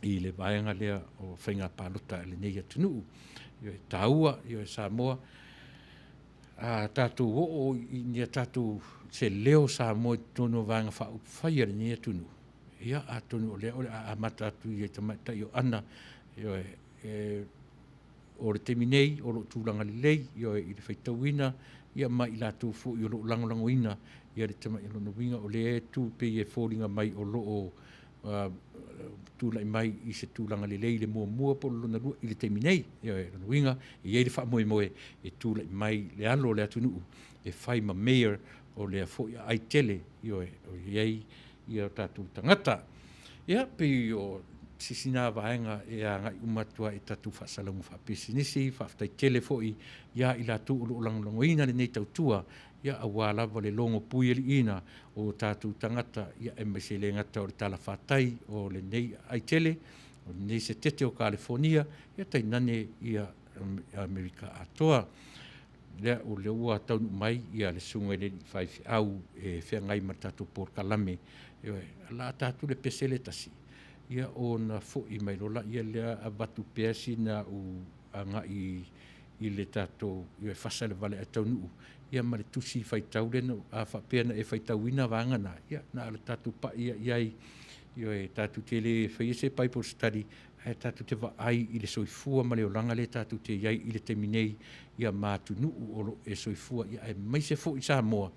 i le vaega lea o faiga palota a lenei atunuu. Ioe, taua, ioe Samoa, a tatou oo i ni a tatou se leo Samoa i totonu o Vaega Faaupufai a lenei atunuu, Ia, atonu o lea o le a amata atu i tamaitai o Ana, ioe, e, o le taimi nei o lo o tulaga lelei, ioe, i le faitauina, ia ma i latou foi o lo o lagolagoina ia le tamai, lona uiga o lea e tu pei e foliga mai o lo o Tulai mai i se tulaga lelei i le muamua po o le lona lua i le taimi nei. Ioe, lona uiga, e i ai le faamoemoe e tulai mai le alo o le atunuu e fai ma mayor o lea foi aai tele, ioe, o i ai ia o tatou tagata. Ia, pei o se isi na vaega e agai uma atu lava i tatou faasalauga faapisinisi. Faafetai tele foi ia i latou o lo o lagolagoina lenei tautua, ia aua lava le logo puialiiina o tatou tagata, ia aemaise e le gata o le talafatai o lenei aai tele, o lenei setete o Kalifonia, ia tainane ia Amerika atoa. Lea, o lea ua taunuu mai ia le susuga i le alii faifeau e feagai ma le tatou polokalame, ioe, o le a tatou le pese lea e tasi, ia ona foi mai loa laia lea avatu pea sina au agai i le tatou, ioe, fasa le vale ae taunuu, ia ma le tusi faitau lea na, a faapea na e faitauina vaega na, ia na o le tatou pai i ai, ioe, tatou te le faia se Bible study, ae tatou te vaai i le soifua ma le olaga lea tatou te i ai i le taimi nei, ia ma atunuu o lo o e soifua, ia aemaise foi Samoa,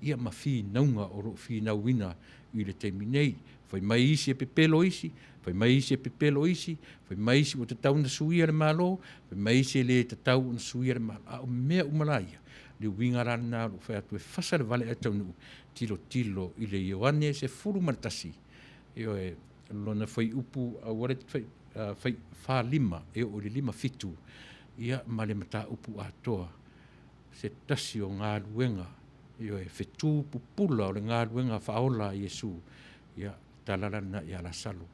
ia ma finauga o lo o finauina i le taimi nei. Fai mai isi e pepelo isi, fai mai isi e pepelo isi, fai mai isi ua tatau ona suia le Malo, fai mai isi e le tatau ona suia le Malo. A o mea uma la ia, le uiga la lena o lou fai atu e fasa le vale ae taunuu, tilotilo i le Ioane 11, ioe, lona fuaiupu aua le fai, fai, 45 e oo i le 57, ia ma le mataupu atoa, se tasi o galuega, ioe, fetu pupula o le galuega faaola a Iesu, ia, tala la lena ia Lasalo.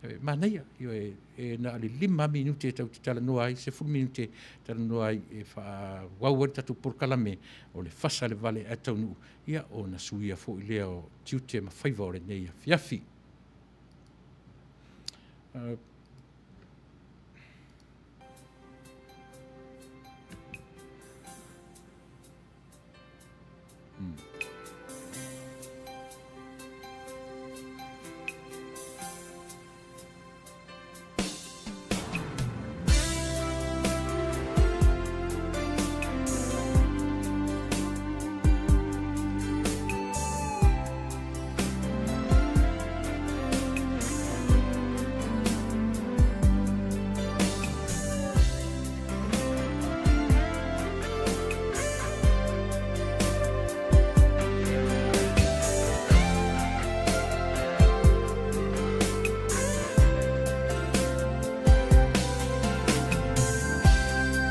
E manaia, ioe, e na o le 5 lava minute tatou te talanoa ai, 10 minute talanoa ai e faaauau ai le tatou polokalame o le fasa le vale ae taunuu, ia ona suia foi lea o tiute ma faiva o lenei afiafi.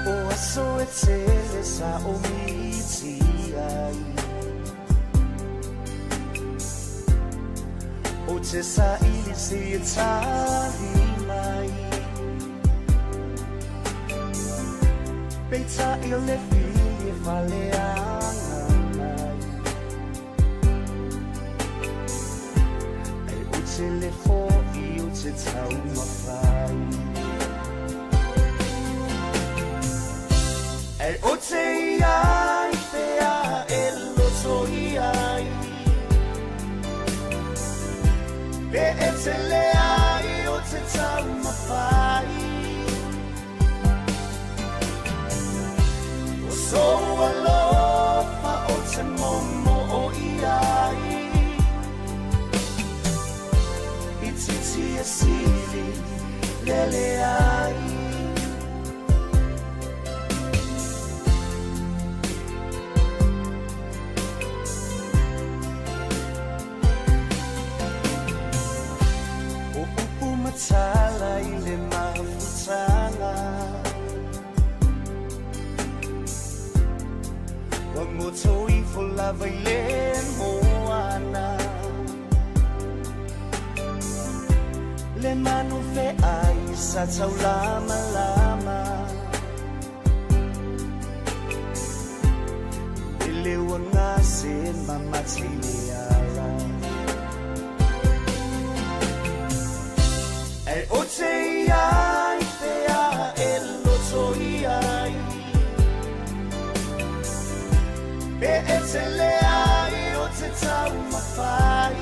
O aso e tele sa omiti ai O te saili se e tali mai Peitai o le fili e faleaga mai Ai o te le fo'i o te taumafai Ai o te iai pea e loto i ai Pe e te leai o te taumafai O sou alofa o te momo o i ai I titi e sili lele ai O upu ma tala i le mafutaga Ua goto ifo lava i le moana Le manu feai sa taulamalama E leo gase mamati le ala E o te iai pea e loto i ai Pe e te leai o te taumafai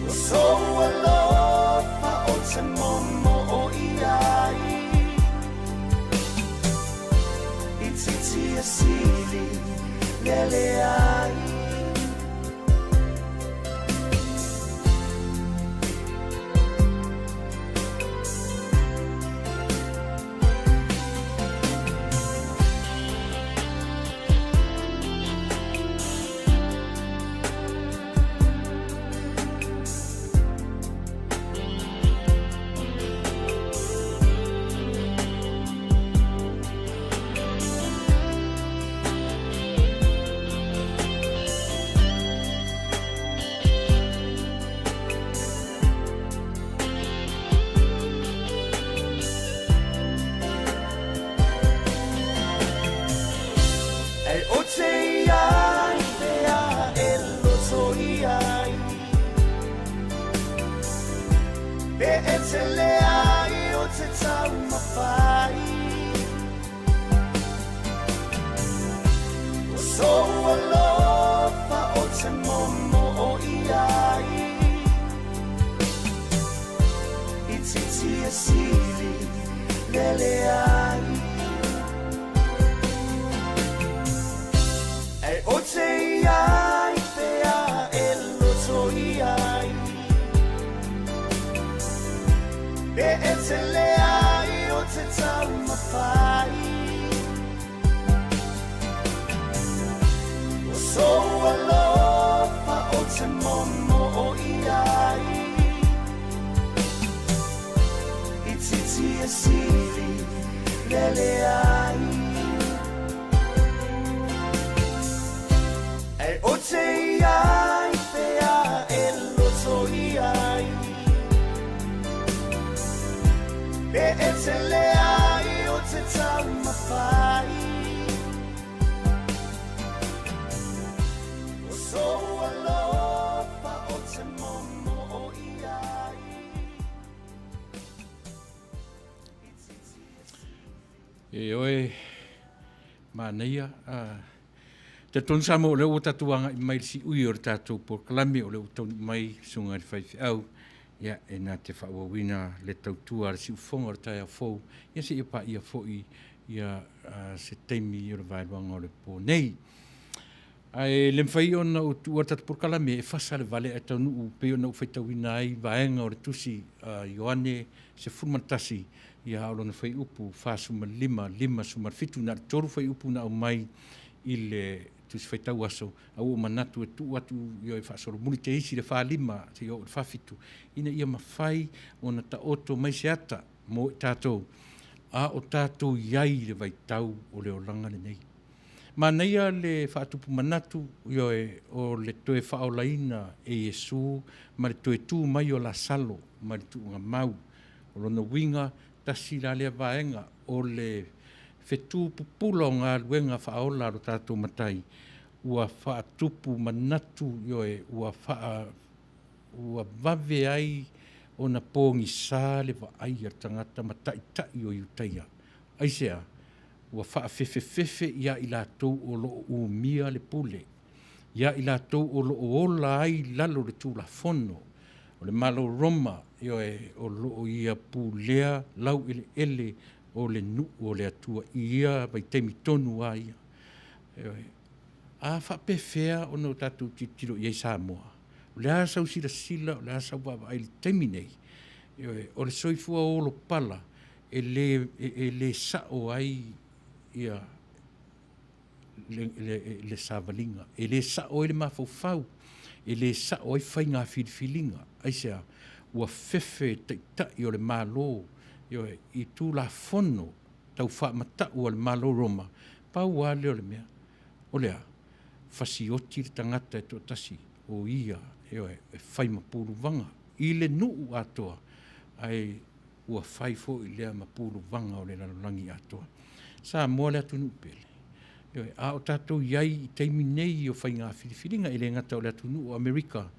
O sou alofa o te momo o i ai I titi e sili lele ai. Pe e te leai o te taumafai O sou alofa o te momoo i ai I titi e sili lele ai E o te iai pea e loto i ai Pe e te leai o te taumafai O sou alofa o te momoo i ai I titi e sili lele ai E o te iai pea e loto i ai Pe e te leai o te taumafai O sou alofa o te momoo i ai E oe, manaia, a talitonu Samoa o lea ua tatou agai mai i le siui o le tatou polokalame, o lea ua taunuu mai le susuga i le faifeau, ia, e na te faaauauina le tautua a le siufofoga o le taeao fou, ia seia paia foi ia se taimi o le vaeluaga o le po nei. Ae le mafai ona ou tuua le tatou polokalame e fasa le vale ae taunuu pei ona ou faitauina ai vaega o le tusi a Ioane 11, ia a o lona fuaiupu 45, 57, na o le 3 fuaiupu na aumai i le tusi faitau aso, a ua ou manatu e tuu atu ia e faasolomuli te isi le 45 seia oo i le 47, ina ia mafai ona taoto mai se ata mo i tatou, a o tatou i ai i le vaitau o le olaga lenei. Manaia le faatupu manatu, ioe, o le toe faaolaina e Iesu ma le toe tu mai o Lasalo mai le tuugamau. O lona uiga, tasi la lea vaega o le fetu pupula o galuega faaola a lo tatou Matai, ua faatupu manatu, ioe, ua faa, ua vave ai ona pogisa le vaai a le tagata ma taitai o Iutaia. Aisea? Ua faafefefefe ia i latou o lo o umia le pule, ia i latou o lo o ola ai i lalo o le Tulafono o le Malo Roma, ioe, o lo o ia pulea laueleele o le nuu o le Atua i ia vaitaimi tonu lava ia. Ioe. A faapefea ona o tatou tilotilo i ai Samoa? O le a sau silasila, o le a sau vaavaai i le taimi nei? Ioe, o le soifua olopala e le, e le sao ai ia le, le, le savaliga, e le sao ai le mafaufau, e le sao ai faiga filifiliga. Aisea? Ua fefe taitai o le Malo, ioe, i Tulafono tau faamatau a le Malo Roma, pau lava lea o le mea, o le a? Fasioti le tagata e toatasi o ia, ioe, e fai ma puluvaga i le nuu atoa, ae ua fai foi lea ma puluvaga o le lalolagi atoa. Samoa le atunuu pele. Ioe, a o tatou i ai i taimi nei o faiga filifiliga, e le gata o le atunuu o Amerika,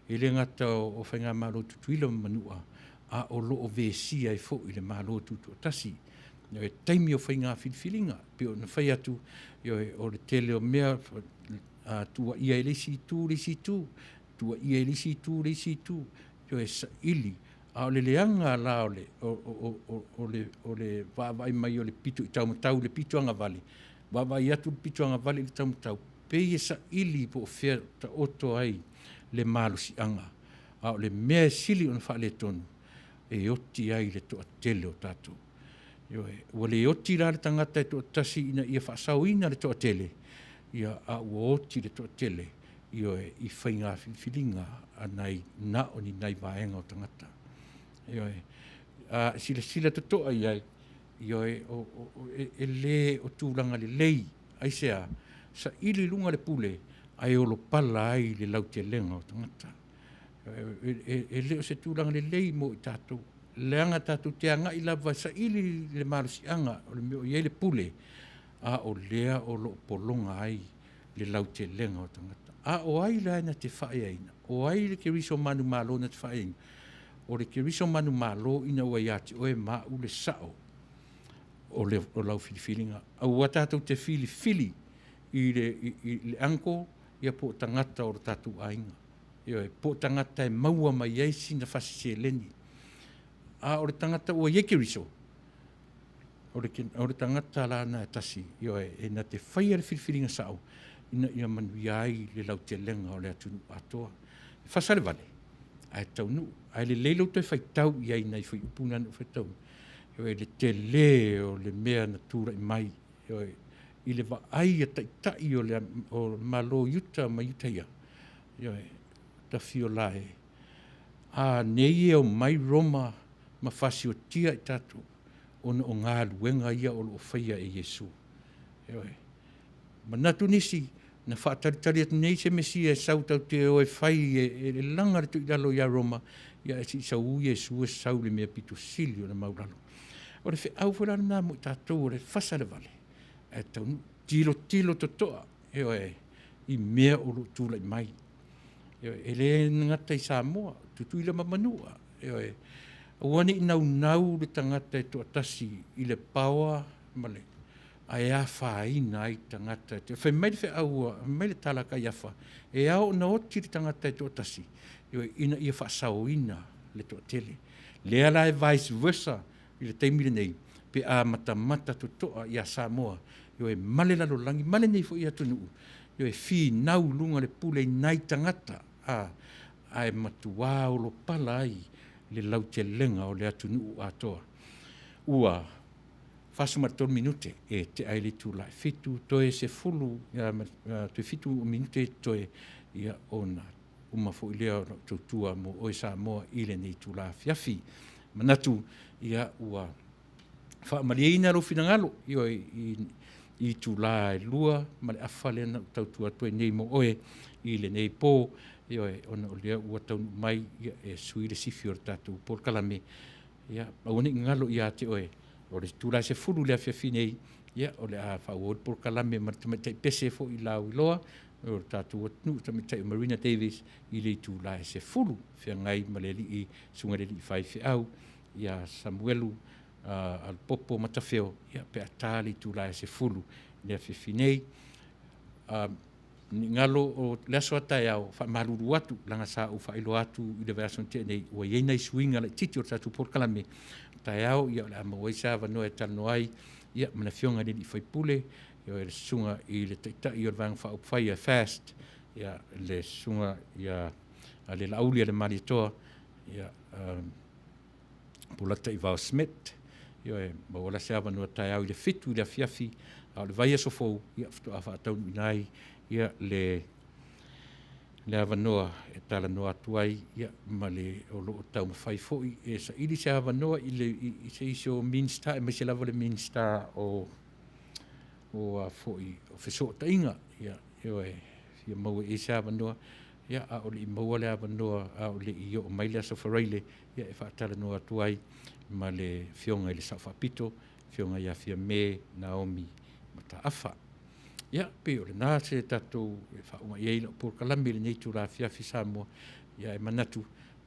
e le gata o Faigamalo Tutuila ma Manua, a o lo o vesia ai foi le Malo Tutoatasi. Ioe, taimi o faiga filifiliga, pei ona fai atu, ioe, o le tele o mea, a tuuaia e le isi itu le isi itu, tuuaia e le isi itu le isi itu, ioe, saili A o le leaga la o le, o, o, o, o le, o le vaavaai mai o le pito i taumatau i le pito agavale, vaavaai atu le pito agavale i le taumatau, pei e saili po o fea taoto ai le malosiaga. A o le mea e sili ona faaletonu, e oti ai le toatele o tatou. Ioe, ua le oti la le tagata e toatasi ina ia faasaoina le toatele, ia, a ua oti le toatele Ioe, i faiga filifiliga a nai, na o ni nai vaega o tagata. Ioe, a silasila totoa i ai, ioe, o, o, o, e, e le o tulaga lelei, aisea, saili i luga le pule, ae olopala ai le lautelega o tagata. E, e, e le o se tulaga lelei mo i tatou. Leaga tatou te agai lava e saili le malosiaga o le mea o i ai le pule, a o lea o lo o pologa ai le lautelega o tagata. A o ai la na te faaeaina? O ai le Keriso manumalo na te faaeaina? O le Keriso manumalo ina ua ia te oe ma au le sao o, le, o lau filifiliga. Aua tatou te filifili i le, i, i le uncle ia po o tagata o le tatou aiga. Ioe, po o tagata e maua mai ai sina fasi seleni. A o le tagata ua i ai Keriso, o le, o le tagata lana e tasi, ioe, e na te faia le filifiliga sao ina ia manuia ai le lautelega o le atunuu atoa. E fasa le vale, ae taunuu. Ae lelei lou toe faitau i ai i nai fuaiupu na na ou faitau. Ioe, le tele o le mea na tulai mai, ioe, i le vaai a taitai o le, o le Malo i uta ma uta ia, ioe, tafiola e. A nei e omai Roma ma fasiotia i tatou, ona o galuega ia o lo o faia e Iesu. Ioe. Manatu nisi, na faatalitali atu nei se Mesia e sau tatou te o e fai e, e, e laga le tuilalo ia Roma, ia e sii sau Iesu e sau le mea pito sili ona maulalo. O le feau foi la lena mo i tatou o le fasa le vale, ae taunuu tilotilo totoa, ioe, i mea o lo o tulai mai. Ioe, e le gata i Samoa, Tutuila ma Manua, ioe, aua ne i naunau le tagata e toatasi i le paoa ma le ae afaina ai tagata. Fai mai le feau, fai mai le tala a Kaiafa, e ao ona oti le tagata e toatasi, ioe, ina ia faasaoina le toatele. Lea la e vice versa i le taimi lenei, pe a matamata totoa ia Samoa, ioe, ma le lalolagi, ma lenei foi atunuu, ioe, finau i luga le pule i nai tagata, a, ae matuā olopala ai le lautelega o le atunuu atoa. Ua 43 minute e tea ai le itula e 7 toe 10, toe 7 minute e totoe, ia, ona uma foi lea o lau tautua mo oe Samoa i lenei itula afiafi. Manatu, ia, ua faamalieina lou finagalo, ioe, i, i itula e 2 ma le afa lea na ou tautua atu ai nei mo oe i lenei pō, ioe, ona o lea ua taunuu mai, ia, e sui le sifi o le tatou polokalame. Ia, aua ne i galo ia te oe, o le itula e 10 i le afiafi nei, ia, o le a faaauau le polokalame ma le tamaitai pese foi lauiloa o le tatou atunuu, tamaitai o Marina Davis, i le itula e 10, feagai ma le alii, susuga i le alii faifeau, ia Samuelu uh, Alpopo Matafeo, ia, pe a ta le itula e 10 i le afiafi nei. Uh, Ni galo o le aso a taeao, faamalulu atu, leaga sa ou faailoa atu i le vaiaso na tea nei, ua i ai nai suiga laitiiti o le tatou polokalame. Taeao, ia, o le a maua ai se avanoa e talanoa ai, ia, ma le Afioga i le Alii Faipule, ia, le Susuga i le Taitai o le Vaega Faaupufai a FAST, ia, le Susuga ia a le Laauli a le Malietoa, ia, um, Pulata Ivao Smith, ioe, maua la se avanoa taeao i le 7 i le afiafi, a o le vaiaso fou, ia, faatoa faataunuuina ai, ia, le, le avanoa e talanoa atu ai, ia, ma le o lo o taumafai foi e saili se avanoa i, le, i, i se isi o Minista, aemaise lava le Minista o, o a foi, o fesootaiga, ia, ioe, fia maua i ai se avanoa, ia, a o le i maua le avanoa, a o le i oo mai le Aso Faraile, ia, e faatalanoa atu ai ma le Afioga i le Sao Faapito, Afioga ia Fiame Naomi Mataafa. Ia, pei o lena se tatou e faauma i ai lau polokalame i lenei itula afiafi Samoa, ia, e manatu,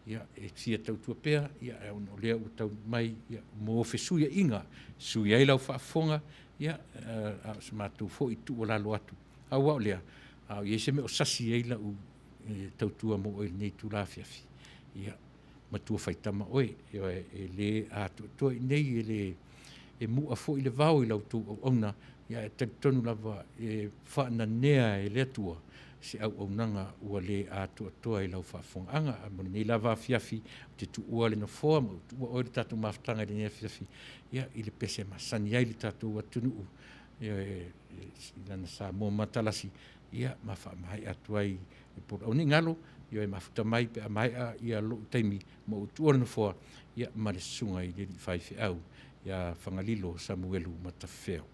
ia, e fia tautua pea, ia, ae ona o lea ua taunuu mai, ia, mo fesuiaiga, sui ai lau faafofoga, ia, a o se matou foi tuualalo atu. Aua o lea, a o i ai se mea o sasi ai lau tautua mo oe i lenei itula afiafi, ia, matua faitama oe, ioe, e le atoatoa i inei, e le e mu'a foi le vao i la outou auauna, ia e talitonu lava e faananea e le Atua se auaunaga ua le atoatoa i lau faafofogaaga. A mo lenei lava afiafi, ou te tuua le nofoa ma ou tuua oe le tatou mafutaga i lenei afiafi, ia, i le pese masani ai le tatou atunuu, ioe, i lana Samoa matalasi, ia, ma faamaea atu ai le poloau. Ne i galo, ioe, mafuta mai pe a maea ia lou taimi ma ou tuua le nofoa, ia, ma le susuga i le alii faifeau ia Fagalilo Samuelu Matafeo.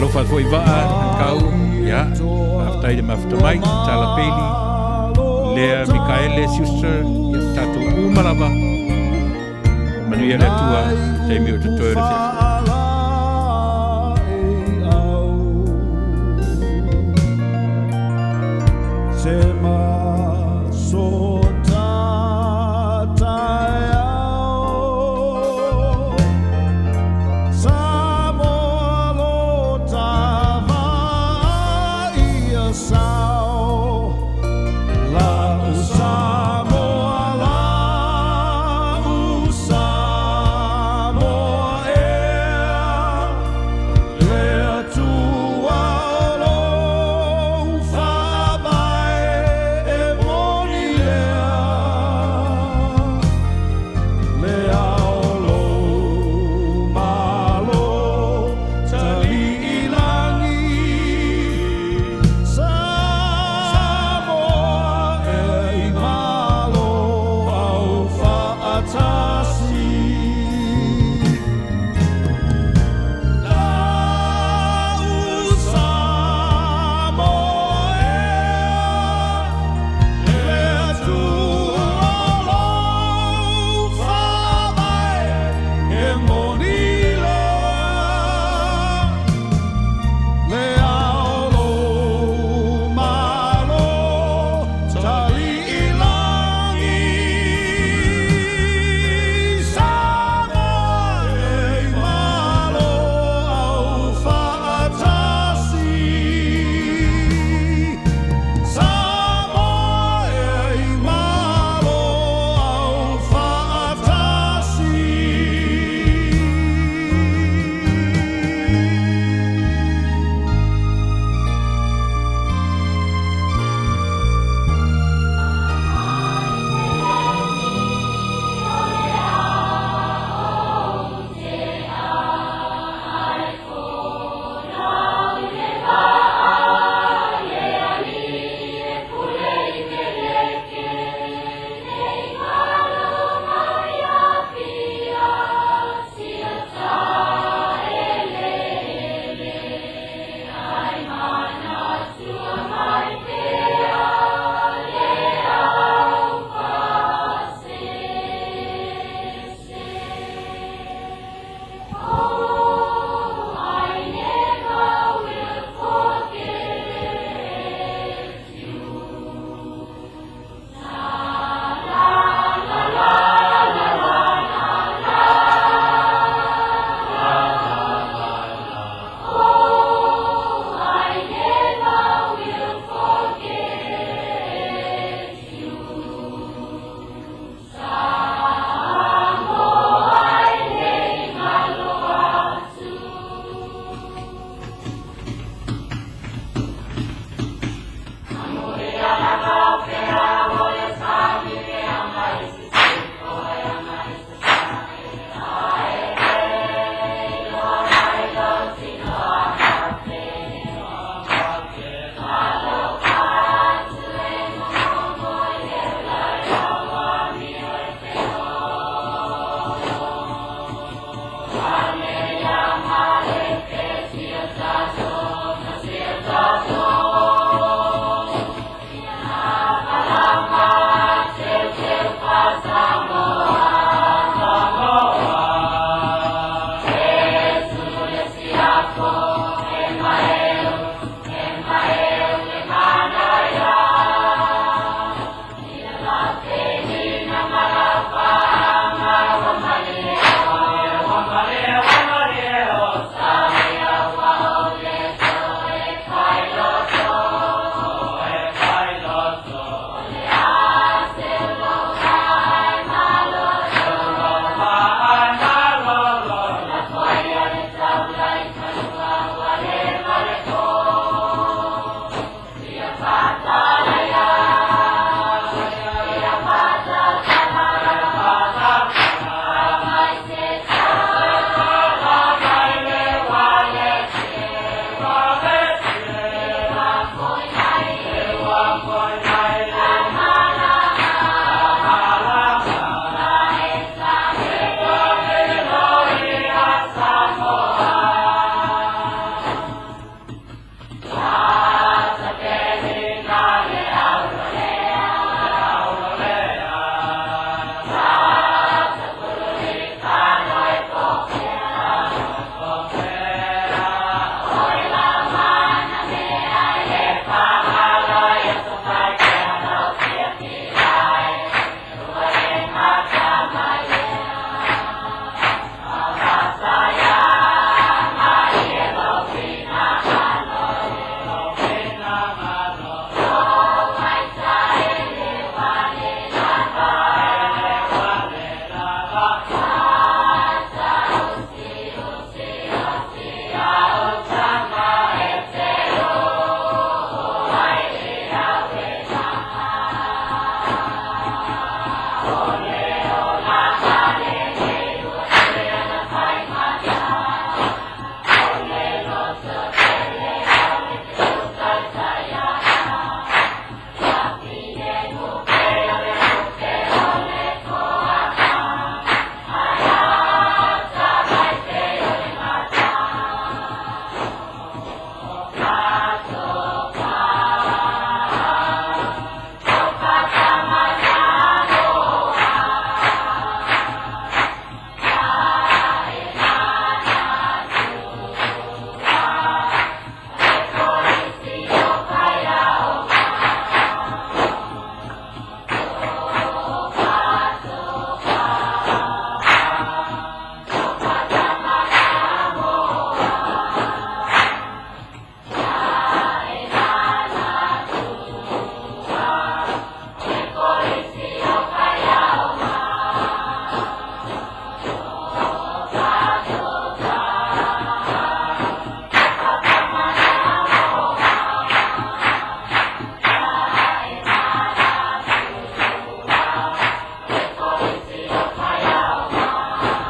Talofa atu foi i Vaa, Kau, ia, faafetai le mafuta mai, Tala Bailey, Lea Mikaele Schuster, ia, tatou uma lava. Manuia le Atua, taimi o totoe o le afiafi.